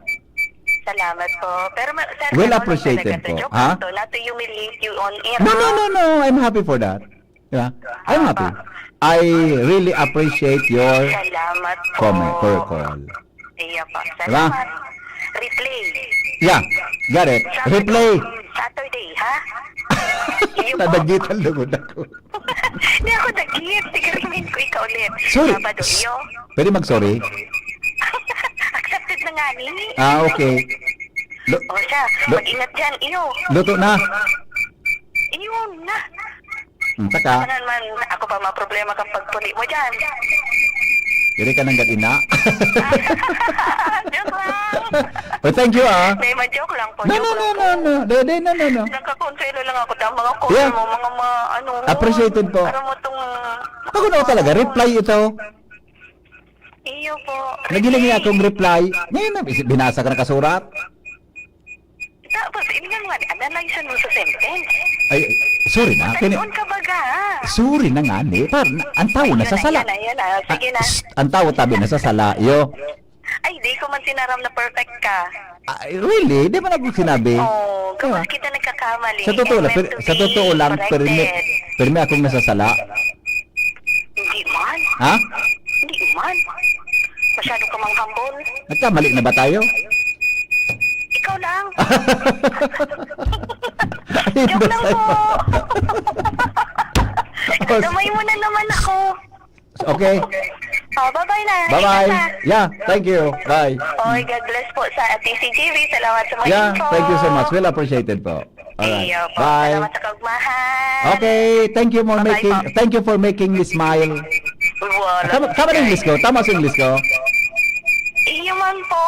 Salamat po. Pero ma-, sir, Well ano lang appreciated talaga, sir, po. Joke Ha? lang to, not to humiliate you on air, No, no, ha? no, no. I'm happy for that. Yeah. I'm happy. I really appreciate your Salamat po. comment, for your call. Iya po. Diba? Salamat. Replay. Yeah. Got it. Sabado, Replay. Saturday, ha? Iyo po. Nadagitan lugod ako. Di ako dagit. Sige, rin ko ikaw ulit. Sorry. Sabado, iyo. Pwede mag-sorry? Accepted na nga ni. Ah, okay. Lo-, O siya, lo-, mag-ingat dyan, iyo. Luto na. Iyo na. Hmm, taka. Ano naman, ako pa maproblema kang pagpuli mo dyan. Diri ka nang gadina. Joke lang. Well, thank you, ah. Hindi, ma-joke lang po, No, joke no, lang no, po. no, no. Di, di, no, no, no. Nagkakonselo lang ako. Tama mga call Yeah. mo, mga ma-, ano, Appreciated po. Ano mo tong Ako na talaga, reply ito. Iyo po. Nagiling niya akong reply. Ngayon na, binasa ka nakasurat. Tapos, ini nga mga, analyze mo sa sentence. Ay, sorry na. Pini- Pagkaon ka ba ga? Sorry na nga, ni. Par, na, ang tao Ayun na, nasasala. Ayan, ayan, ah. Sige Ah, na. Shh, ang tao tabi nasasala, iyo. Ay, di ko man sinaram na perfect ka. Ah, really? Di ba nag-, sinabi? Oh, Di ba? Kapag kita nagkakamali, Sa totoo and lang, meant per-, to sa be totoo lang, permi, corrected. permi akong nasasala. Hindi man. Ha? Hindi man. Masyado ka mang humble. Nagkamali na ba tayo? Ikaw lang. Joke lang po. Gamay mo na naman ako. Okay. Oh, bye-bye na. Bye-bye. Ingat na. Yeah, thank you. Bye. Oy, God bless po sa T C G V. Salamat sa mga Yeah, info. Thank you so much. Well appreciated po. Alright. Iyo po. Bye. Salamat sa kaugmahan. Okay, thank you for Bye-bye making, po. thank you for making me smile. Wala. Tama, tama na English ko? Tama sa English ko? Iyo man po.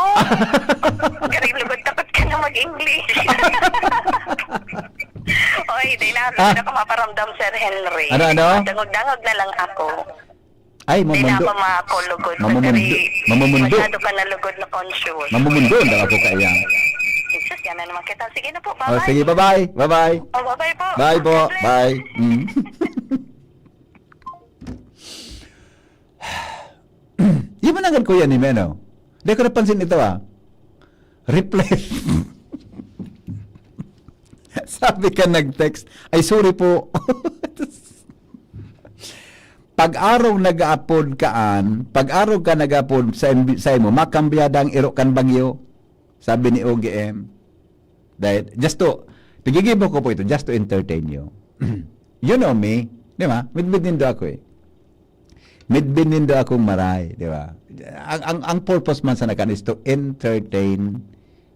Garing lugod, takot ka na mag-English. Oy, di na, Ah. di na ako maparamdam, Sir Henry. Ano, ano? Dangog-dangog na lang ako. Ay, Di na mamundo. ako makulugod sa Mamundo. diri. Mamundo. Masyado ka na lugod na conscious. Mamundo, ang dara po kaya. Jesus, yan na naman kita. Sige na po, Oh, bye-bye. sige, bye-bye. Bye-bye. Oh, bye-bye po. Bye po. God bless. Bye. Mm. Yun man agad, Kuya Nime, no? Di ko napansin ito, ah. Reply. Sabi ka nag-text, "Ay, sorry po." Pag-araw nag-aapod kaan, pag-araw ka nag-aapod sa imbi-, sa imo, makambyada ang iro kan bagyo, sabi ni O G M. Dahil, just to, pigigibo ko po ito, just to entertain you. You know me, di ba? Midbid nindo ako eh. Midbid nindo akong maray, di ba? Ang, ang, ang purpose man sa nakan is to entertain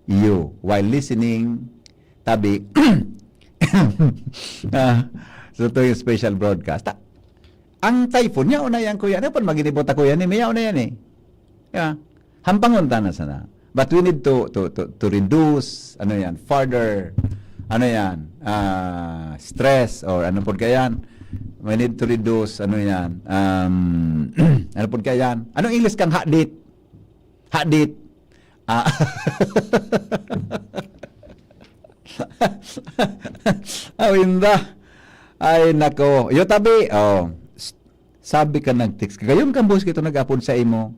you while listening, tabi, ah, so ito yung special broadcast. Ta-, ang typhoon, yaon na yan, kuya. Ano pa, maginibot ako yan, eh? May yaon na yan, eh. Di ba? Hampangon ta na sana. But we need to, to, to, to reduce, ano yan, further, ano yan, ah, stress, or ano po kaya yan? We need to reduce, ano yan, um, ano po kaya yan? Anong English kang hadit? Hadit. Ah. Awinda. Ay, nako. Yo, tabi. Oh. S-, sabi ka nag-text. Gayon kang boss kito nag-apod sa imo.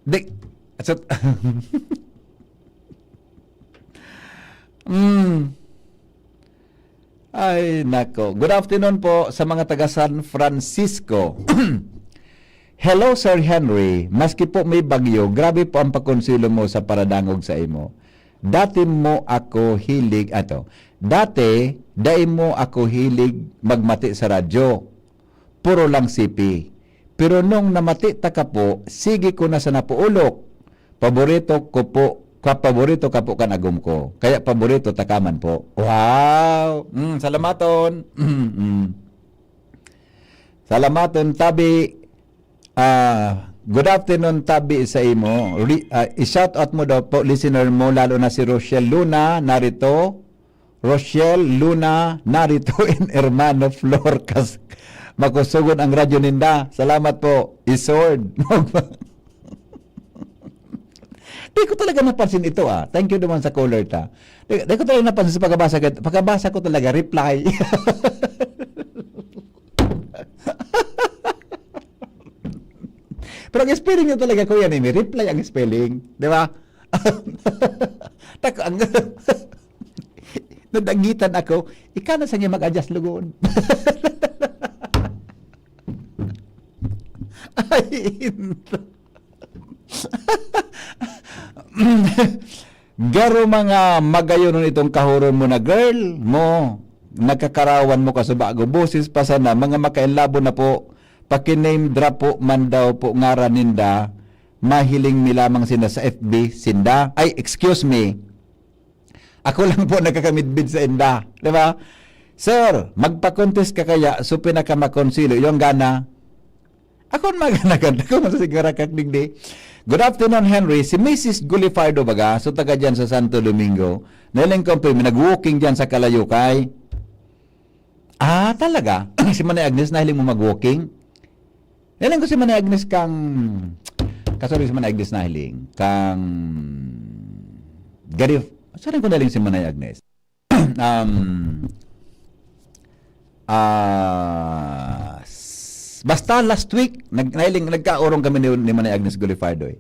Di, so, mm. Ay, nako. Good afternoon po sa mga taga San Francisco. Hello, Sir Henry. Maski po may bagyo, grabe po ang pagkonselo mo sa paradangog sa imo. Dati mo ako hilig, ato. Dati, dai mo ako hilig magmati sa radyo. Puro lang sipi. Pero nung namati ta ka po, sige ko na sa napuulok. Paborito ko po, ka-, paborito ka po kan agom ko. Kaya paborito ta ka man po. Wow! Mm, salamaton. Mm. Salamaton, tabi. Ah, good afternoon, tabi sa imo. Re-, ah, i-shout out mo daw po, listener mo, lalo na si Rochelle Luna, narito. Rochelle Luna, narito in Hermano Flor, kas-, makusogon ang radyo ninda. Salamat po. Isord. Di ko talaga napansin ito, ah. Thank you naman sa caller ta. Di, di ko talaga napansin sa pagkabasa ko. Pagkabasa ko talaga, reply. Pero ang spelling nyo talaga, Kuya Nemi, reply ang spelling. Di ba? Tako, ang, nadagitan ako, ika na sa niya mag-adjust lugod. Ay, Garo mga magayonon itong kahuron mo na girl mo. Nagkakarawan mo ka sa bago. Boses pa sana. Mga makainlabo na po. Paki-name drop po man daw po ngaran ninda. Mahiling mi lamang sinda sa F B sinda. Ay, excuse me. Ako lang po nagkakamidbid sa inda. Di ba? Sir, magpa-contest ka kaya so pinakamakonsilo. Yung gana, ako ang maganagan. Ako man sa sigara kak digdi. Good afternoon, Henry. Si Missus Gulifardo baga, so taga dyan sa Santo Domingo. Nailing ko ang pirmi, nag-walking dyan sa Kalayukay. Ah, talaga? Si Manay Agnes, nahiling mo mag-walking? Nailing ko si Manay Agnes kang, kasorry si Manay Agnes nahiling, kang Garif, sorry ko nahiling si Manay Agnes. Um, ah, s-, basta last week, nag-, nahiling, nagkaurong kami ni, ni Manay Agnes Gulifardo eh.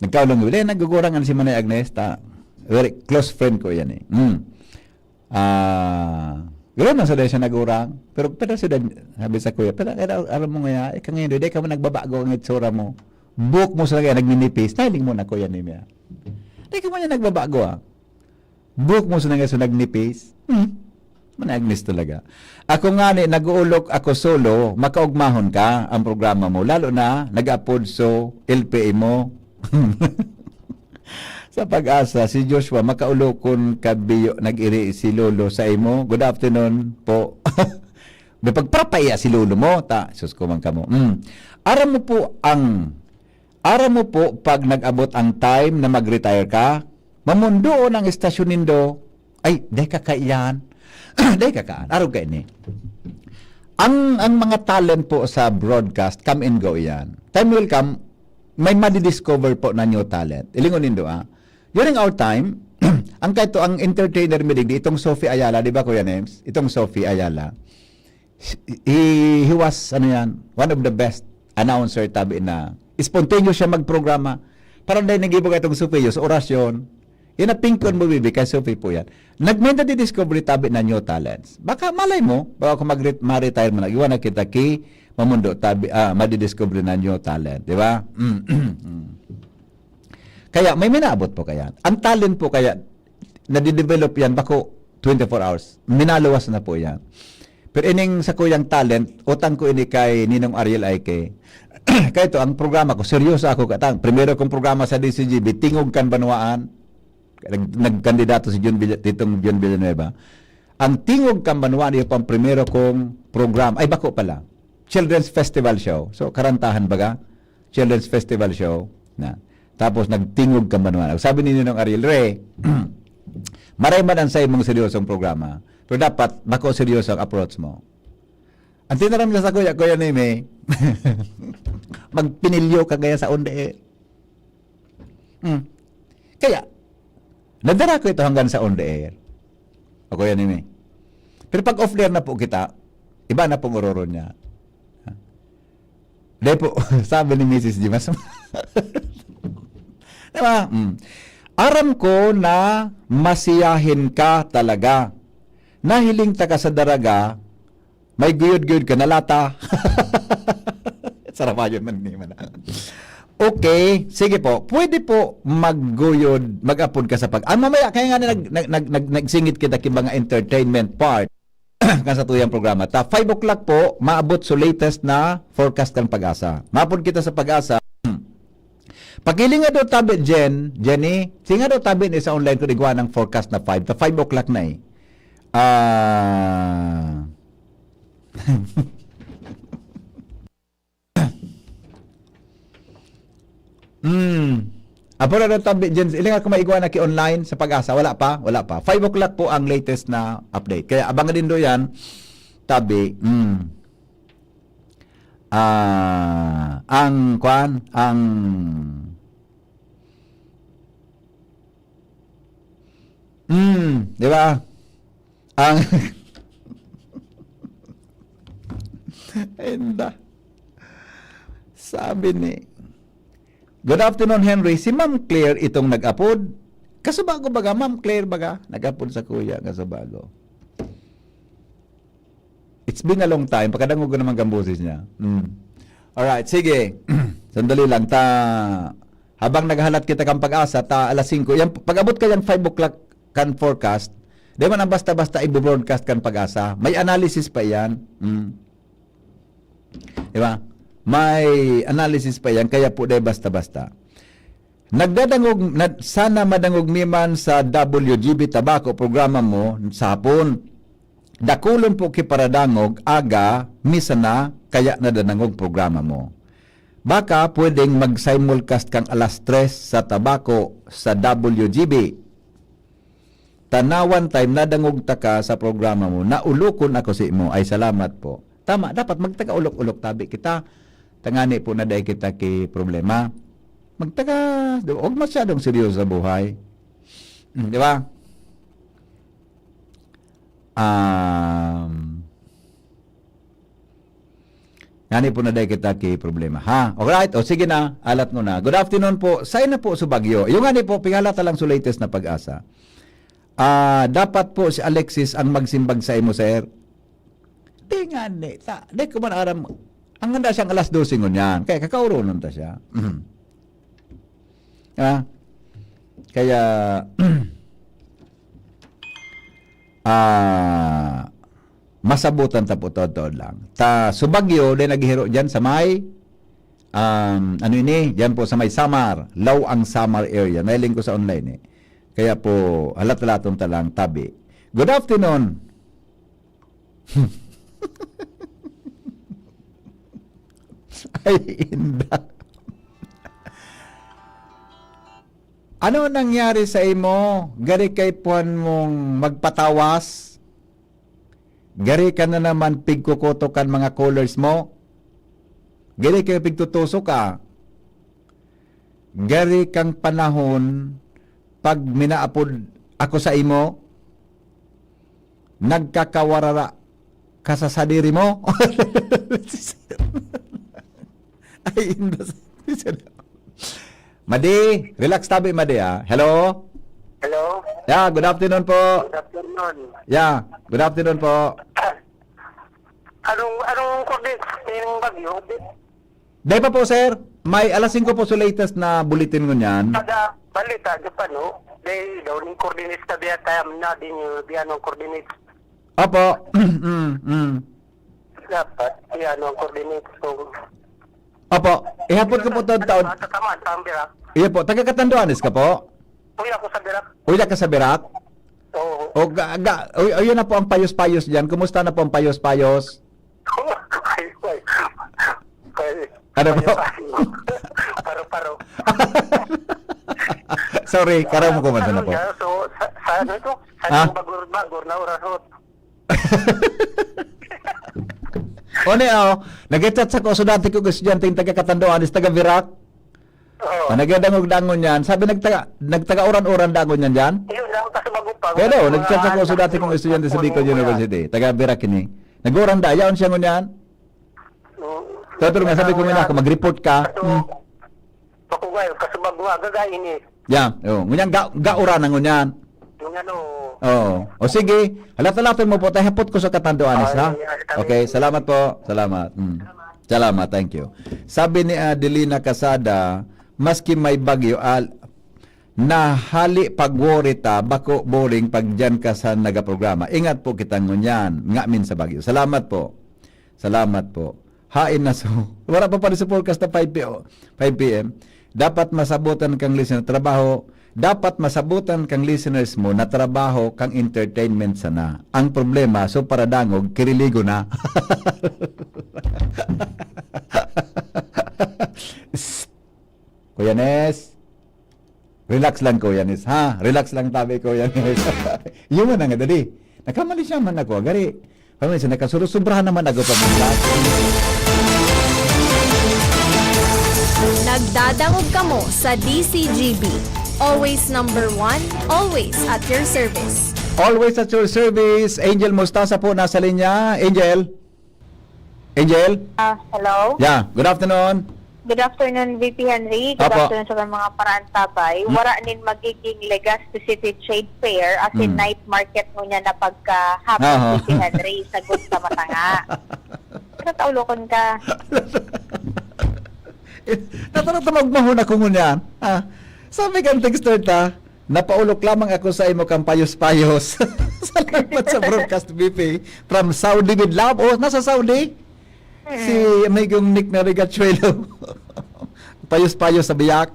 Nagkaurong kami. Eh, nagugurang si Manay Agnes, ta, very close friend ko yan eh. Mm. Ah, ganoon man sa dahil siya nagurang. Pero, pero siya, sabi sa kuya, "Pero, pero, aram mo nga, ika ngayon, di ka man nagbabago ang itsura mo. Buhok mo sa lagay, nagninipis." Nahiling mo na, Kuya Nemi, ah. Di ka man yan nagbabago, ah. Buhok mo sa lagay, so nagnipis. Hmm. Manay Agnes talaga. Ako nga ni, nag-uulok ako solo, makaugmahon ka ang programa mo. Lalo na, nag-apod so L P A mo. Sa Pag-asa, si Joshua, makaulokon ka biyo, nag-iri si Lolo sa imo. Good afternoon po. May pagparapaiya si Lolo mo. Ta, sus ko man kamo. Mm. Aram mo po ang, aram mo po pag nag-abot ang time na mag-retire ka, mamundoon ang estasyon nindo. Ay, dai ka kaiyan. Dai ka kaan. Arog ka ini. Ang, ang mga talent po sa broadcast, come and go yan. Time will come, may madidiscover po na new talent. Ilingon nindo, ah. During our time, ang kaito, ang entertainer mi digdi, itong Sophie Ayala, di ba, Kuya Nems? Itong Sophie Ayala. He, he was, ano yan, one of the best announcer, tabi na. Spontaneous siya magprograma. Parang dahil nag-ibo ka itong Sophie, sa orasyon. Yan ang pingkon mo, bibi, kay Sophie po yan. Nagmenta di discovery tabi na new talents. Baka malay mo, baka kung mag-re-, ma-retire mo na, iwan na kita ki Mamundo, tabi, ah, madidiscover na new talent, di ba? Mm. Kaya may minaabot po kaya. Ang talent po kaya, nadidevelop yan, bako twenty-four hours. Minaluwas na po yan. Pero ining sa kuyang talent, utang ko ini kay Ninong Ariel Aike. Kaya ito, ang programa ko, seryoso ako katang. Primero kong programa sa D C G B, Tingog Kan Banwaan. Nag-, nagkandidato si John Villa-, Titong John Villanueva. Ang Tingog Kan Banwaan, iyo pang primero kong programa. Ay, bako pala. Children's Festival Show. So, karantahan baga? Children's Festival Show. Na. Tapos, nagtingog ka man naman. Sabi ni Ninong Ariel, "Re, maray man ang sa imong seryosong programa. Pero dapat, bako seryoso ang approach mo." Ang tinaram niya sa kuya, Kuya Neme, "Magpinilyo ka kaya sa on the air." Hmm. Kaya, nadara ko ito hanggang sa on the air. O, Kuya Neme. Pero pag off the air na po kita, iba na pong ororo niya. Di po, sabi ni Missus G, mas, di ba? Mm. Aram ko na masiyahin ka talaga. Nahiling taka sa Daraga, may guyod-guyod ka na lata. Sarabayon man ni man. Okay, sige po. Pwede po magguyod, mag-apod ka sa pag-, ah, mamaya, kaya nga na nag-, nag-, nag-, nag-, nagsingit kita ki mga entertainment part kan sa tuyang programa. Ta five o'clock po, maabot sa latest na forecast kan Pag-asa. Maapod kita sa Pag-asa. Pakilinga daw tabi, Jen, Jenny. Singa daw tabi ni sa online ko, igwa ng forecast na five. Ta five o'clock na eh. Ah. Hmm. Apo na daw tabi, Jen. Ilinga ko maigwa na ki online sa Pag-asa. Wala pa, wala pa. Five o'clock po ang latest na update. Kaya abangan din do yan. Tabi. Hmm. Ah, ang kwan, ang, mm, di ba? Ang, Enda. Sabi ni, "Good afternoon, Henry. Si Ma'am Claire itong nag-apod?" Kasubago baga, Ma'am Claire baga, nag-apod sa kuya, kasubago. It's been a long time. Pakadangog ko naman kang boses niya. Mm. Alright, sige. Sandali lang. Ta, habang naghalat kita kang Pag-asa, ta alas singko. Yan, pag-abot ka yan, five o'clock kan forecast, di man ang basta-basta i-broadcast kan Pag-asa. May analysis pa yan. Mm. Di ba? May analysis pa yan, kaya po di basta-basta. Nagdadangog, na, sana madangog mi man sa W G B Tabaco programa mo sa hapon. Dakulon po ki paradangog, aga, misa na, kaya nadadangog programa mo. Baka pwedeng mag-simulcast kang alas tres sa Tabaco sa W G B. Tanawan time, nadangog taka sa programa mo, naulokon ako sa imo. Ay, salamat po. Tama, dapat magtaga-ulok-ulok tabi kita. Tangani po na dai kita ki problema. Magtaga, huwag masyadong seryoso sa buhay. Hmm, di ba? Um, Ngani po na dai kita ki problema, ha? Alright, o sige na, alat mo na. Good afternoon po. Sain na po sa Baguio? Yung ngani po, pighalata lang sa latest na Pag-asa. Ah, dapat po si Alexis ang magsimbag sa imo, sir. Di ngani, ta, di ko man aram. Ang handa siyang alas dose ngunyan. Kaya kakauronon ta siya. Mhm. Ah, kaya, ah, masabutan ta po, totoo lang. Ta, sa Baguio, di naghihiro dyan sa may, um, ano ini? Dyan po sa may Samar, Law-ang Samar area. Nailing ko sa online eh. Kaya po, halat-halaton ta lang, tabi. Good afternoon. Ay, inda. Ano nangyari sa imo? Gari kay puhan mong magpatawas? Gari ka na naman pigkukoto kan mga callers mo? Gari kay pigtutuso ka? Gari kang panahon pag minaapod ako sa imo, nagkakawarara ka sa sadiri mo? Ay, indos. Madi, relax tabi, Madi, ah. Hello? Hello? Yeah, good afternoon po. Good afternoon. Yeah, good afternoon po. Anong, anong coordinates ng bagyo? Dai pa po, sir. May alas singko po sa latest na bulletin ngunyan. Kada balita, di pa, no? Dai daw ning coordinates na biya time na, di nyo, di anong coordinates. Opo. Mm, mm. Dapat, di ano ang coordinates kung Opo. Ihapon ko po to, ano, taon. Sa tama, tama, Bira? Iyo po. Taga Catanduanes ka po? Uy, ako sa Bira. Uy, ka sa Birak? Oo. O, ga, ga, uy, ayun na po ang payos-payos dyan. Kumusta na po ang payos-payos? Ay, ay. Ay, Ano po? Paro-paro. Sorry, karaw mo ko man sana po. Ano siya? So, sa, sa ano ito? Sa Ah? Bagor-bagor na oras, oh. One, oh, nag-chat sa ko, so dati ko estudyante yung taga Catanduanes, taga Virac. Oo. Ah, nagadangog-dangon yan. Sabi, nagtaga, nagtaga-uran-uran dangon yan dyan? Yun, ang kasabago pa. Pero, Mga nag-chat sa ko, so dati kong estudyante sa Bicol University, taga Virac ini. Nag-uran da, yaon siya ngunyan? Oo. Pero nga, sabi ko nga na, kung mag-report ka, Kaso, hmm. Bako nga, kasabago nga, gagain eh. Yeah, oh, ngunyan, ga, gaura na ngunyan. Yung ano, Oo. O sige, halat-halaton mo po, tayo hapot ko sa katanduanes, Ah, ha? yeah, yeah, Okay, salamat po. Salamat. Mm. Salamat, thank you. Sabi ni Adelina Casada, "Maski may bagyo, al-, nahali pag-worry ta, bako boring pag diyan ka sa nagaprograma. Ingat po kita ngunyan, ngamin sa bagyo." Salamat po. Salamat po. Hain na so. Wala pa pa rin sa forecast na five P M, five P M. Dapat masabutan kang listener trabaho. Dapat masabutan kang listeners mo na trabaho kang entertainment sana. Ang problema, so paradangog, kiriligo na. Kuya Nes. Relax lang, Kuya Nes, ha? Relax lang tabi, Kuya Nes. Yun man ang dali. Nakamali siya man ako. Gari, paminsan nakasurusubrahan naman ako paminsan. Nagdadangog kamo sa D C G B. Always number one, always at your service. Always at your service. Angel Mostasa po nasa linya. Angel? Angel? Ah, hello? Yeah, good afternoon. Good afternoon, V P Henry. Good Apo. afternoon sa mga paraantabay. Hmm. Wara nin magiging Legazpi City Trade Fair, as in Hmm. night market ngunyan na pagkahapon, Aha. V P Henry, sagot sa matanga. Pero taulokon ka. Natarat na magmahon ako ngunyan. Ah, sabi kang texter ta, "Napaulok lamang ako sa imo kang payos-payos." Salamat sa broadcast, V P. From Saudi with love. Oh, nasa Saudi? Si amigong Nick na Rigachuelo. Payos-payos sa biyak.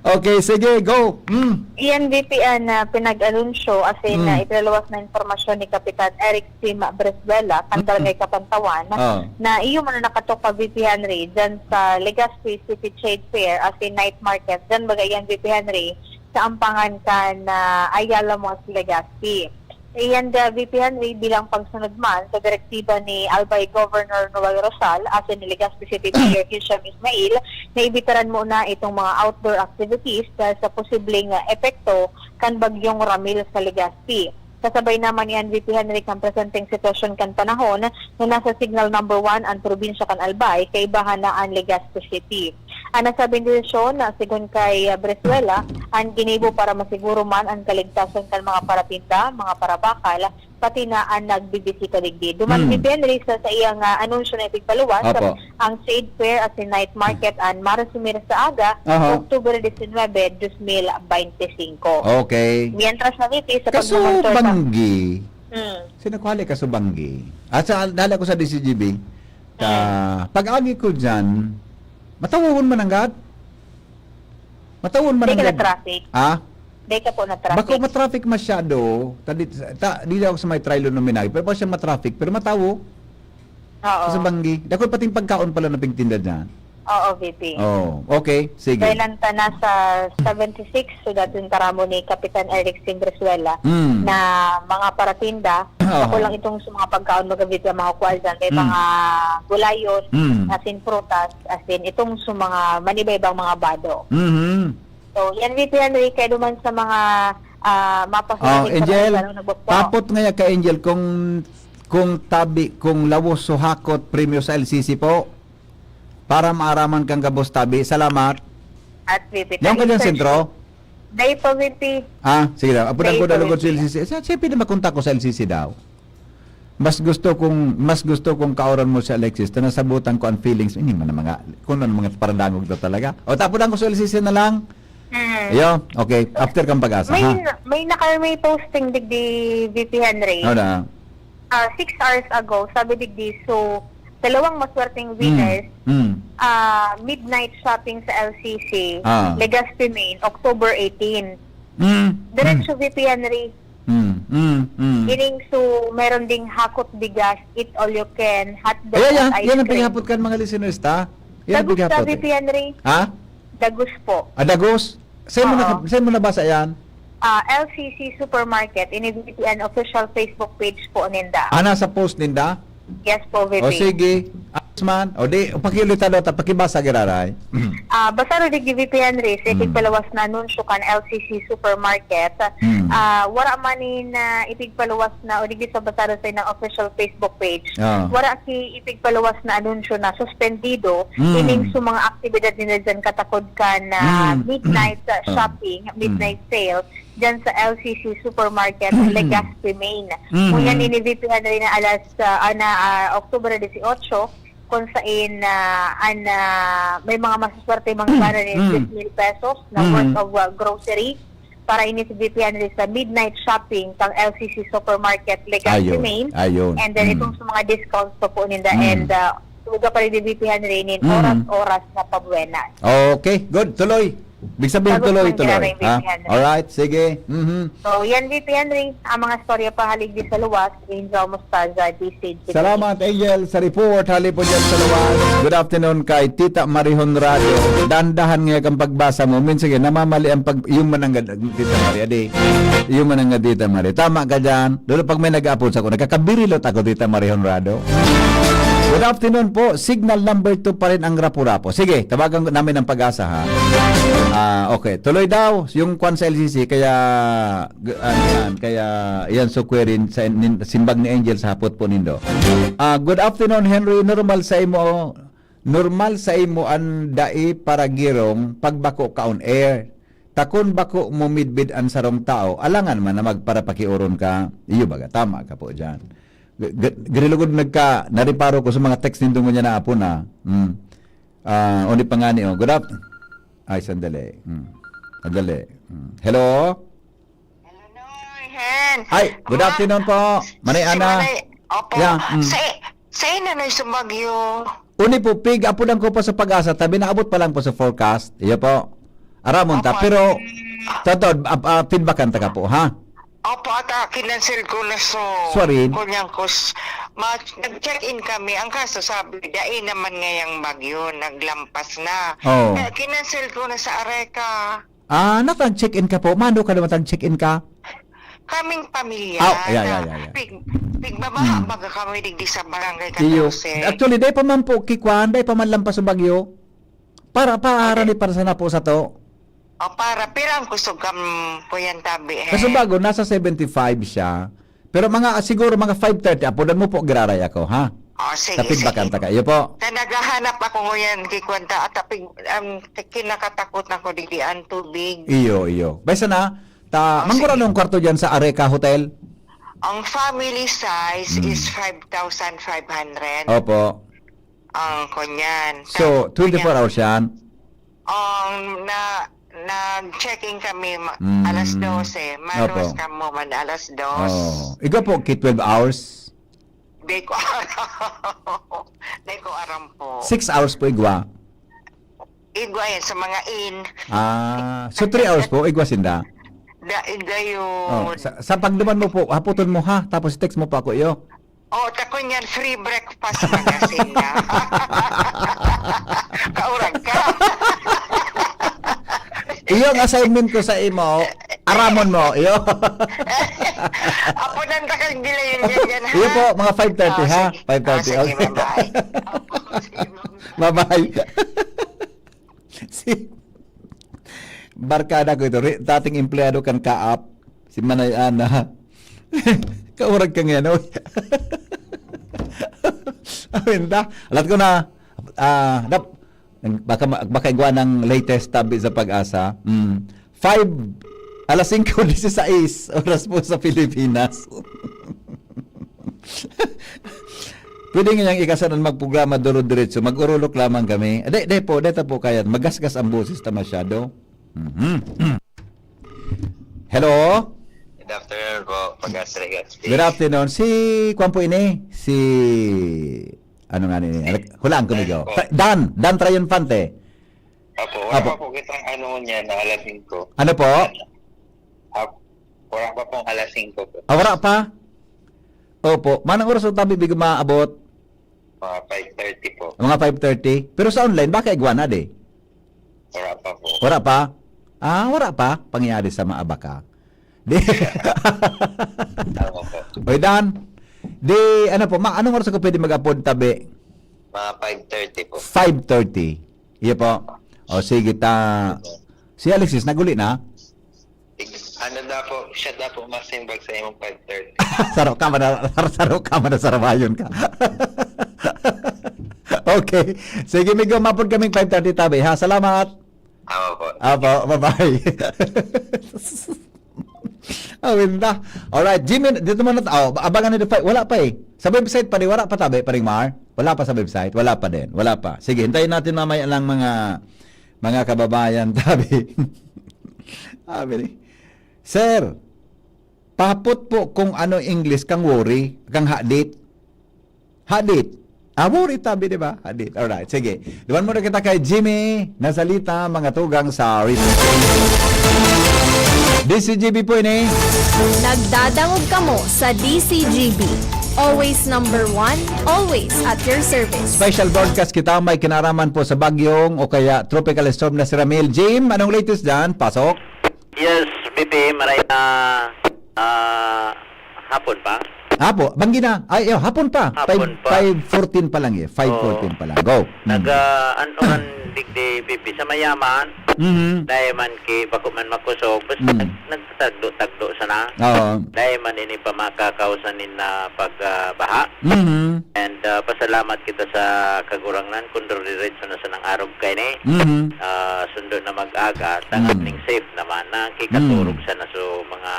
Okay, sige, go. Mm. Iyan V P N na pinag-anunsyo, as in, Mm. na ipinaluwas na impormasyon ni Kapitan Eric Sima Brizuela, kan Mm. Barangay Kapantawan, Ah. na iyo man ang nakatok pa V P Henry, dyan sa Legazpi City Trade Fair, as in night market, dyan baga iyan V P Henry, sa ampangan kan ah, Ayala Malls, Legazpi. Iyan da V P Henry bilang pagsunod man sa direktiba ni Albay Governor Noel Rosal, asin ni Legazpi City Mayor Hisham Ismail, na ibitaran muna itong mga outdoor activities dahil sa posibleng ah, epekto kan Bagyong Ramil sa Legazpi. Kasabay naman ni V P Henry kan presenteng sitwasyon kan panahon na nasa signal number one an probinsya kan Albay, kaibahan na an Legazpi City. An nasabing desisyon na, sigon kay ah, Brizuela, an ginibo para masiguro man an kaligtasan kan mga paratinda, mga parabakal, pati na an nagbibisita digdi. Duman Hmm. V P Henry sa, sa iyang ah, anunsyo na ipigpaluwas, Apo. ang Trade Fair asin Night Market an maresumir sa aga, Aha. October diecinuebe, dos mil veinticinco. Okay. Mientras na V P sa Kaso pagmamonitor sa banggi. Hmm. Sinakwali ka sa banggi. At sa, dali ako sa D C G B. Ka, pag-agi ko dyan, matawon man ang gad. Matawon man Di ang ka gad. na-traffic? Ha? Di ka po na-traffic? Bako matraffic masyado. Tadi, ta, di ako sa may trial luminay. Pero pa siya matraffic. Pero matawo. Oo. Sa banggi. Dako pating pagkaon pala na pigtinda dyan. Oo, V P. Oh, okay. Sige. Dahil lang ta nasa seventy-six, so dating taramo ni Kapitan Eric Simbrizuela Mm. na mga paratinda, Oo. ako lang itong sa mga pagkaon, mga V P, ang makukuha dyan. May Mm. mga gulayon, Mm. asin prutas, asin itong sa mga manibaybang mga bado. Mhm. So, yan V P Henry, kaya duman sa mga ah, mapasunod Oh, sa Angel, mga nagbubuo. Papot ngaya ka, Angel, kung, kung tabi, kung lawos so hakot premyo sa L C C po, para maaraman kang gabos tabi. Salamat. At V P Yan ka dyan, Research. Sentro? Dahil po, V P. Ah, sige daw. Apo Dahil ko po, dalugod sa V P. L C C. Sa, siya pwede makontak ko sa L C C daw. Mas gusto kong, mas gusto kong kaoran mo si Alexis na nasabutan ko ang feelings. Hindi man ang mga, kung ano mga parandangog na talaga. O, tapudan ko sa L C C na lang. Mm. Iyo, okay. After kang pag-asa, May, ha? may naka-, may posting digdi V P Henry. Ano na? Ah, six hours ago, sabi digdi, so, dalawang maswerteng winners, Mm. ah, midnight shopping sa L C C, Ah. Legazpi Main, October eighteen. Mm. Diretso V P Henry. Mm. Mm. Mm. Ining so, meron ding hakot bigas, eat all you can, hotdog, Ayan, yan. at ice Yan ang cream. paghapot kan mga listeners, ta? Yan ang Dagus ka, paghapot. V P Henry? Ha? Dagus po. Ah, Dagus? Saan mo, Oo. naka, saan mo nabasa yan? Ah, L C C Supermarket, ini V P N official Facebook page po ninda. Ah, nasa post ninda? Yes po, V P. O sige. Ah, man. O di, pakiulita daw ta, pakibasa giraray. Ah, basta ro digdi V P Henry, sa Hmm. ipigpaluwas na anunsyo kan L C C Supermarket, Hmm. ah, wara man nin, ah, ipigpaluwas na, o digdi sa basta ro sa inang official Facebook page. Ah. Wara ki ipigpaluwas na anunsyo na suspendido, Hmm. ining sa mga aktibidad nila dyan katakod kan, ah, Hmm. midnight, ah, Ah. shopping, Hmm. midnight sale, dyan sa L C C Supermarket, Hmm. Legazpi, Maine. Hmm. Ngunyan ini V P Henry na alas, ah, ah, na, ah, Oktubre dieciocho, kung sain, ah, an, ah, may mga masuswerte mga Mm. para nin Mm. diyes mil pesos na Mm. worth of, ah, grocery para ini si V P Henry sa midnight shopping kang L C C Supermarket, Legazpi, Ayun. Maine. Ayun. And then Mm. itong sa mga discounts pa po ninda Mm. and, ah, tuga pa rin ni V P Henry nin Mm. oras-oras na pabuenas. Okay, good. Tuloy. Ibig sabihin, Bago tuloy, tuloy. Mangyari, Ha? V P Henry. Alright, sige. Mhm. So, yan, V P Henry, ang mga storya pa halig di sa luwas, Angel Mostaza, D C. Salamat, Angel, sa report. Hali po dyan sa luwas. Good afternoon kay Tita Marie Honrado. Dandahan nga kang pagbasa mo. Minsan nga, namamali ang pag-, yung mananggad, Tita Marie, adi. Yung mananggad, Tita Marie. Tama ka dyan. Lalo pag may nag-aapod sa ako, nakakabirilot ako, Tita Marie Honrado. Good afternoon po. Signal number two pa rin ang Rapu-Rapu. Sige, tawagan namin ang Pag-asa, ha? Ah, okay. Tuloy daw yung kwan sa L C C, kaya, g-, ano yan, kaya yan, so query sa nin-, simbag ni Angel sa hapot po nindo. Ah, good afternoon, Henry. Normal sa imo, normal sa imo an dai para girong pagbako ka on air. Ta kun bako mo midbid an sarong tao, alangan man na magparapakiuron ka. Iyo baga, tama ka po diyan. G-, g-, grilugod nagka, nariparo ko sa mga text nindo ngunyan na apo na. Hmm. Ah, uni pa nga ni, oh. Good aft-, ay, sandali. Hmm. Sandali. Hmm. Hello? Hello, Noy. Hen. Ay, good Ah, afternoon po. Manay si Ana. Manay, opo. Yeah, mm. Sa, sa ina na sa Baguio. Uni po, pig, apo lang ko pa sa Pag-asa, tabi naabot pa lang po sa forecast. Iyo po. Aramon ta, Opo. pero, totoo, ap-, ah, feedbackan ta ka po, ha? Opo, ata, kinansel ko na so. Sorry. Kunyang kus-, ma-, nag-check-in kami. Ang kaso sabi, dai naman ngayang bagyo, naglampas na. Oo. Kaya kinansel ko na sa Areca. Ah, natag-check-in ka po? Mano ka naman tag-check-in ka? Kaming pamilya Ah, yeah, yeah, na yeah, yeah. pig-, pigbabaha Mm. baga kami digdi sa barangay Iyo. katorse. Actually, dai pa man po kikwan, dai pa man lampas sa bagyo. Para, para Okay. ni para sana po sa to. O, para, pira ang kusog kam, Kuya Tabi, eh? Kaso bago, nasa seventy-five siya. Pero mga, siguro mga five thirty, apodan mo po, giraray ako, ha? O, sige, Tapid sige. bakanta ka. Iyo po. Kaya naghahanap ako ngayon, kay Kwanta, at tapig, um, kinakatakot na ko, digdi ang tubig. Iyo, iyo. Basta na, ta, O, manggura sige. nung kwarto dyan sa Areca Hotel? Ang family size Hmm. is five thousand five hundred. Opo. Ang kunyan. So, Tapos, twenty-four kunyan. hours yan? Ang na, nag-check-in kami ma-, Mm. alas dose. Maros Opo. kamo man alas dos. Oh. Igwa po, ki twelve hours? Di ko aram. Di ko aram po. Six hours po igwa? Igwa yan sa mga inn. Ah, so three hours po, igwa sinda? Da, igwa yun. Oh, sa, sa pagduman mo po, haputon mo ha, tapos text mo pa ako, iyo. Oh, ta ko niyan, free breakfast magazine na. Kaurag ka. Iyo ang assignment ko sa imo, aramon mo, iyo. Apo, nang takal gila yun dyan, dyan, ha? Iyo po, mga five thirty, Oh, ha? sige. Five thirty, Oh, sige, okay. bye-bye. Opo, sige, bye-bye. Bye-bye. Si barkada ko ito, re-, dating empleyado kan Kaap, si Manay Ana. Kaurag ka ngayon, oy. Awin ta. Alat ko na, ah, dap-, baka ma-, baka igwa ng latest tabi sa Pag-asa. Mm. Five, alas singko disisais, oras po sa Pilipinas. Pwede ngayang ikasan ang magprograma duro-diretso, mag-urulok lamang kami. Di, di po, di ta po kaya. Magasgas ang boses ta masyado. Mhm. Hello? Good afternoon po, Pag-asa Legazpi. Good afternoon. Si, kwan po ini? Si, ano nga nini? Hulaan ko, Dan Migo. po. Ta-, Dan, Dan Triunfante. Opo, wala Opo. pa po kitang ano niya na alas singko. Ano po? Ah, wala pa pong alas singko po. Ah, wala pa? Opo. Manang oras ang tabi, Bigo, maabot? Mga five thirty po. Mga five thirty? Pero sa online, baka igwa na, di? Wala pa po. Wala pa? Ah, wala pa? Pangyayari sa maabaka. Di. Tama po. Oy, Dan. Di, ano po, ma-, anong oras ako pwede mag-apod, tabi? Mga five thirty po. Five thirty. Iya po. O sige ta. Si Alexis, naguli na? Ano daw po, siya daw po masimbag sa imong five thirty. Saro ka man na, saro ka man na sarabayon ka. Okay. Sige, Migo, mapod kaming five thirty tabi, ha? Salamat. Tama po. Apo, bye-bye. Awin na. Alright, Jimmy, dito muna ta-, oh, abangan nito pa. Wala pa eh. Sa website pa rin, wala pa tabi, paring Mar? Wala pa sa website? Wala pa din. Wala pa. Sige, hintayin natin mamaya lang mga mga kababayan, tabi. Sabi ni, Sir, pahapot po kung ano English kang worry, kang hadit. Hadit. Ah, worry tabi, di ba? Hadit. Alright, sige. Duman muna kita kay Jimmy Nazalita, mga tugang sa Ritmo. D C G B po ini. Nagdadangog kamo sa D C G B. Always number one, always at your service. Special broadcast kita, may kinaraman po sa bagyong o kaya tropical storm na si Ramil. Jim, anong latest dyan? Pasok? Yes, B P, maray na ah, hapon pa. Apo, banggi na. Ay, oh, hapon pa. Hapon pa. Five fourteen pa lang eh. Five fourteen pa lang. Go. Mm. Nag ah, ano man digdi, B P, sa mayaman, Mhm. dahil man ki bako man makusog, basta Mm. nag- nagtatagdo-tagdo sana. Oo. Dahil man ini pa makakausan nin na pag ah, baha. Mhm. And ah, pasalamat kita sa Kagurangnan kung diretso na sanang arog kaini. Mhm. Ah, sundo na mag-aga, tanganing Mm. safe naman na kikaturog Mm. sana so mga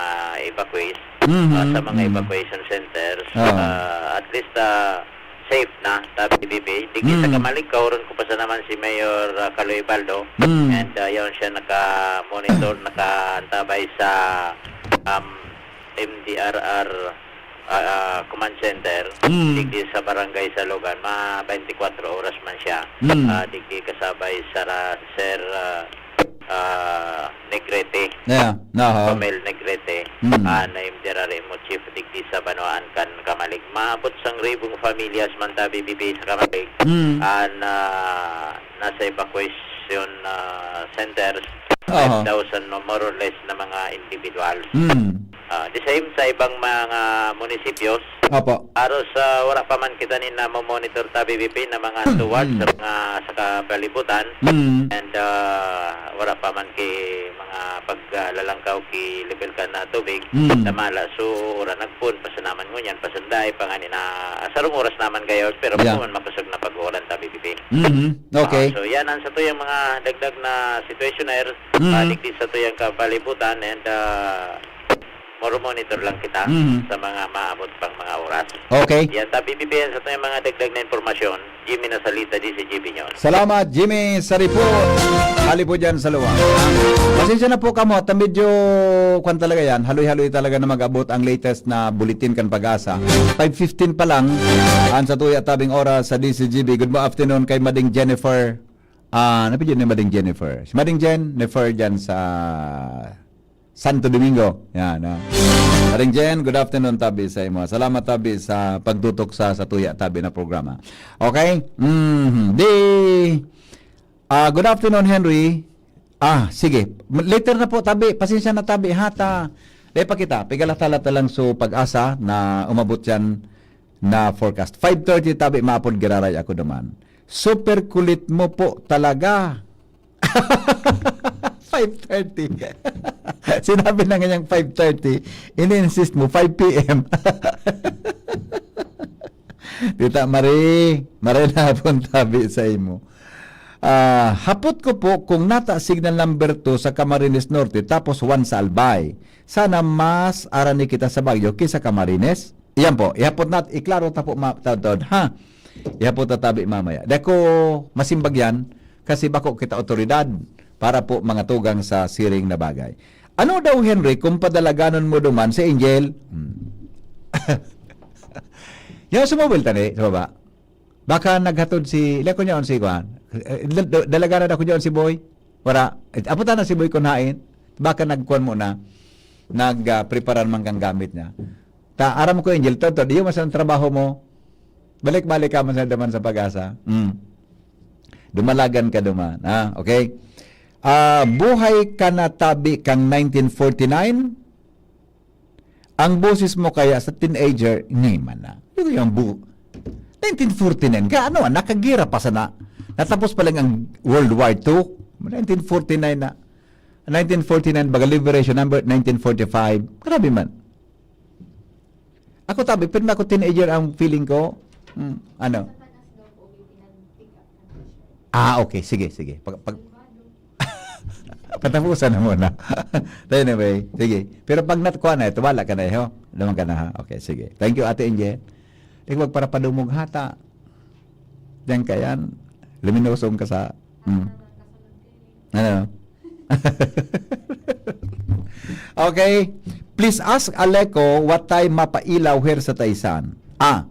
evacuees. Mhm. Ah, sa mga Mm. evacuation centers, Oo. ah, at least ah, safe na, tabi, B P. Digdi sa Mm. Camalig, kahuron ko pa sana man si Mayor ah, Caloy Baldo. Mm. And ah, yaon siya naka-monitor, nakaantabay sa um, M D R R ah, ah, command center. Mm. Digdi sa barangay Salogan, mga twenty-four oras man siya. Mm. Ah, digdi kasabay sa ra- Sir ah, ah, Negrete. Yeah. Aha. Romel Negrete, Mm. ah, na M D R R M O chief digdi sa banwaan kan Camalig. Maabot sang ribong familias man tabi, B P, sa Camalig. Mm. Ah, na nasa evacuation ah, centers, Aha. five thousand no, more or less na mga individuals. Mm. Ah, the same sa ibang mga munisipios, Apo. aros sa wala pa man kita nin namo-monitor tabi, B P, na mga Mm. towards sa mga sa kapalibutan. Mm. And ah, wala pa man ki mga paglalangkaw ki level kan na tubig. Mm. Damala, so ora nagpoon pa sa naman ngunyan, pasanday pa nga ni na sarong oras naman gayod, pero Yeah. yeah. man makusog na pag-uulan tabi, B P. Mhm. Okay. Ah, so yan ang sa tuyang mga dagdag na situationer, Mhm. ah, digdi sa tuyang kapalibutan, and ah, moro-monitor lang kita Mhm. sa mga maabot pang mga oras. Okay. Yan, tabi, B P, yan sa tuyang mga dagdag na impormasyon. Jimmy Nasalita, D C G B News. Salamat, Jimmy Saripo. Hali po dyan sa luwa. Pasensya na po kamo at medyo kwan talaga yan. Haloy-haloy talaga na mag-abot ang latest na bulletin kan Pag-asa. Five fifteen pa lang ang sa tuya tabing oras sa D C G B. Good mo-, afternoon kay Mading Jennifer. Ah, ano pa yun ni Mading Jennifer? Si Mading Jennifer dyan sa Santo Domingo. Yan, ah. Mading Jen, good afternoon tabi sa imo. Salamat tabi sa pagtutok sa, sa tuya tabi na programa. Okay? Mhm. Di, ah, good afternoon, Henry. Ah, sige. Later na po, tabi. Pasensya na, tabi, ha, ta. Dahil pa kita, pigalat-halat na lang so Pag-asa na umabot yan na forecast. Five thirty, tabi, maapod giraray ako naman. Super kulit mo po talaga. Five thirty. Sinabi na ngayang five thirty, ini-insist mo, five P M. Tita Marie, maray na hapon tabi sa imo. Ah, hapot ko po kung nata signal number two sa Camarines Norte tapos one sa Albay. Sana mas arani kita sa Baguio kisa Camarines. Iyan po, ihapot nat, iklaro ta po, ma-, taod-taod, ha? Ihapot ta tabi mamaya. Dako masimbag yan kasi bako kita otoridad para po mga tugang sa siring na bagay. Ano daw, Henry, kung padalaganon mo duman si Angel? Hmm. Yan, sumubol tani sa baba. Baka naghatod si, ila ko niya on si Kwan. Eh, dal-, dal-, dalaga na ako niya on si Boy. Wala. Eh, aputan na si Boy kun hain. Baka nagkuan mo na. Nag, ah, preparar man kang gamit niya. Ta, aram ko, Angel, totoo, di yung masang trabaho mo. Balik-balik ka man sa daman sa Pag-asa. Mm. Dumalagan ka duman. Ah, okay? Ah, buhay ka na tabi kang nineteen forty-nine? Ang boses mo kaya sa teenager, ni man na. Yun yung bu-, Nineteen forty-nine, ka ano, nakagera pa sana. Natapos pa lang ang World War Two. Nineteen forty-nine na. Nineteen forty-nine, baga liberation number, nineteen forty-five. Grabe man. Ako tabi, pero ako teenager ang feeling ko. Hmm, ano? Ah, okay. Sige, sige. Pag, pag, Patapusan na muna. Anyway, sige. Pero pag natkuha na ito, wala ka na, ho? Naman ka na, ha? Okay, sige. Thank you, Ate Angel. Ikaw, magparapadumog hata. Diyan ka yan. Luminosong ka sa... Mm. Ano? Okay. Please ask Aleco what time mapailaw here sa Taysan. Ah,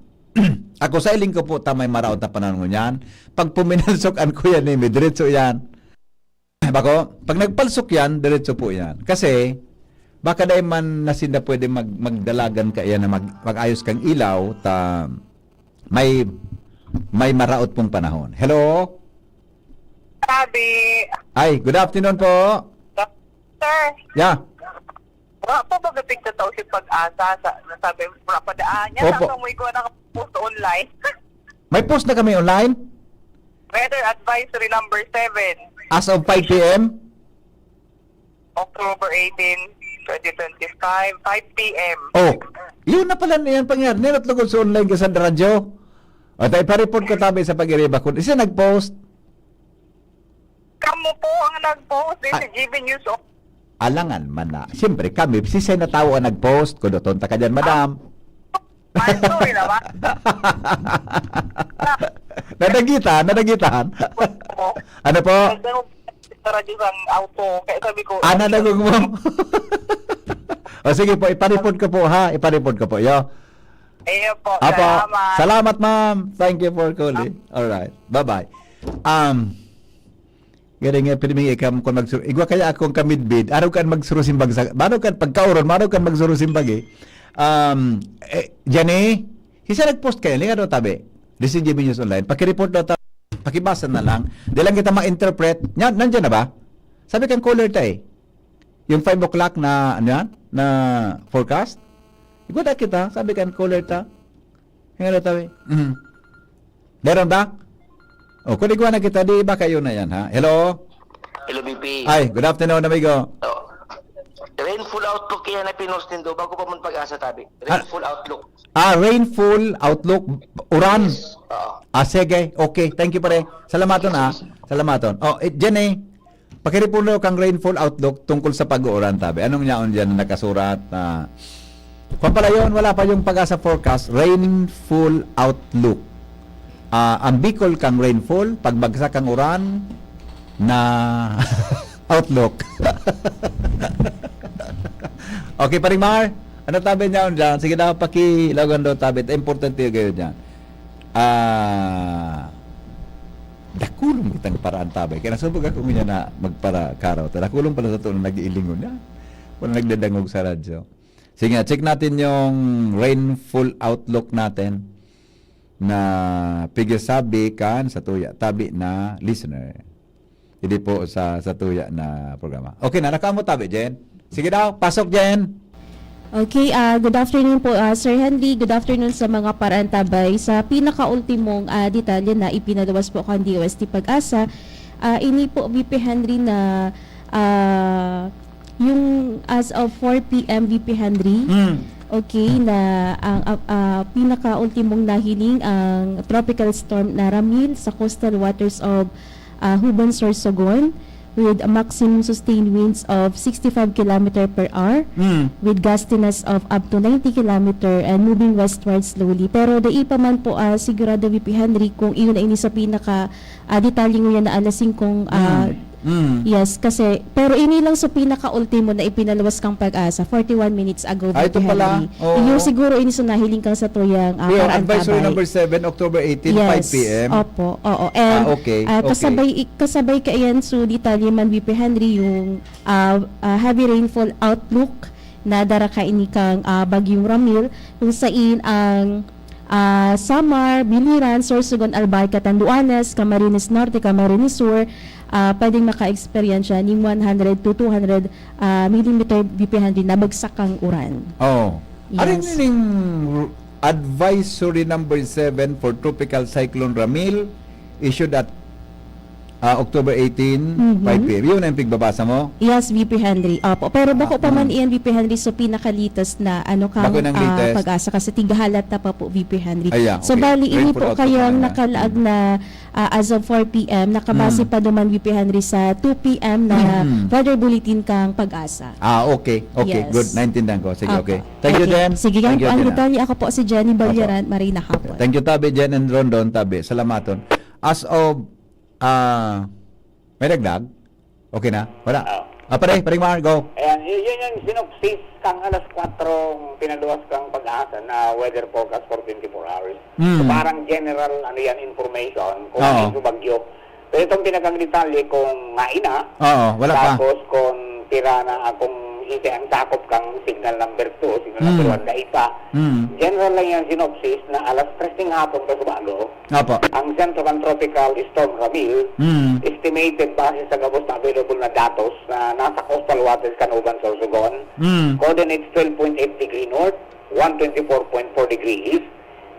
ako sa iling ko po, tamay maraot na panahon ngunyan. Pag puminansok an Kuya Nemi, diretso yan. Bako, pag nagpalsok yan, diretso po yan. Kasi, baka dahil man na sinda pwede mag-, magdalagan ka yan na mag-, mag-ayos kang ilaw, ta may, may maraot pong panahon. Hello? Sabi, Ay, good afternoon po. Sir, Yeah. Wala pa ba gabi sa tao si Pag-asa? Sa, nasabi, wala pa daan. Yan Opo. Ang kamoy ko nakapost online. May post na kami online? Weather Advisory number seven. As of five p m? October eighteen, twenty twenty-five, five p m. Oh, yun na pala na yan, pangyari. Nilot lugod sa online ka sa radyo. At ay pa-report ko tabi sa pag-iriba ko. Isa nag-post. Kamo po ang nag-post din Ah. sa G B News. Alangan man na. Siyempre, kami, sisay na tawo ang nag-post. Kudoton ta ka dyan, madam. Ay, sorry naman. Nadagitan, nadagitan. Ano po? Nagdangog sa radyo sa auto. Kaya sabi ko, Ah, nadangog mo? O sige po, ipareport ko po ha. Ipareport ko po, yo. Ayun po, Apo, salamat. Salamat, ma'am. Thank you for calling. All right. Bye-bye. Um, Gani nga, pirmi nga ikaw kung magsur-, igwa kaya akong kamidbid, araw kan magsurusimbag sa, mano kan pagkauron, mano kan magsurusimbag eh. Um, eh, Jani, sisa nag-post kayo, linga daw tabi. This is G B News Online. Pakireport daw tabi. Pakibasa na lang. Di lang kita ma-interpret. Nya, nandiyan na ba? Sabi kan caller ta eh. Yung five o'clock na, ano yan? Na forecast? Igwa na kita. Sabi kan caller ta. Hinga daw tabi. Mhm. Meron ba? O, kung igwa na kita, di ba kayo na yan, ha? Hello? Hello, B P. Ay, good afternoon, amigo. Oh. Rainfall outlook yan na pinost nindo. Bago pa man Pag-asa tabi. Ah. Rainfall outlook. Ah, rainfall outlook, uran. Yes. Oo. Ah, sige. Okay. Thank you, pare. Salamaton, ah. Salamaton. Oh, eh, Jenny, pakireport daw kang rainfall outlook tungkol sa pag-uuran, tabi. Anong yaon dyan na nakasurat na, kung pala yun, wala pa yung Pag-asa forecast, rainfall outlook. Ah, ang Bicol kang rainfall, pagbagsak kang uran, na outlook. Okay, Paring Mar, ano tabi niya dyan? Sige daw, pakilawan daw tabi. Importante yung gayon dyan. Ah, dakulong kitang paraan tabay. Kaya nasubog ako ngunyan na magparakaraw. Ta dakulong pala sa tuon na nag-iilingon na. Wala nagdadangog sa radyo. Sige nga, check natin yung rainfall outlook natin na pigsasabi kan sa tuya tabi na listener. Hindi po sa, sa tuya na programa. Okay na, nakaamo tabi, Jen? Sige daw, pasok, Jen! Okay, ah, good afternoon po, ah, Sir Henry. Good afternoon sa mga paraantabay. Sa pinakaultimong, ah, detalye na ipinaluwas po kan D O S T Pag-asa, ah, ini po, V P Henry, na, ah, yung as of four p m, V P Henry, Mm. okay, na ang, ah, ah, pinakaultimong nahiling ang Tropical Storm na Ramil sa coastal waters of, ah, Huban, Sorsogon, with a maximum sustained winds of sixty-five kilometer per hour, Mm. with gustiness of up to ninety kilometer and moving westward slowly. Pero dai pa man po, ah, sigurado, V P Henry, kung iyon na ini sa pinaka, ah, detalye ngunyan na alas singkong, ah, Mm. Mm. Yes, kasi, pero ini lang sa pinaka-ultimo na ipinaluwas kang Pag-asa, forty-one minutes ago, Ah, ito V P pala. Henry. Oo. Iyo siguro ini sa nahiling kang sa tuyang, ah, Pero parang advisory tabay. Number seven, October eighteen, Yes. five p m. Opo, oo. And, Ah, okay, ah, okay. kasabay, kasabay kaiyan, so, detalye man, V P Henry, yung, ah, ah, heavy rainfall outlook na dara kaini kang, ah, Bagyong Ramil, kung sain ang, ah, Samar, Biliran, Sorsogon, Albay, Catanduanes, Camarines Norte, Camarines Sur, ah, pwedeng maka-eksperyensya ning one hundred to two hundred, ah, millimeter, V P Henry, na bagsak kang uran. Oh. Yes. Arin ning ru-, Advisory number seven for Tropical Cyclone Ramil issued at, ah, October eighteen, Mhm. five p m. Yun ang pigbabasa mo? Yes, V P Henry. Opo. Pero bako Ah, pa man mm. iyan, V P Henry, so pinakalitas na, ano, kang, Bako nang ah, latest. pag-asa kasi tighalat na pa po, V P Henry. Ay, yeah, So, okay. bali, ini Rainfall po outlook kayang na lang. nakalaag Mm. na, ah, as of four p m, nakabase Mm. pa naman, V P Henry, sa two p m na Mm. weather bulletin kang pag-asa. Ah, okay. Okay, Yes. good. Naintindihan ko. Sige, Opo. okay. Thank you, Okay. Jen. Sige, yan Thank po you, ang Jen. detalye. Ako po si Jenny Opo. Balyaran, Marina Hapon. Thank you, tabi, Jen and Rondon, tabi. Salamaton. As of, ah, may dagdag? Okay na? Wala? Oo. Ah, pare, pare Mar, go. Ayan, y- yun yung synopsis kang alas kwatro pinaluwas kang pag-asa na weather forecast for twenty-four hours. So, Hmm. parang general, ano yan, information kung Oo. ano yung bagyo. Pero itong pinakang detalye kung maina, Oo, wala pa. tapos kung pira na, ah, kung isa ang sakop kang signal number two, signal number Hmm. one, dai pa. Hmm. General lang yan, synopsis, na alas tres ng hapon pa sa bago. Opo. Ang sentro kan Tropical Storm Ramil, Hmm. estimated base sa gabos na available na datos na nasa coastal waters kan Uban, Sorsogon, Hmm. coordinates twelve point eight degree north, one twenty-four point four degree east,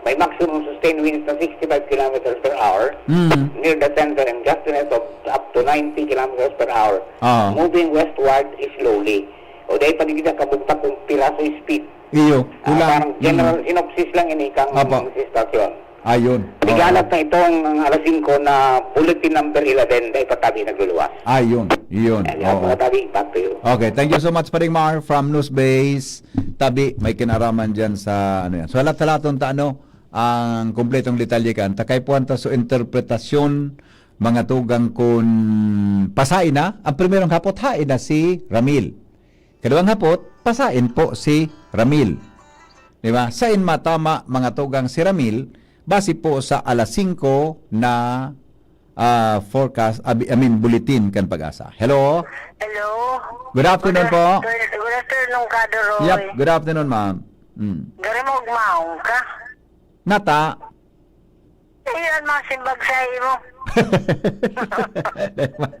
may maximum sustained winds na sixty-five kilometers per hour, Hmm. near the center and gustiness of up to ninety kilometers per hour, Ah. moving westward slowly. O dahil pa digdi kabugtak kung piraso speed. Iyo, Ah, kulang. parang general Hmm. synopsis lang ini kang Opo. sa istasyon. Ayun. Tighalat Oo. na itong alas singko na bulletin number eleven na ipatabi nagluluwas. Ayun. Yun. Ayan, Oo. mga tabi, back to you. Okay, thank you so much, Paring Mar, from News Base. Tabi, may kinaraman dyan sa, ano yan. So, halat-halaton ta, ano, ang kompletong detalye kan. Takay puwan ta, so, interpretasyon, mga tugang kun pasain na. Ang primerong hapot, hain na si Ramil. Kaduwang hapot, pasain po si Ramil. Di ba? Sain matama, mga tugang, si Ramil, base po sa alas singko na, ah, forecast, abi-, I mean, bulletin kan pag-asa. Hello? Hello. Good afternoon Good po. after-, good afternoon, Kado Roy. Yep, good afternoon, ma'am. Mm. Gari mo, ugmaon ka? Nata. Iyan, mga simbag sa imo. Dai man.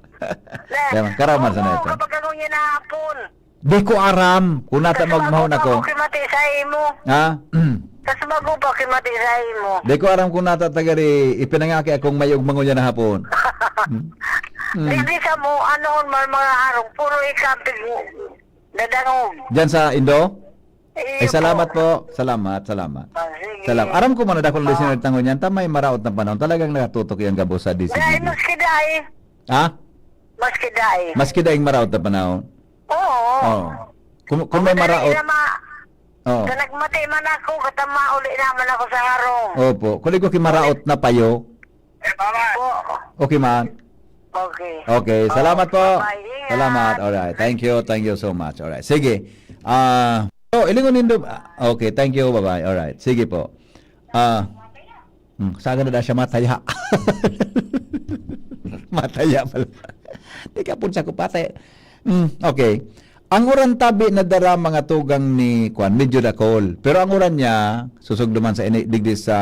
Dai man. Karaman sa Oo, na ito. kapag ano niya na hapon. Di ko aram kung nata Kasi magmahon bago pa ako. ako kimati sa imo. Ha? Kasi bago pa kimati sa imo. Di ko aram kung nata tagari ipinangaki akong may ugmangon niya na hapon. Hmm. Hmm. Di, di sa mo, ano, mga, mga harong, puro ikapig mo, dadangog. Diyan sa Indo? Iyo Ay, salamat po. po. Salamat, salamat. Ah, sige. Salam-, aram ko man na dakul Oo. listener tango niyan, ta may maraot na panahon. Talagang nakatutok yung gabos sa D C G B. Dai, maski dai. Ha? Maski dai. Maski daing maraot na panahon. Oo. Oo. Kung, kung may Ang madali maraot. na ma-, Oo. Sa nagmati man ako, katama uli naman ako sa harong. Opo. Kung di ko kimaraot na payo. Eh, mama. Opo. Okay, man. Okay. Okay, salamat po. Bye-bye. Ingat. Salamat. Alright. Thank you. Thank you so much. Alright. Sige. Ah, oh, ilingon nindo. Ah, okay, thank you. Bye-bye. Alright. Sige po. Ah, hmm, saga na siya mataya. Mataya pala. Teka po sa kupate. Hmm, okay. Ang uran tabi na dara mga tugang ni Kwan, medyo dakol. Pero ang uran niya, susog naman sa ini, digdi sa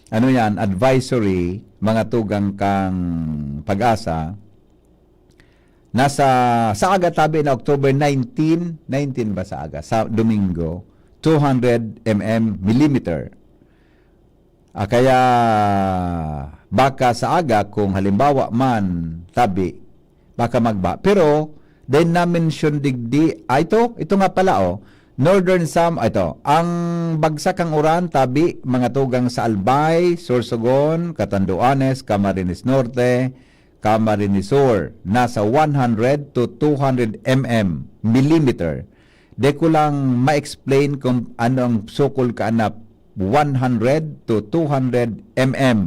ano yan, advisory, mga tugang kang pag-asa, nasa, sa aga tabi na October nineteen, nineteen ba sa aga? Sa Domingo, two hundred mm, millimeter. Ah, kaya baka sa aga, kung halimbawa man, tabi, baka magba. Pero, then na-mention digdi, ah, ito, ito nga pala, oh, Northern Sam-, ah, ito, ang bagsak ang uran, tabi, mga tugang sa Albay, Sorsogon, Catanduanes, Camarines Norte, Camarines Sur, nasa one hundred to two hundred mm, millimeter. Di ko lang ma-explain kung ano ang sukol kaanap one hundred to two hundred mm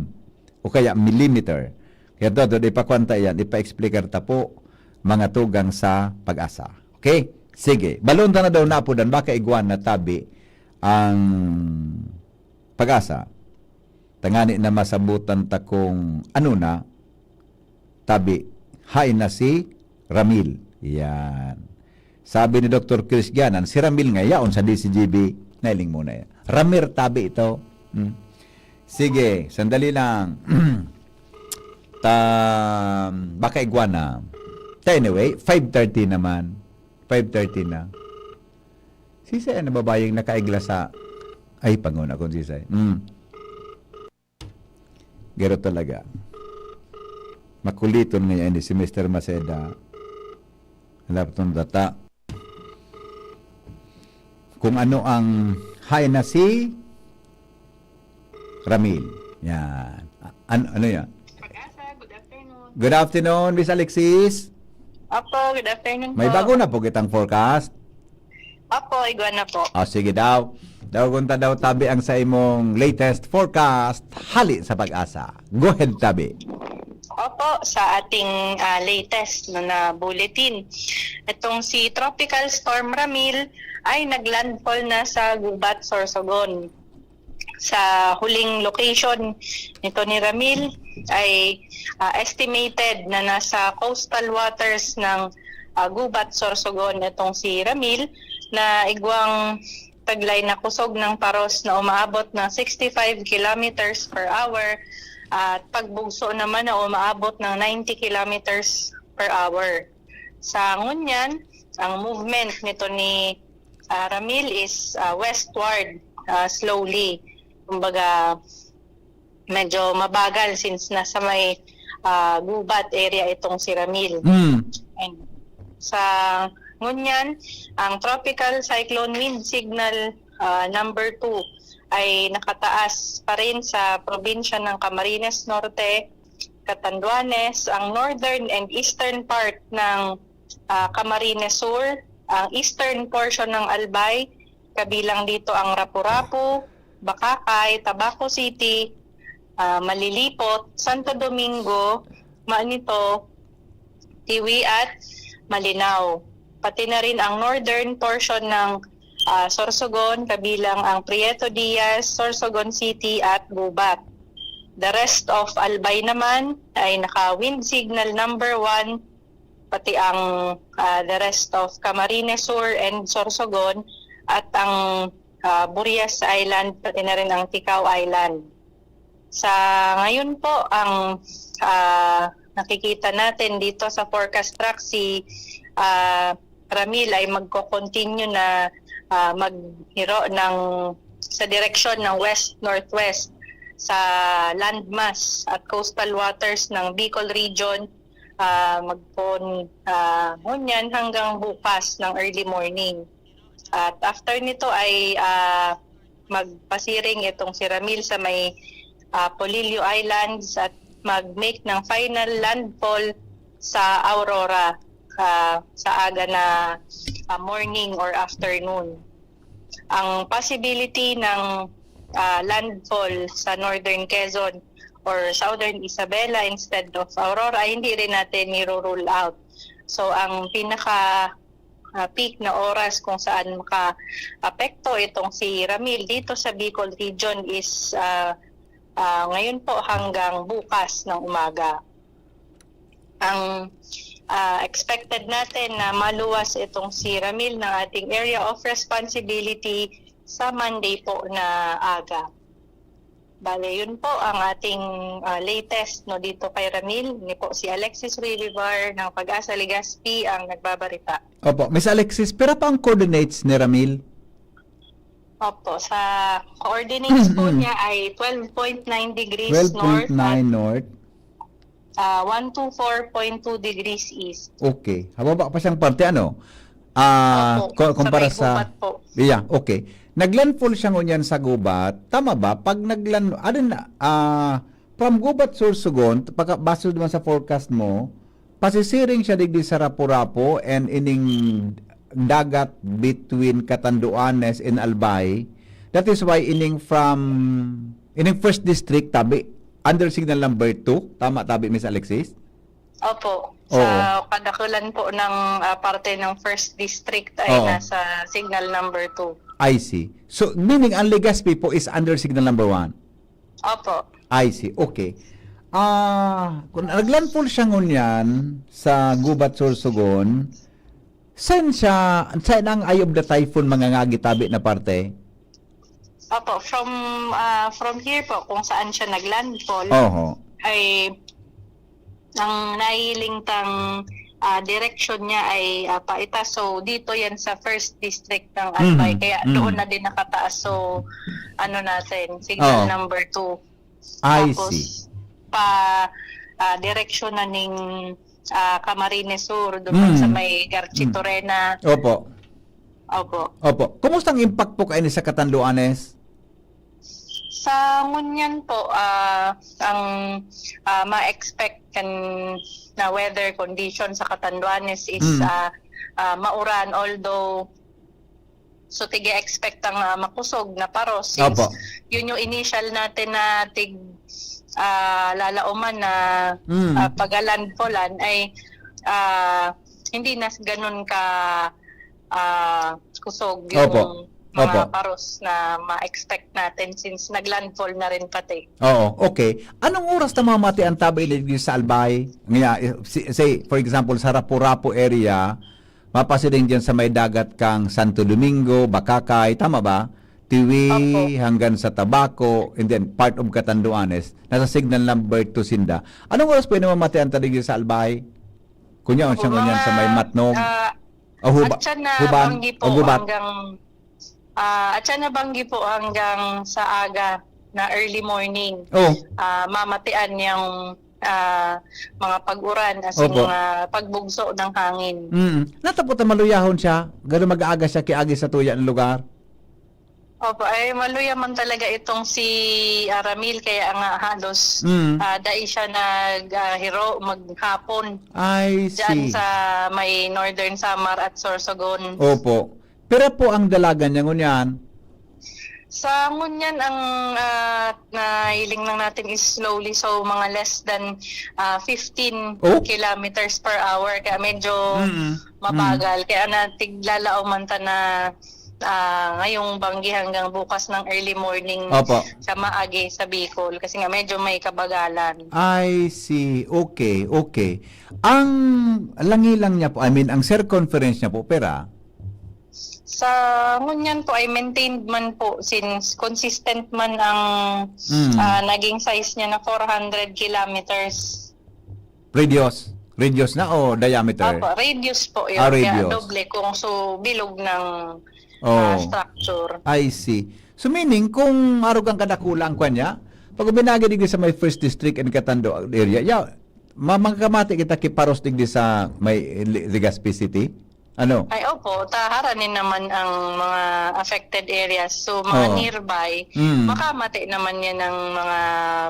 o kaya millimeter. Kaya ito, ito, ipakwanta yan, ipa-explicar ta po, mga tugang sa pag-asa. Okay? Sige. Balon ta na daw napudan, baka igwan na tabi ang pag-asa. Tangani na masabutan ta kung ano na, tabi, hain na si Ramil. Yan. Sabi ni Doktor Chris Gianan, si Ramil nga yaon sa D C G B, nailing muna yan. Ramir tabi ito. Hmm. Sige, sandali lang. Ta, baka igwa na. Ta anyway, five thirty naman. Five thirty na. Sisay ang babayeng nakaigla sa Ay, panguna kong sisay. Mm. Garo talaga. Makuliton ngayon ni si Mister Maceda. Alam itong data. Kung ano ang high na si Ramil. Yan. A-, an-, ano yan? Pag-asa, good afternoon. Good afternoon, Miss Alexis. Opo, good afternoon May po. bago na po kitang forecast. Opo, igwa na po. O, sige daw. Daw kung ta daw tabi ang sa imong latest forecast, hali sa Pag-asa. Go ahead, tabi. Opo, sa ating, ah, latest na, na bulletin. Itong si Tropical Storm Ramil ay naglandfall na sa Gubat, Sorsogon. Sa huling location nito ni Ramil ay, ah, estimated na nasa coastal waters ng, ah, Gubat, Sorsogon itong si Ramil na igwang taglay na kusog ng paros na umaabot ng sixty-five kilometers per hour at pagbugso naman na umaabot ng ninety kilometers per hour. Sa ngunyan, ang movement nito ni, ah, Ramil is, ah, westward, ah, slowly. Kumbaga, medyo mabagal since nasa may, ah, gubat area itong si Ramil. Mm. And sa ngunyan, ang Tropical Cyclone Wind Signal, ah, number two ay nakataas pa rin sa probinsya ng Camarines Norte, Catanduanes, ang northern and eastern part ng, ah, Camarines Sur, ang eastern portion ng Albay, kabilang dito ang Rapu-Rapu, Bacacay, Tabaco City, ah, Malilipot, Santo Domingo, Manito, Tiwi at Malinao. Pati na rin ang northern portion ng, ah, Sorsogon, kabilang ang Prieto Diaz, Sorsogon City at Gubat. The rest of Albay naman ay naka-wind signal number one, pati ang, ah, the rest of Camarines Sur and Sorsogon at ang, ah, Burias Island, pati na rin ang Ticao Island. Sa ngayon po, ang, ah, nakikita natin dito sa forecast track, si, ah, Ramil ay magko-continue na, ah, maghiro ng, sa direksyon ng west-northwest sa landmass at coastal waters ng Bicol Region, ah, magpoon, ah, ngunyan hanggang bukas ng early morning. At after nito ay, ah, magpasiring itong si Ramil sa may, ah, Polillo Islands at mag-make ng final landfall sa Aurora, ah, sa aga na, ah, morning or afternoon. Ang possibility ng, ah, landfall sa Northern Quezon or Southern Isabela instead of Aurora ay hindi rin natin niro-rule out. So, ang pinaka, ah, peak na oras kung saan makaapekto itong si Ramil dito sa Bicol Region is, ah, ah, ngayon po hanggang bukas ng umaga. Ang, ah, expected natin na maluwas itong si Ramil ng ating area of responsibility sa Monday po na aga. Bale, yun po ang ating, ah, latest, no, dito kay Ramil. Ini po si Alexis Rivivar ng Pag-asa Legazpi ang nagbabarita. Opo, Miss Alexis, pira pa ang coordinates ni Ramil? Opo, sa coordinates po Mm-mm. niya ay twelve point nine degrees north at twelve point nine north. Ah, one two four point two degrees east. Okay. Hababa pa siyang parte, ano? Ah, Opo, ku-, sa kumpara may sa gubat po. Yeah, okay. Naglandfall siya ngunyan sa gubat. Tama ba? Pag naglan-, ano na, ah, from gubat Sorsogon, pagka, base naman sa forecast mo, pasisiring siya digdi sa Rapu-Rapu and ining dagat between Catanduanes and Albay. That is why ining from, ining first district, tabi, under signal number two. Tama, tabi, Miss Alexis? Opo. Sa Oo. kadakulan po ng, ah, parte ng first district ay Oo. nasa signal number two. I see. So, meaning, ang Legazpi po is under signal number one? Opo. I see. Okay. Ah, kung naglandfall siya ngunyan sa Gubat, Sorsogon, saan siya, saan ang eye of the typhoon mangangagi tabi na parte? Opo, from, ah, from here po, kung saan siya naglandfall, Oho. ay ang nahihiling tang, ah, direksyon niya ay, ah, paitaas. So, dito yan sa first district ng Albay. Mhm, Kaya mhm. doon na din nakataas. So, ano natin, signal Oo. number two. I Tapos, see. pa, ah, direksyon na ning, ah, Camarines Sur, doon man sa Mm. may Garchi Mm. Torena. Opo. Opo. Opo. Kumusta ang impact po kaini sa Catanduanes? Sa ngunyan po, ah, ang, ah, ma-expect kan na weather condition sa Catanduanes is, Mm. ah, ah, mauran, although, so, tige-expect ang, ah, makusog na paros since Opo. yun yung initial natin na tig-, ah, lalauman na, Mm. ah, pag-landfallan ay, ah, hindi na ganun ka, ah, kusog yung Opo. mga Opo. paros na ma-expect natin since nag-landfall na rin pati. Oo, okay. Anong oras ta mamati ang tabi ni sa Albay? Nga, eh, si-, say, for example, sa Rapu-Rapu area, mapasiring dyan sa may dagat kang Santo Domingo, Bacacay, tama ba? Tiwi Opo. hanggang sa Tabaco, and then part of Catanduanes, nasa signal number two sinda. Anong oras pwede mamati ang tabi sa Albay? Kunya, Opo, siya ngunyan sa may mga, Matnog? ah, O huba-, atyan na huban, banggi po o gubat. hanggang, ah, atyan na banggi po hanggang sa aga na early morning. Oh. Ah, mamatian yung, ah, mga pag-uran, as in, Opo. mga pagbugso ng hangin. Mm. Natapot na maluyahon siya, gano'n mag-aaga siya, kiagi sa tuya ng lugar? Opo, ay maluya man talaga itong si Aramil, kaya nga halos, Mm. ah, dai siya nag, ah, hiro maghapon I dyan see. sa may Northern Samar at Sorsogon. Opo. Pira po ang dalagan niya ngunyan? Sa ngunyan, ang, ah, nahiling lang natin is slowly, so mga less than, ah, fifteen Oh? kilometers per hour, kaya medyo Mm. mabagal. Mm. Kaya na, tiglalao man ta na, ah, ngayong banggi hanggang bukas ng early morning Opo. sa maagi sa Bicol, kasi nga medyo may kabagalan. I see. Okay, okay. Ang langilang niya po, I mean, ang circumference niya po, pira? Sa ngunyan po ay maintained man po since consistent man ang, Mm. ah, naging size niya na four hundred kilometers. Radius? Radius na o diameter? Opo, radius po yun. Ah, Kaya radius. doble kung so bilog ng, Oh. ah, structure. I see. So meaning, kung arog ang kadakula ang kwan niya, pag uminagi digdi sa may First District and Katando area, ya, ma-, makakamati kita ki paros digdi sa may Li-, Legazpi City? Ano? Ay, opo, ta haranin naman ang mga affected areas. So, mga Oo. nearby, Mm. makamati naman yan ng mga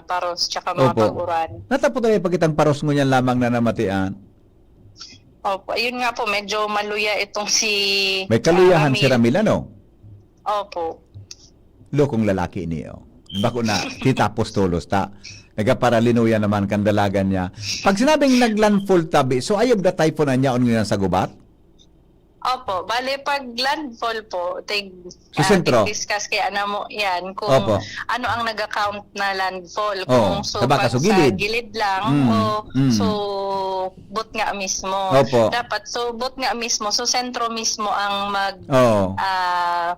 paros tsaka mga Opo. pag-uran. Natapot na yung pagkitang paros ngunyan lamang na namatian? Opo, ayun nga po, medyo maluya itong si, May kaluyahan ah, si Ramil. Ramil, ano? Opo. Lokong lalaki niyo. Bako na, kita apostolos ta. Nagaparaluya naman kan dalagan niya. Pag sinabing naglandfall tabi, so ay of the typhoon an yaon ngunyan sa gubat? Opo. Bale, pag landfall po, tig-, Sa ah, sentro? tig-discuss kaya na mo yan kung Opo. ano ang nag-account na landfall. Oo. Kung so, Sa baka pag sa sa gilid. gilid lang Mm, o mm. so butnga mismo. Opo. Dapat so butnga mismo, so sentro mismo ang mag, Oo. ah,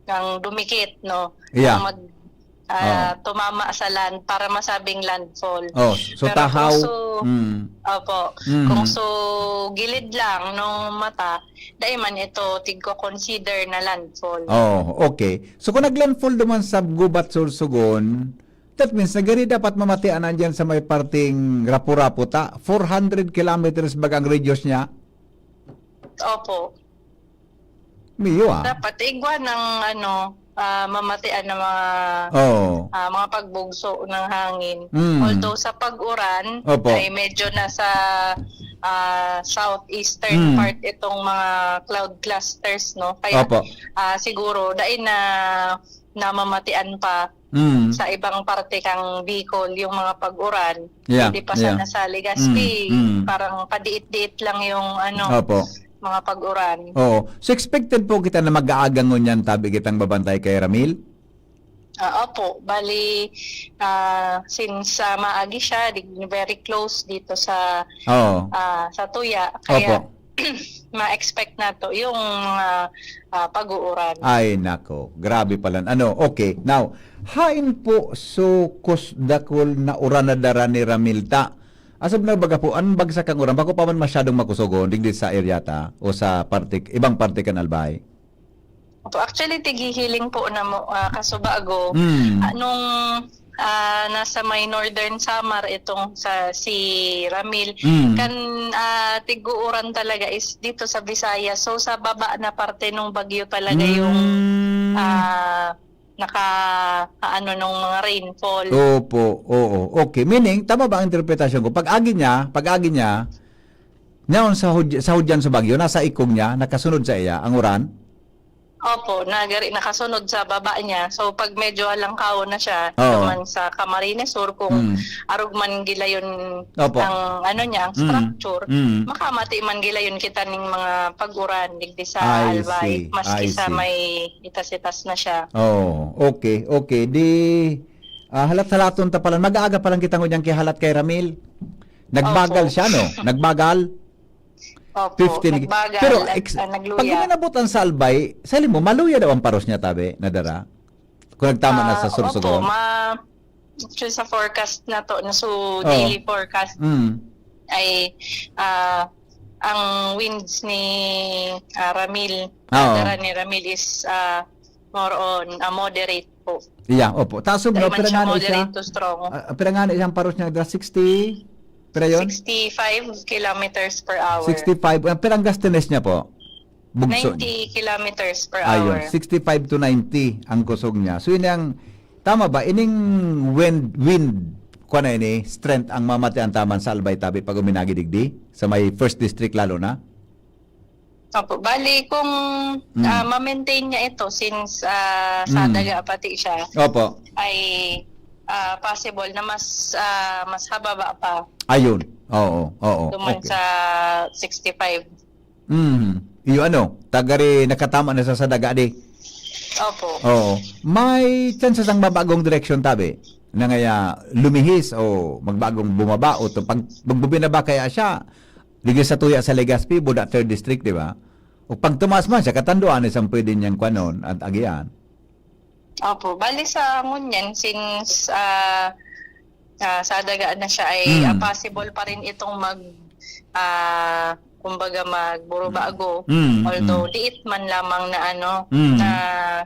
ang dumikit, no? Yeah. Ang mag, ah, Oo. tumama sa land para masabing landfall. Oh, so Pero tahaw. kung so, Mm. opo, Mm. kung so gilid lang nung mata, dai man ito tigko-consider na landfall. Oh, okay. So kung naglandfall duman sa gubat Sorsogon, that means nagari dapat mamatian nandiyan sa may parting Rapu-Rapu ta, four hundred kilometers baga ang radius niya? Opo. Miyo, ah. Dapat igwa ng, ano, ah, mamatian ng mga, Oo. ah, mga pagbugso ng hangin. Mm. Although sa pag-uran Opo. ay medyo nasa, ah, southeastern Mm. part itong mga cloud clusters, no? Kaya, Opo. ah, siguro, dai na namamatian pa Mm. sa ibang parte kang Bicol, yung mga pag-uran. Yeah, Hindi pa yeah. sana sa Legazpi, Mm, mm. parang padiit-diit lang yung, ano, Opo. mga pag-uran. Oo. So, expected po kita na mag-aaga ngunyan, tabi kitang babantay kay Ramil? Ah, opo. Bali, ah, since, ah, maagi siya, di-, very close dito sa, Oo. ah, sa Tuya. Kaya, Opo. ma-expect nato yung mga, ah, pag-uuran. Ay, nako. Grabe pala. Ano, okay. Now, hain po so kus-, dakul na uran na dara ni Ramil ta? Asub na baga po, an bagsak kan uran, bako pa man masyadong makusog, oh, digdi sa area ta, o sa parte, ibang parte kan Albay. Opo, actually, tighihiling po na mo, ah, kasubago. Mm. Ah, nung, ah, nasa may Northern Samar itong sa, si Ramil, Mm. kan, ah, tig-uuran talaga is dito sa Visayas. So, sa baba na parte nung bagyo talaga yung, Mm. ah, naka-aano nung mga rainfall. Opo, oo. Okay. Meaning, tama ba ang interpretasyon ko? Pag-agi niya, pag-agi niya, naon sa hud-, sa hudyan sa bagyo, nasa ikog niya, nakasunod sa iya, ang uran? Opo, nagari-, nakasunod sa baba niya. So, pag medyo halangkaw na siya, Oo. naman sa Camarines Sur, kung Mm. arog man gilayon Opo. ang, ano niya, ang Mm. structure, Mm. makamati man gilayon kita ning mga pag-uran digdi sa I Albay, see. Maski I sa see. may itas-itas na siya. Oh, okay, okay. Di, ah, halat-halaton ta palan. Mag-aaga palan kita ngunyan kay halat kay Ramil. Nagbagal Opo. siya, no? Nagbagal. Opo, Fifteen. Nagbagal Pero at, ex-, ah, nagluya. Pag uminabot ang sa Albay, sa mo, maluya daw ang paros niya, tabi, nadara? Kung nagtama na Ah, sa Sorsogon? Opo, ma-, actually, sa forecast na to, na so, Oh. daily forecast Mm. ay, ah, ang winds ni, ah, Ramil, Ah, oo. dara ni Ramil is, ah, more on, ah, moderate po. Yeah, opo. Taas, no? Dahil man Pira siya nga na siya? moderate to strong. Ah, pira nga na siyang paros niya, sixty? Pira yun? Sixty-five kilometers per hour. Sixty-five. Ah, pira ang gustiness niya po? Bugso niya. Ninety kilometers per Ayun, hour. Sixty-five to ninety ang kusog niya. So, yun ang, tama ba? Ining wind, wind, kuwan na ini, strength ang mamatian taman sa Albay tabi pag uminagi digdi? Sa may first district lalo na? Opo. Bali, kung, Mm. ah, ma-maintain niya ito since, ah, sa Mm. daga pati siya, Opo. ay, ah, possible na mas, ah, mas hababa pa. Ayun. Oo, oo. Duman Okay. sa sixty-five. Mm. Iyo ano, tagari nakatama na sa, sa daga, di? Opo. Oo. May chance sang mabagong direksyon, tabi? Na ngaya lumihis o magbagong bumaba o to, pag, magbubinaba kaya siya, Digdi sa tuya sa Legazpi, buda third district, di ba? O pag tumaas man siya, katanduan na isang pwede niyang kwanon at agian. Opo. Bali sa ngunyan, since, ah, ah, sa daga na siya ay, Mm. ah, possible pa rin itong mag, ah, kumbaga magburubago. Mm, Although mm. liit man lamang na ano, Mm. na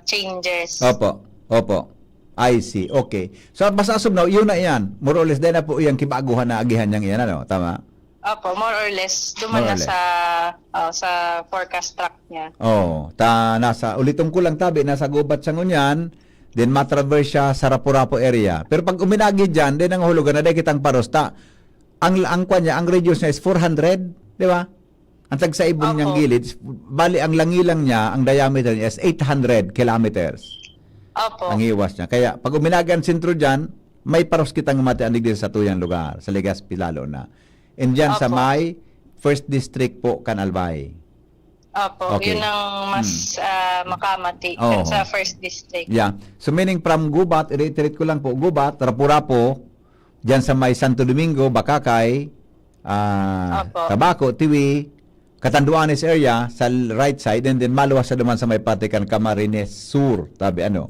changes. Opo. Opo. I see. Okay. So, basta as of now, yun na yan. More or less, dahil na po yung kibaguhan na agihan niyang iyan, ano? Tama? Opo, more or less. Duman More or na less. sa, oh, sa forecast track niya. Oh, ta, nasa, uliton ko lang tabi, nasa gubat siya ngunyan, then matraverse siya sa Rapu-Rapu area. Pero pag uminagi dyan, then ang hulugan na dahil kitang paros, ta, ang, ang kwan niya, ang radius niya is four hundred, di ba? Ang tagsaibong niyang Opo. gilid, bali ang langilang niya, ang diameter niya is eight hundred kilometers. Opo. Ang iwas niya. Kaya pag uminagi ang sentro dyan, may paros kitang matian digdi sa tuyang lugar, sa Legazpi lalo na. And dyan sa Opo. may first district po kan Albay. Opo, Okay. yun ang mas, Hmm. ah, makamati Oo. kan sa first district. Yeah. So meaning from Gubat, i-reiterate ko lang po, Gubat, Rapu-Rapu, dyan sa may Santo Domingo, Bacacay, ah, Opo. Tabaco, Tiwi, Catanduanes area, sa l-, right side, and then maluwas sa duman sa may parte kan Camarines Sur, tabi ano.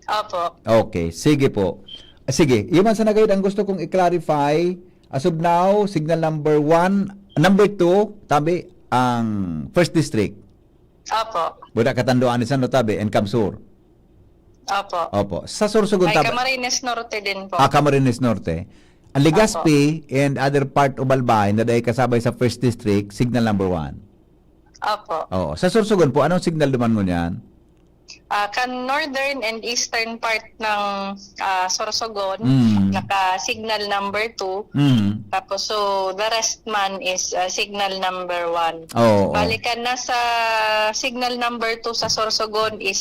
Opo. Okay, sige po. Ah, sige, yun man sa nagayod ang gusto kong i-clarify. As of now, signal number one, number two, tabi, ang first district. Opo. Buda Catanduanes, ano, tabi, and CamSur. Opo. Opo. Sa Sorsogon, Ay, tabi. Camarines Norte din po. Ah, Camarines Norte. Ang Legazpi Opo. and other part of Albay na dahil kasabay sa first district, signal number one. Opo. Oo. Sa Sorsogon po, anong signal duman ngunyan? Ah, kan northern and eastern part ng, ah, Sorsogon, Mm. naka-signal number two. Mm. Tapos, so, the rest man is, ah, signal number one. Oo. Balikan na sa signal number two sa Sorsogon is,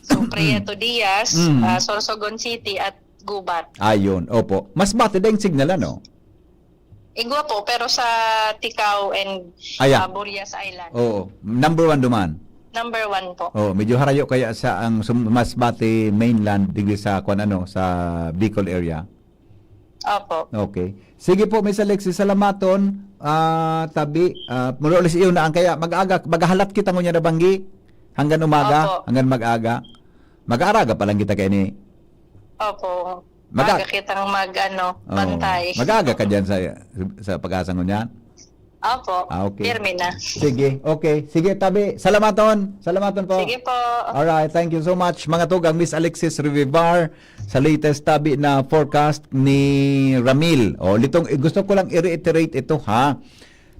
so, Prieto Diaz, Mm. ah, Sorsogon City at Gubat. Ayun, opo. Masbate daing signal, ano? Igwa po, pero sa Ticao and, Aya. ah, Burias Island. Oo. Number one duman. Number one po. Oh, medyo harayo kaya sa ang sum-, Masbate mainland, digdi sa, kwan, ano, sa Bicol area. Opo. Okay. Sige po, Miss Alexis, salamaton. Ah, tabi, ah, mura ulit iyo na ang kaya mag-aga, maghahalat kita ngunyan na banggi. Hanggang umaga, Opo. hanggang mag-aga. Mag-aaraga pa lang kita kay ni. Opo. Maga- Maaga kitang mag, ano, Oo. bantay. Mag-aaga ka dyan sa, sa Pag-asa ngunyan? Opo. Ah, okay. Pirmi na. Sige, okay. Sige, tabi. Salamaton. Salamaton po. Sige po. Alright, thank you so much. Mga tugang, Miss Alexis Revivar, sa latest tabi na forecast ni Ramil. O, litong, eh, gusto ko lang i-reiterate ito, ha.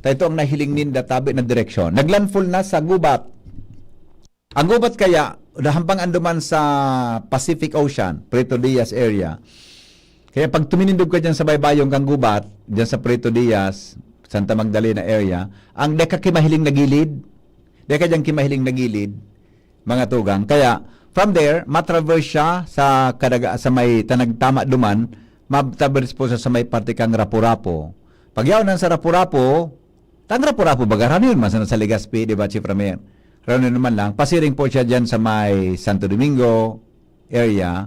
Ta ito ang nahiling ninda tabi na direksyon. Naglandfall na sa gubat. Ang gubat kaya, nahampang anduman sa Pacific Ocean, Puerto Diaz area. Kaya pag tuminindog ka dyan sa baybayon kang gubat, dyan sa Puerto Diaz, Santa Magdalena area, ang deka kimahiling na gilid, deka dyan kimahiling na gilid, mga tugang. Kaya, from there, matraverse siya sa kadaga, sa may tanagtama duman, matraverse po siya sa may parte kang Rapu-Rapu. Pagyaw nan sa Rapu-Rapu, tang Rapu-Rapu baga, ranon man sa nasa Legazpi, di ba, Chief Ramir? Ranon naman lang, pasiring po siya dyan sa may Santo Domingo area,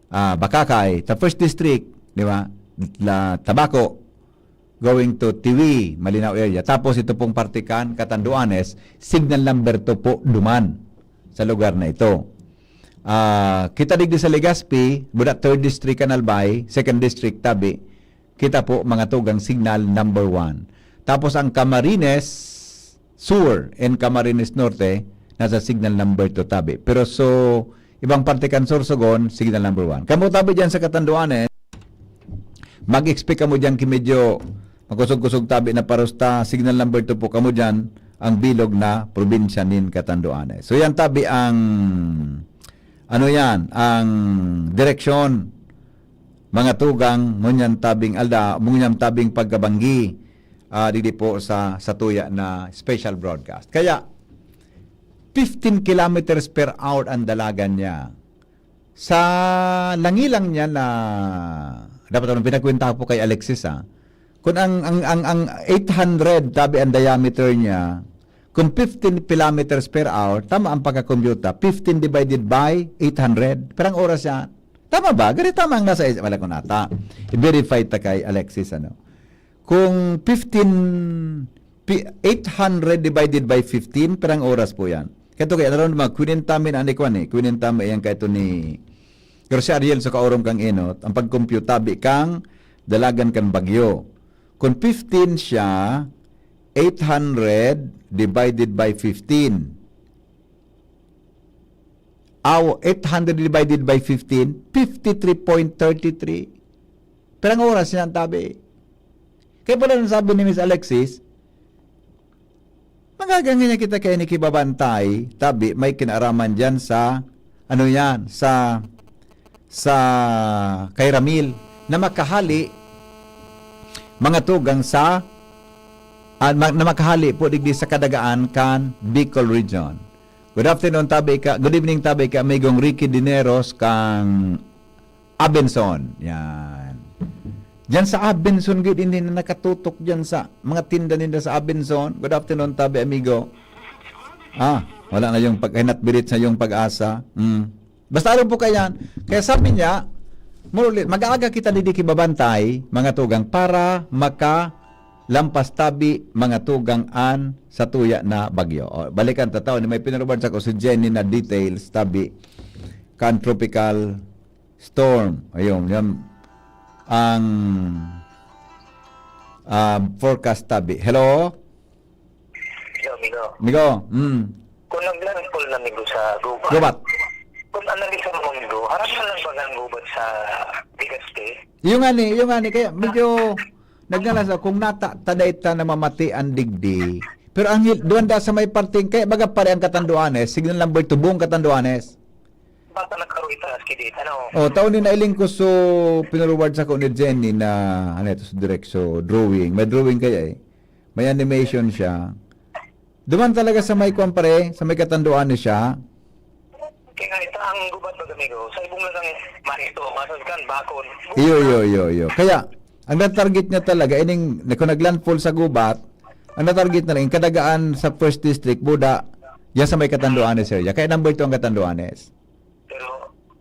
ah, Bacacay, sa First District, di ba? La Tabaco, going to Tiwi, Malinao area. Tapos ito pong parte kan Catanduanes, signal number two po duman sa lugar na ito. Ah, kita digdi sa Legazpi, buda Third District kan Albay, Second District tabi, kita po mga tugang signal number one. Tapos ang Camarines Sur and Camarines Norte, nasa signal number two tabi. Pero so, ibang parte kan Sorsogon, signal number one. Kamo tabi dyan sa Catanduanes, mag-expect kamo dyan ki medyo makusog-kusog tabi na parusta, signal number two po kamo dyan, ang bilog na probinsya nin Catanduanes. So yan tabi ang, ano yan, ang direksyon, mga tugang, ngunyan tabing alda, ngunyan tabing pagkabanggi, ah, digdi po sa, sa tuya na special broadcast. Kaya, fifteen kilometers per hour ang dalagan niya. Sa langilang niya na, dapat anong pinagkwenta po kay Alexis, ah. Kung ang, ang, ang, ang eight hundred, tabi ang diameter niya, kung fifteen kilometers per hour, tama ang pagkakompyuta, fifteen divided by eight hundred. Pirang oras yan? Tama ba? Gani tama ang nasa isip. Wala ko nata. I-verify ta kay Alexis, ano. Kung fifteen, pi-, eight hundred divided by fifteen, pirang oras po yan? Kato kaya, naroon naman, kwinenta mi na ni Kwan eh. Kwinenta mi yan kaito ni Jose Ariel sa kaorong kang Enot, ang pagkompyuta bi kang dalagan kan bagyo. Kung fifteen siya, eight hundred divided by fifteen. Aw, eight hundred divided by fifteen, fifty-three point thirty-three. Pirang oras yan, tabi. Kaya pala nang sabi ni Miss Alexis, magagangin niya kita kaya ni Kibabantay, tabi, may kinaaraman dyan sa, ano yan, sa, sa kay Ramil, na makahali, mga tugang sa, ah, ma-, na makahali po digdi sa kadagaan kan Bicol Region. Good afternoon, tabi ka, good evening, tabi ka, amigong Ricky Dineros kang Abenson. Yan. Diyan sa Abenson, gid, hindi na nakatutok diyan sa mga tinda ninda sa Abenson. Good afternoon, tabi, amigo. Ah, wala na yung pag-, hinatbirit sa yung Pag-asa. Mm. Basta alam po kayan. Kaya sabi niya, murulit, mag-aaga kita didi kibabantay, mga tugang, para makalampas tabi, mga tugang, an sa tuya na bagyo. O, balikan ta tao ni may pinarubad sa ko si Jenny na details, tabi, kan tropical storm. Ayun, yan ang, ah, forecast tabi. Hello? Hello, amigo. Amigo, mm. Kung naglandfall na, amigo, sa gubat. Gubat. Kung analisa mo, amigo, harap na lang ba ang gubat sa Legazpi? Yung nga ni, yung nga ni, kaya medyo naglalasa kung nata, taday ta na mamati ang digdi. Pero ang hil-, duwan da sa may parting, kaya baga pare ang Catanduanes, signal number two, buong Catanduanes. Baka nagkaroon itaas kidit, ano? Oh, taon din nailing ko so pinuruward sa ko ni Jenny na, ano ito, sa direksyo, drawing. May drawing kaya eh. May animation siya. Duman talaga sa may kwan, pare, sa may Catanduanes siya. Kaya nga, ito ang gubat, baga, amigo. Sa ibong lagang marito, masag kan, bakon. Iyo, iyo, iyo, iyo. Kaya, ang natarget niya talaga, ining, na kung naglandfall sa gubat, ang natarget na lang, yung kadagaan sa First District, buda, yan sa may Catanduanes area. Kaya number two ang Catanduanes. Pero,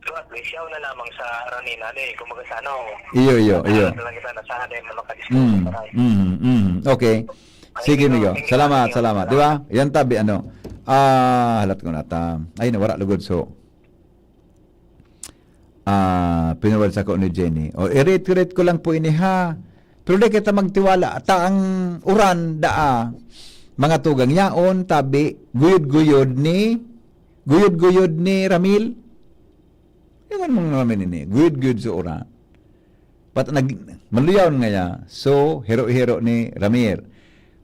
so at least, yaw na lamang sa Ranina, di, kumbaga sa ano, Iyo, iyo, iyo. Ano lang kita, na sa atin na makadiscuss Mm, sa tayo. mm, mm. Okay. Ay, Sige, ito, amigo. thank you, Salamat, thank you. salamat. Di ba? Yan tabi, ano. Ah, halat ko na ta. Ay, nawara lugod, so. Ah, pinurwad sako ni Jenny. O, i-reiterate ko lang po ini, ha. Pero di kita magtiwala. Ta ang uran, daa, mga tugang yaon, tabi, guyod-guyod ni, guyod-guyod ni Ramil. Yawan mong naman ini, guyod-guyod sa uran. Pat nag-, maluyaw nga ya. So, hero-hero ni Ramil.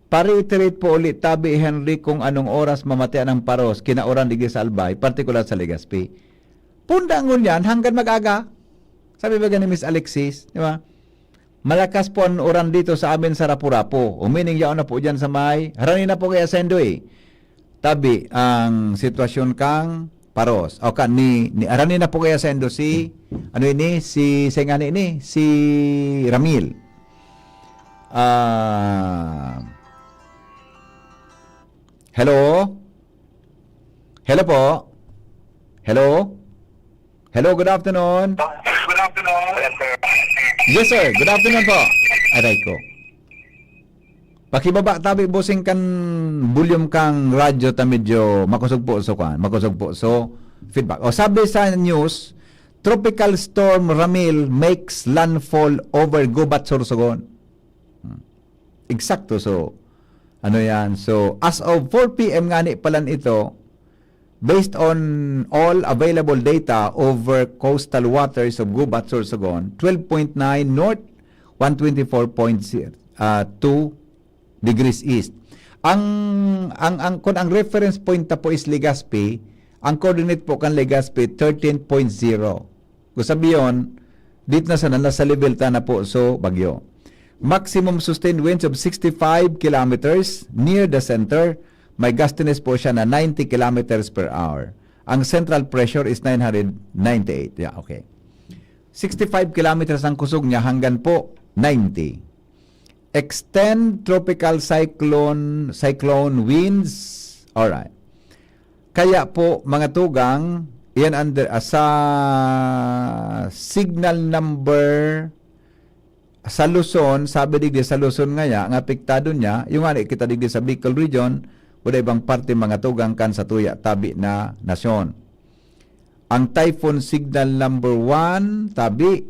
Pa-reiterate po ulit, tabi, Henry, kung anong oras mamatian ang paros, kinauran digdi sa Albay, partikular sa Legazpi. Pundangon yan hanggang mag-aga. Sabi ba ni Miss Alexis, di ba? Malakas po ang uran dito sa amin sa Rapu-Rapu. O meaning, yaon na po dyan sa may, harani na po kaya sendo eh. Tabi, ang sitwasyon kang paros. O ka, ni, ni, harani na po kaya sendo si, ano ini, si, si nga ni ini, si Ramil. Ah, hello? Hello po? Hello? Hello, good afternoon. Good afternoon. Yes, sir. Good afternoon po. Aray ko. Pakibaba tabi, bossing, kan volume kang radyo ta medyo makosog po so kwan, makosog po so feedback. O, sabi sa news, Tropical Storm Ramil makes landfall over Gubat, Sorsogon. Hmm. Eksakto. So, ano yan? So, as of four p m ngani palan ito, based on all available data over coastal waters of Gubat, Sorsogon, twelve point nine north, one twenty-four point two degrees east. Ang, ang, ang, kung ang reference point ta po is Legazpi, ang coordinate po kan Legazpi, thirteen point zero. Kung sabi yun, dito na sana, nasa level ta na po, so, bagyo. Maximum sustained winds of sixty-five kilometers near the center. May gustiness po siya na ninety kilometers per hour. Ang central pressure is nine hundred ninety-eight. Yeah, okay. Sixty-five kilometers ang kusog niya hanggang po ninety. Extend tropical cyclone, cyclone winds. Alright. Kaya po, mga tugang, iyan under, ah, sa signal number sa Luzon, sabi digdi sa Luzon ngaya, ang apektado niya, yung nga kita digdi sa Bicol Region, o da ibang parte, mga tugang, kan sa tuya, tabi na nasyon. Ang typhoon signal number one, tabi,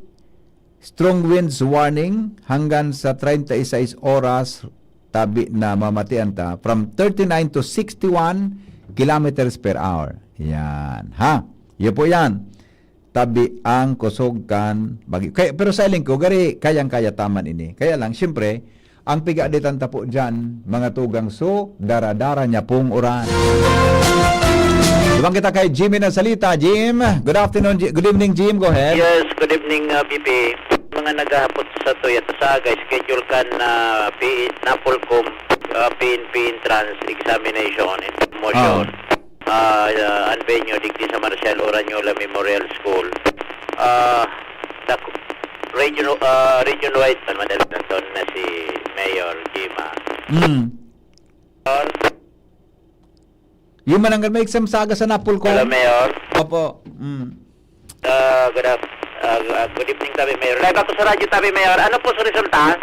strong winds warning hanggang sa treinta y seis oras, tabi na mamatian ta, from thirty-nine to sixty-one kilometers per hour. Yan, ha? Iyo po yan. Tabi ang kusog kan bagyo. Kaya, pero sa lingko, gari, kayang-kaya ta man ini. Kaya lang, siyempre, ang piga-aditan ta po dyan, mga tugang, so, dara-dara niya pong uran. Duman kita kay Jimmy na salita. Jim, good afternoon, Ji-, good evening, Jim. Go ahead. Yes, good evening, uh, B P. Mga naghahapot sa Toyota Saga, schedule kan, uh, P-, NAPOLCOM, uh, P N P entrance examination in motion. Ah. Ah, ah, ang venue, digdi sa Marcial Oranyola Memorial School. Ah, dak-, region, ah, region wide man, madala na doon na si Mayor Jima. Mm. Or Yung mananggal may exam sa aga sa NAPOLCOM. Hello, Mayor. Opo. Mm. Ah, good af-, ah, ah, good evening, tabi, Mayor. Live ako sa radyo, tabi, Mayor. Ano po sa resulta?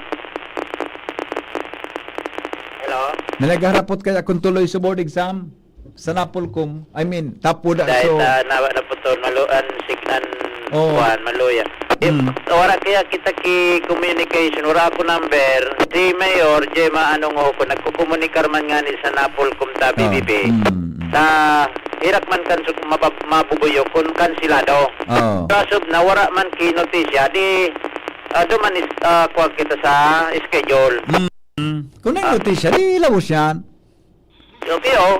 Hello? May nagharapot kaya kung tuloy sa board exam sa NAPOLCOM? I mean, tapo na, Dahil so sa na, naputon, maluan, sig-, an, Oo. kuwan, maluya. Eh, Mm. wala kaya kita ki communication, wala ako number. Si Mayor Gemma Anongo ko, nagkukomunikar man nga ni sa NAPOLCOM ta, Oo. B B B. Mm, mm. Sa hirak man kan su-, mabab-, mabubuyo kun kansilado. Oo. Kaso na wala man ki notisya, di, ah, duman is, ah, kuwan kita sa schedule. Mm. Kung may Ah. notisya, di ilabos yan. Okay, oh.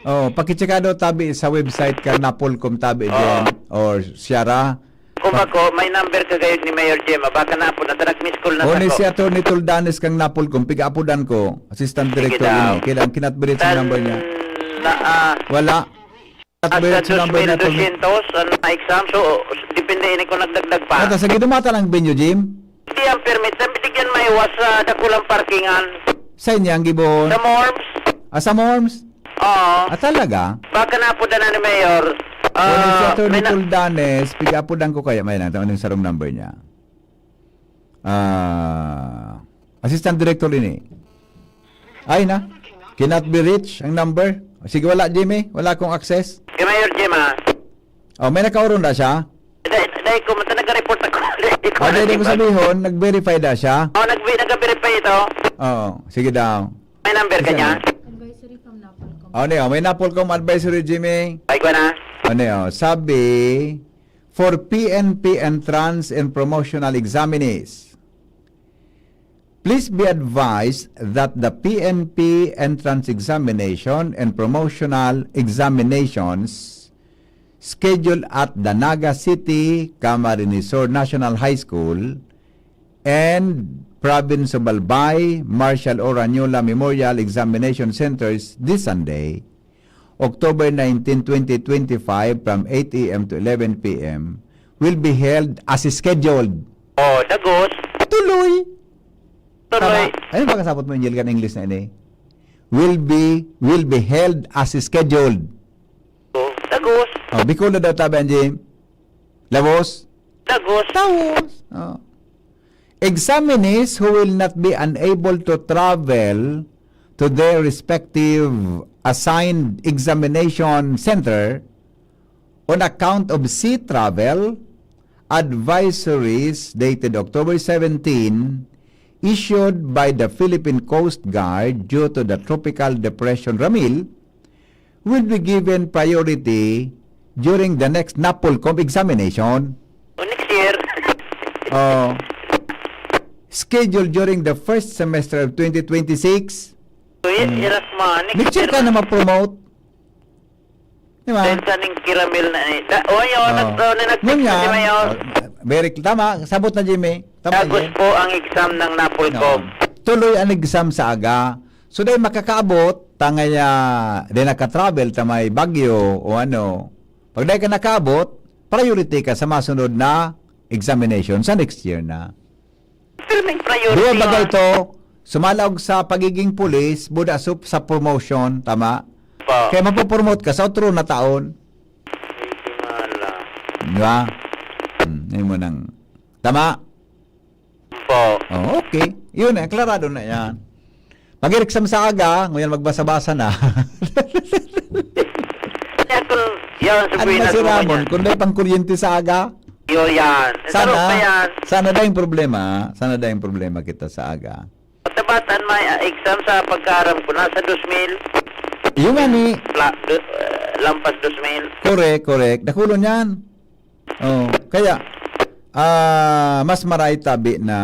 Oh, pakitsekado tabi sa website ka, NAPOLCOM tabi Oo. din, or Sierra. Kung Pa- ako, may number ka gayod ni Mayor Gemma, baka na po, natarag miss call na O, ni sako. Si Attorney Tuldanes kang NAPOLCOM, piga-apudan ko, Assistant Sige Director daw. Ini. Kailan kinatbirit sa Tan-, number niya? na, ah, Wala. At Hasta birit sa number na to, ni- dos mil dosyentos ang exam. So, depende ini kung nagdagdag pa. Ata, sa gidumata ng venue, Jim? Hindi ang permit. Nabinigyan may iwas sa dakulang parkingan. Sa inyo ang gibon? Sa Morms. Ah, sa Morms? Oo. Ah, talaga? Baka napudan na ni Mayor. Kung si Ah, Attorney may na- Tuldanes, piga-apudan ko kaya, may lang, ano yung sarong number niya? Ah, Assistant Director ini. Ay na. Cannot be reached ang number. Sige, wala, Jimmy. Wala akong access. Si Mayor Jim, ah. Oh, may nakaurong na siya? Dai, Ay, kung mata nag-report ako. Hindi ko Ah, dahil ko alam. Sabihon, nag-verify na siya? Oh, nag-, nag-verify ito. Oo, sige daw. May number ka Isa niya? na. Advisory from NAPOLCOM. Oh, niyo, may NAPOLCOM advisory, Jimmy. Ay, ko na. Ano yun? Sabi, for P N P entrance and promotional examinees, please be advised that the P N P entrance examination and promotional examinations scheduled at the Naga City Camarines Sur National High School and Province of Albay Marshal Oranyola Memorial Examination Centers this Sunday, October nineteen, twenty twenty-five, from eight a m to eleven p m, will be held as scheduled. Oh, dagos. Tuloy. Tuloy. Tama. Ano ba kasabot mo, Angel, kan English na ini? Will be, will be held as scheduled. Oh, dagos. Oh, Bicolano daw tabi, Angie. Labos. Dagos. Tawos. Oh. Examinees who will not be unable to travel to their respective assigned examination center on account of sea travel, advisories dated October seventeen, issued by the Philippine Coast Guard due to the Tropical Depression Ramil, will be given priority during the next NAPOLCOM examination. Oh, next year. Oh. Scheduled during the first semester of twenty twenty-six. So, y-, Hmm. year as ma-, next Next year year ka na. na ma-promote. Di ba? Dahil sa ning kiramil na eh. Da-, oh, yun, Oh. nag-, oh, na nag-text Yun na nga. si Mayor. Oh, very cl-, tama. Sabot na, Jimmy. Tama, Dagos Jimmy. po ang exam ng NAPOLCOM. No. Tuloy ang exam sa aga. So, dahil makakaabot, tangay, ah, di naka-travel, ta may bagyo o ano. Pag dahil ka nakaabot, priority ka sa masunod na examination sa next year na. Pero may priority Duwa bagay yun. to, sumalaog sa pagiging pulis, buda sup sa promotion, tama? Po. Kaya mapopromote ka sa otro na taon. Ay, tingala. Di ba? Hmm, yun mo nang, tama? Po. Oh, okay. Yun, eh, klarado na yan. Mag-exam sa aga, ngayon magbasa-basa na. Kaya kung yan, Ano sabihin ba na si sa Ramon? kanya. Kung may pangkuryente sa aga? Yun yan. Sana, Sarap pa yan. sana dahil problema, sana dahil problema kita sa aga. Matabatan may, ah, exam sa pagkaaram ko, nasa dos mil. Yung nga ni Pla-, do-, eh, lampas dos mil. Correct, correct. Dakulon yan. Oh, kaya, ah, mas maray tabi na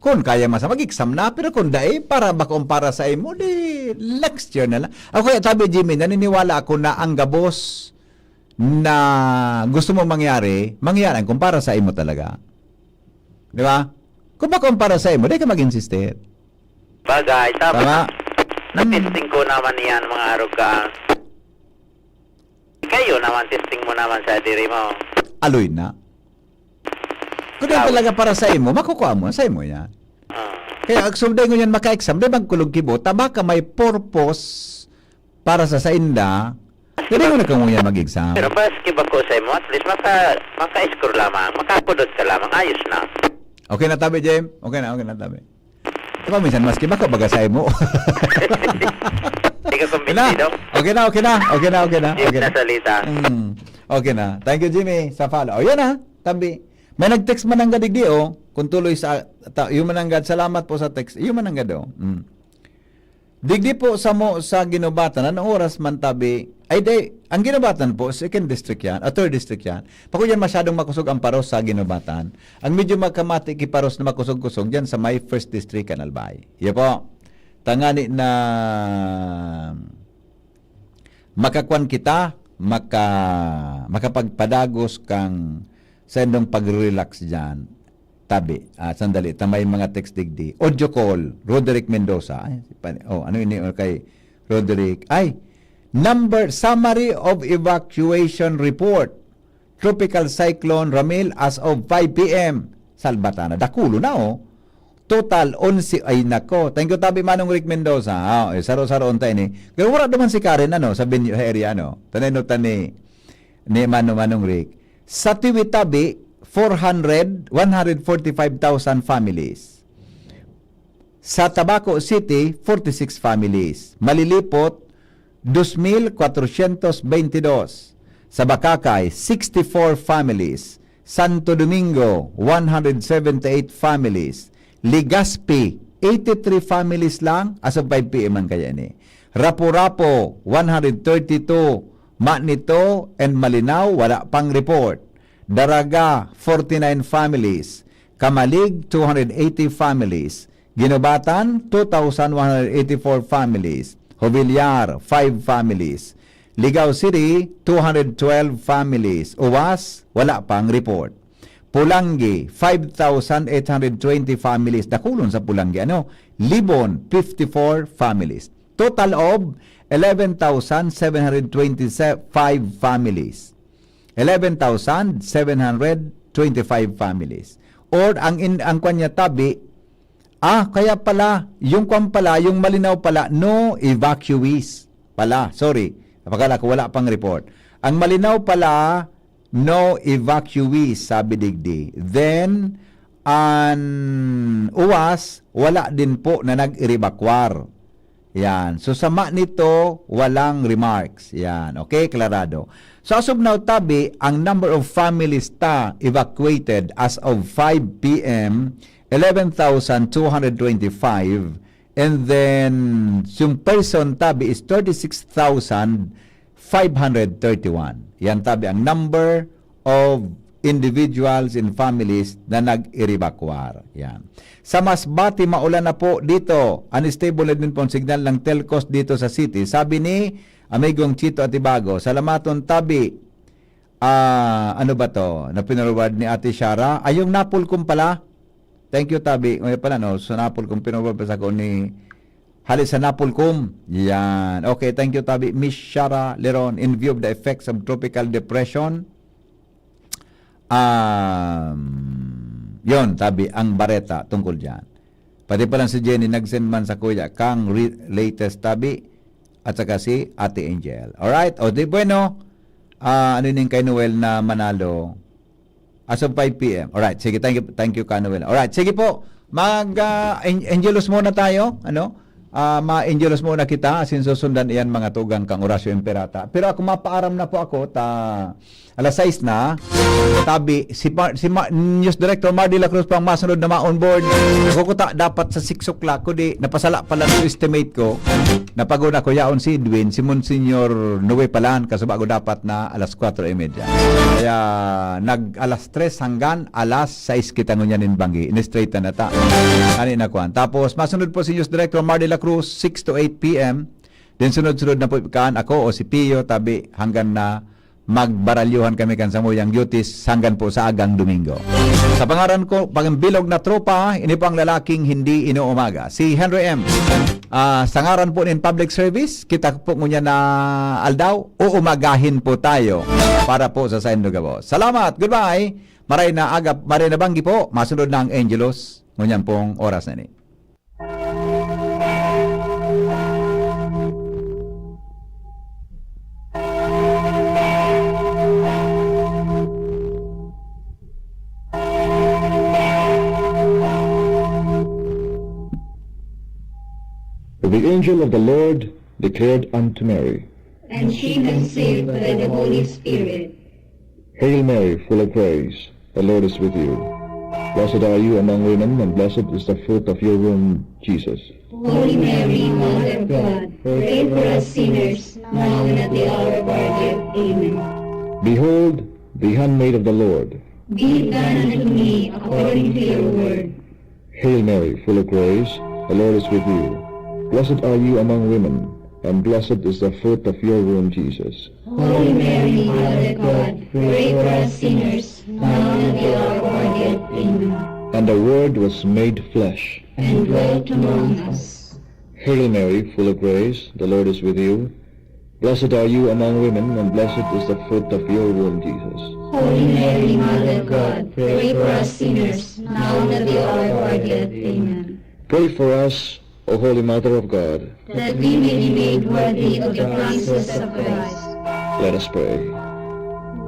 kung kaya masa mag-exam na, pero kung dai, para ba kung para sa imo, di next year na lang. Ako kaya tabi, Jimmy, naniniwala ako na ang gabos na gusto mo mangyari, mangyari kung para sa imo talaga. Di ba? Kung ba kung para sa imo, di ka mag-insistir. Bagay, tama. Tama? Hmm. Na-testing ko naman yan, mga arog ka. Kayo naman, testing mo naman sa diri mo. Aloy na. Kung yan Tama. talaga para sa imo, makukuha mo, sa imo yan. Ah. Kaya, ang sunday ngunyan maka-exam, di magkulog kibo, tama ka may purpose para sa sainda, dili mo na kangunyan mag-exam. Pero maski bako sa imo, at least maka-, maka-score lamang, makakudot ka lamang, ayos na. Okay na tabi, Jem? Okay na, okay na tabi. Diba minsan, maski bako baga sa imo. Hindi ka kumbinsido? Okay na, okay na, okay na, okay na, Hindi okay na. na salita. Mm. Okay na. Thank you, Jimmy, sa follow. O, yan na, tabi. May nag-text man ang gadigdi, oh. Kung tuloy sa, ta-, yung mananggad, salamat po sa text. Yung mananggad, oh. Mm. Digdi po samo sa Guinobatan, anong oras man tabi? Ay, di, ang Guinobatan po, second district yan, ah, third district yan. Bako yan masyadong makusog ang paros sa Guinobatan. Ang medyo magkamati ki paros na makusog-kusog dyan sa may first district, kan Albay. Yan po. Tangani na makakwan kita, maka-, makapagpadagos kang sa indong pag-relax dyan. Tabi. Ah, sandali. Ta may mga text digdi. Audio call. Roderick Mendoza. Ay, si pa-, oh, ano ini? Oh, kay Roderick. Ay, number, summary of evacuation report. Tropical Cyclone Ramil as of five p m. Salbata na. Dakulo na, oh. Total, onse. Ay, nako. Thank you, tabi, Manong Rick Mendoza. Ah, eh, saro-saro unta ini. Pero wala naman si Karen, ano, sa Benyo area, ano. Tanay no, tani, ni Mano Manong Rick. Sa Tiwi-Tabi, four hundred, one hundred forty-five thousand families. Sa Tabaco City, forty-six families. Malilipot, dos mil kwatrosyentos beintidos. Sa Bacacay, sixty-four families. Santo Domingo, one hundred seventy-eight families. Legazpi, eighty-three families lang as of five P M man kaya ini. Rapu-Rapu, one hundred thirty-two. Manito and Malinao, wala pang report. Daraga, forty-nine families. Camalig, two hundred eighty families. Guinobatan, two thousand one hundred eighty-four families. Jovellar, five families. Ligao City, two hundred twelve families. Uwas, wala pang report. Polangui, five thousand eight hundred twenty families. Dakulon sa Polangui, ano? Libon, fifty-four families. Total of eleven thousand seven hundred twenty-five families. Eleven thousand seven hundred twenty-five families. Or ang in, ang kwan niya tabi, ah, kaya pala, yung kwan pala, yung Malinao pala, no evacuees pala. Sorry, pakala ko wala pang report. Ang Malinao pala, no evacuees, sabi digdi. Then, an Uwas, wala din po na nag-erebakwar. Yan. So, sa Manito, walang remarks. Yan. Okay, klarado. So, as of now, tabi, ang number of families ta evacuated as of five P M, eleven thousand two hundred twenty-five. And then, yung person tabi is thirty-six thousand five hundred thirty-one. Yan tabi ang number of individuals and families na nag-erebakwar. Yan. Sa Masbate, maulan na po dito. Unstable na din po ang signal ng telcos dito sa city. Sabi ni Amigong Chito Atibago, "Salamaton tabi." Ah, ano ba to? Na pinorward ni Ate Shara. Ay, yung Napolcom pala. Thank you, tabi. Ngayon pala, no? Sa Napolcom, pinorward pa sa ako ni Hali sa Napolcom. Yan. Okay, thank you, tabi. Miss Shara Leron, "In view of the effects of tropical depression," um, yon, tabi, ang bareta tungkol dyan. Pati palang si Jenny, nag-send man sa kuya, kang re-, latest tabi, at saka si Ate Angel. Alright? O, di bueno, ah, ano yung kay Noel na manalo? As of five P M. Alright, sige, thank you, thank you, Kanuel. Alright, sige po. Mag, ah, an-, Angelus muna tayo, ano? Ah, ma-Angelus muna kita, asin susundan iyan mga tugang kang Horacio Imperata. Pero ako, mapaaram na po ako, ta alas sais na. Tabi, si Mar-, si Ma-, News Director Mar de la Cruz pang masunod na ma-onboard. Ako ko ta, dapat sa six o'clock, kundi napasala pala sa estimate ko. Napagod ako, yaon si Edwin, si Monsignor Noe palan, kasuba ko dapat na alas kwatro y media. Kaya nag alas tres hanggang alas sais kita ngunyan nin banggi. In-straight na ta. Ani na kwan. Tapos, masunod po si News Director Mar de la Cruz, six to eight P M. Then sunod-sunod na po kan ako o si Pio, tabi hanggang na magbaralyuhan kami kan samuyang duties hanggang po sa agang Domingo. Sa pangaran ko, pang bilog na tropa, ini po ang lalaking hindi inuumaga, si Henry M. Ah, sa ngaran po nin public service, kita po ngunyan na aldaw, uumagahin po tayo para po sa Saindo Gabos. Salamat, goodbye. Maray na aga, maray na banggi po. Masunod na ang Angelus, ngunyan pong oras na ini. The angel of the Lord declared unto Mary, And she conceived by the Holy Spirit. Hail Mary, full of grace, the Lord is with you. Blessed are you among women, and blessed is the fruit of your womb, Jesus. Holy Mary, Mother of God, pray for us sinners, now and at the hour of our death. Amen. Behold, the handmaid of the Lord. Be it done unto me according to your word. Hail Mary, full of grace, the Lord is with you. Blessed are you among women, and blessed is the fruit of your womb, Jesus. Holy Mary, Mother of God, pray for us sinners, now and at the hour of our death. Amen. And the Word was made flesh. And dwelt among us. Hail Mary, full of grace, the Lord is with you. Blessed are you among women, and blessed is the fruit of your womb, Jesus. Holy Mary, Mother of God, pray for us sinners, now and at the hour of our death. Amen. Pray for us, O Holy Mother of God. That we may be made worthy of the promises of Christ. Let us pray.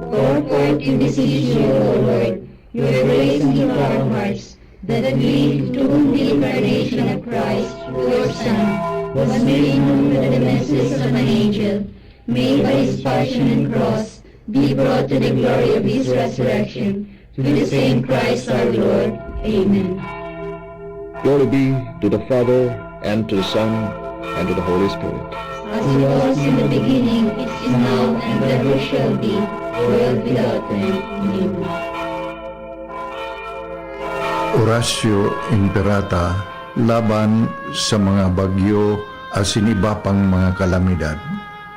Pour forth, we beseech you, O Lord, your grace into our hearts, that we, to whom the incarnation of Christ, your Son, was made known by the message of an angel, may by his passion and cross be brought to the glory of his resurrection. Through the same Christ our Lord. Amen. Glory be to the Father, and to the Son, and to the Holy Spirit. As it was in the beginning, is now, and ever shall be, world without end. Amen. Oratio Imperata laban sa mga bagyo asin iba pang mga kalamidad.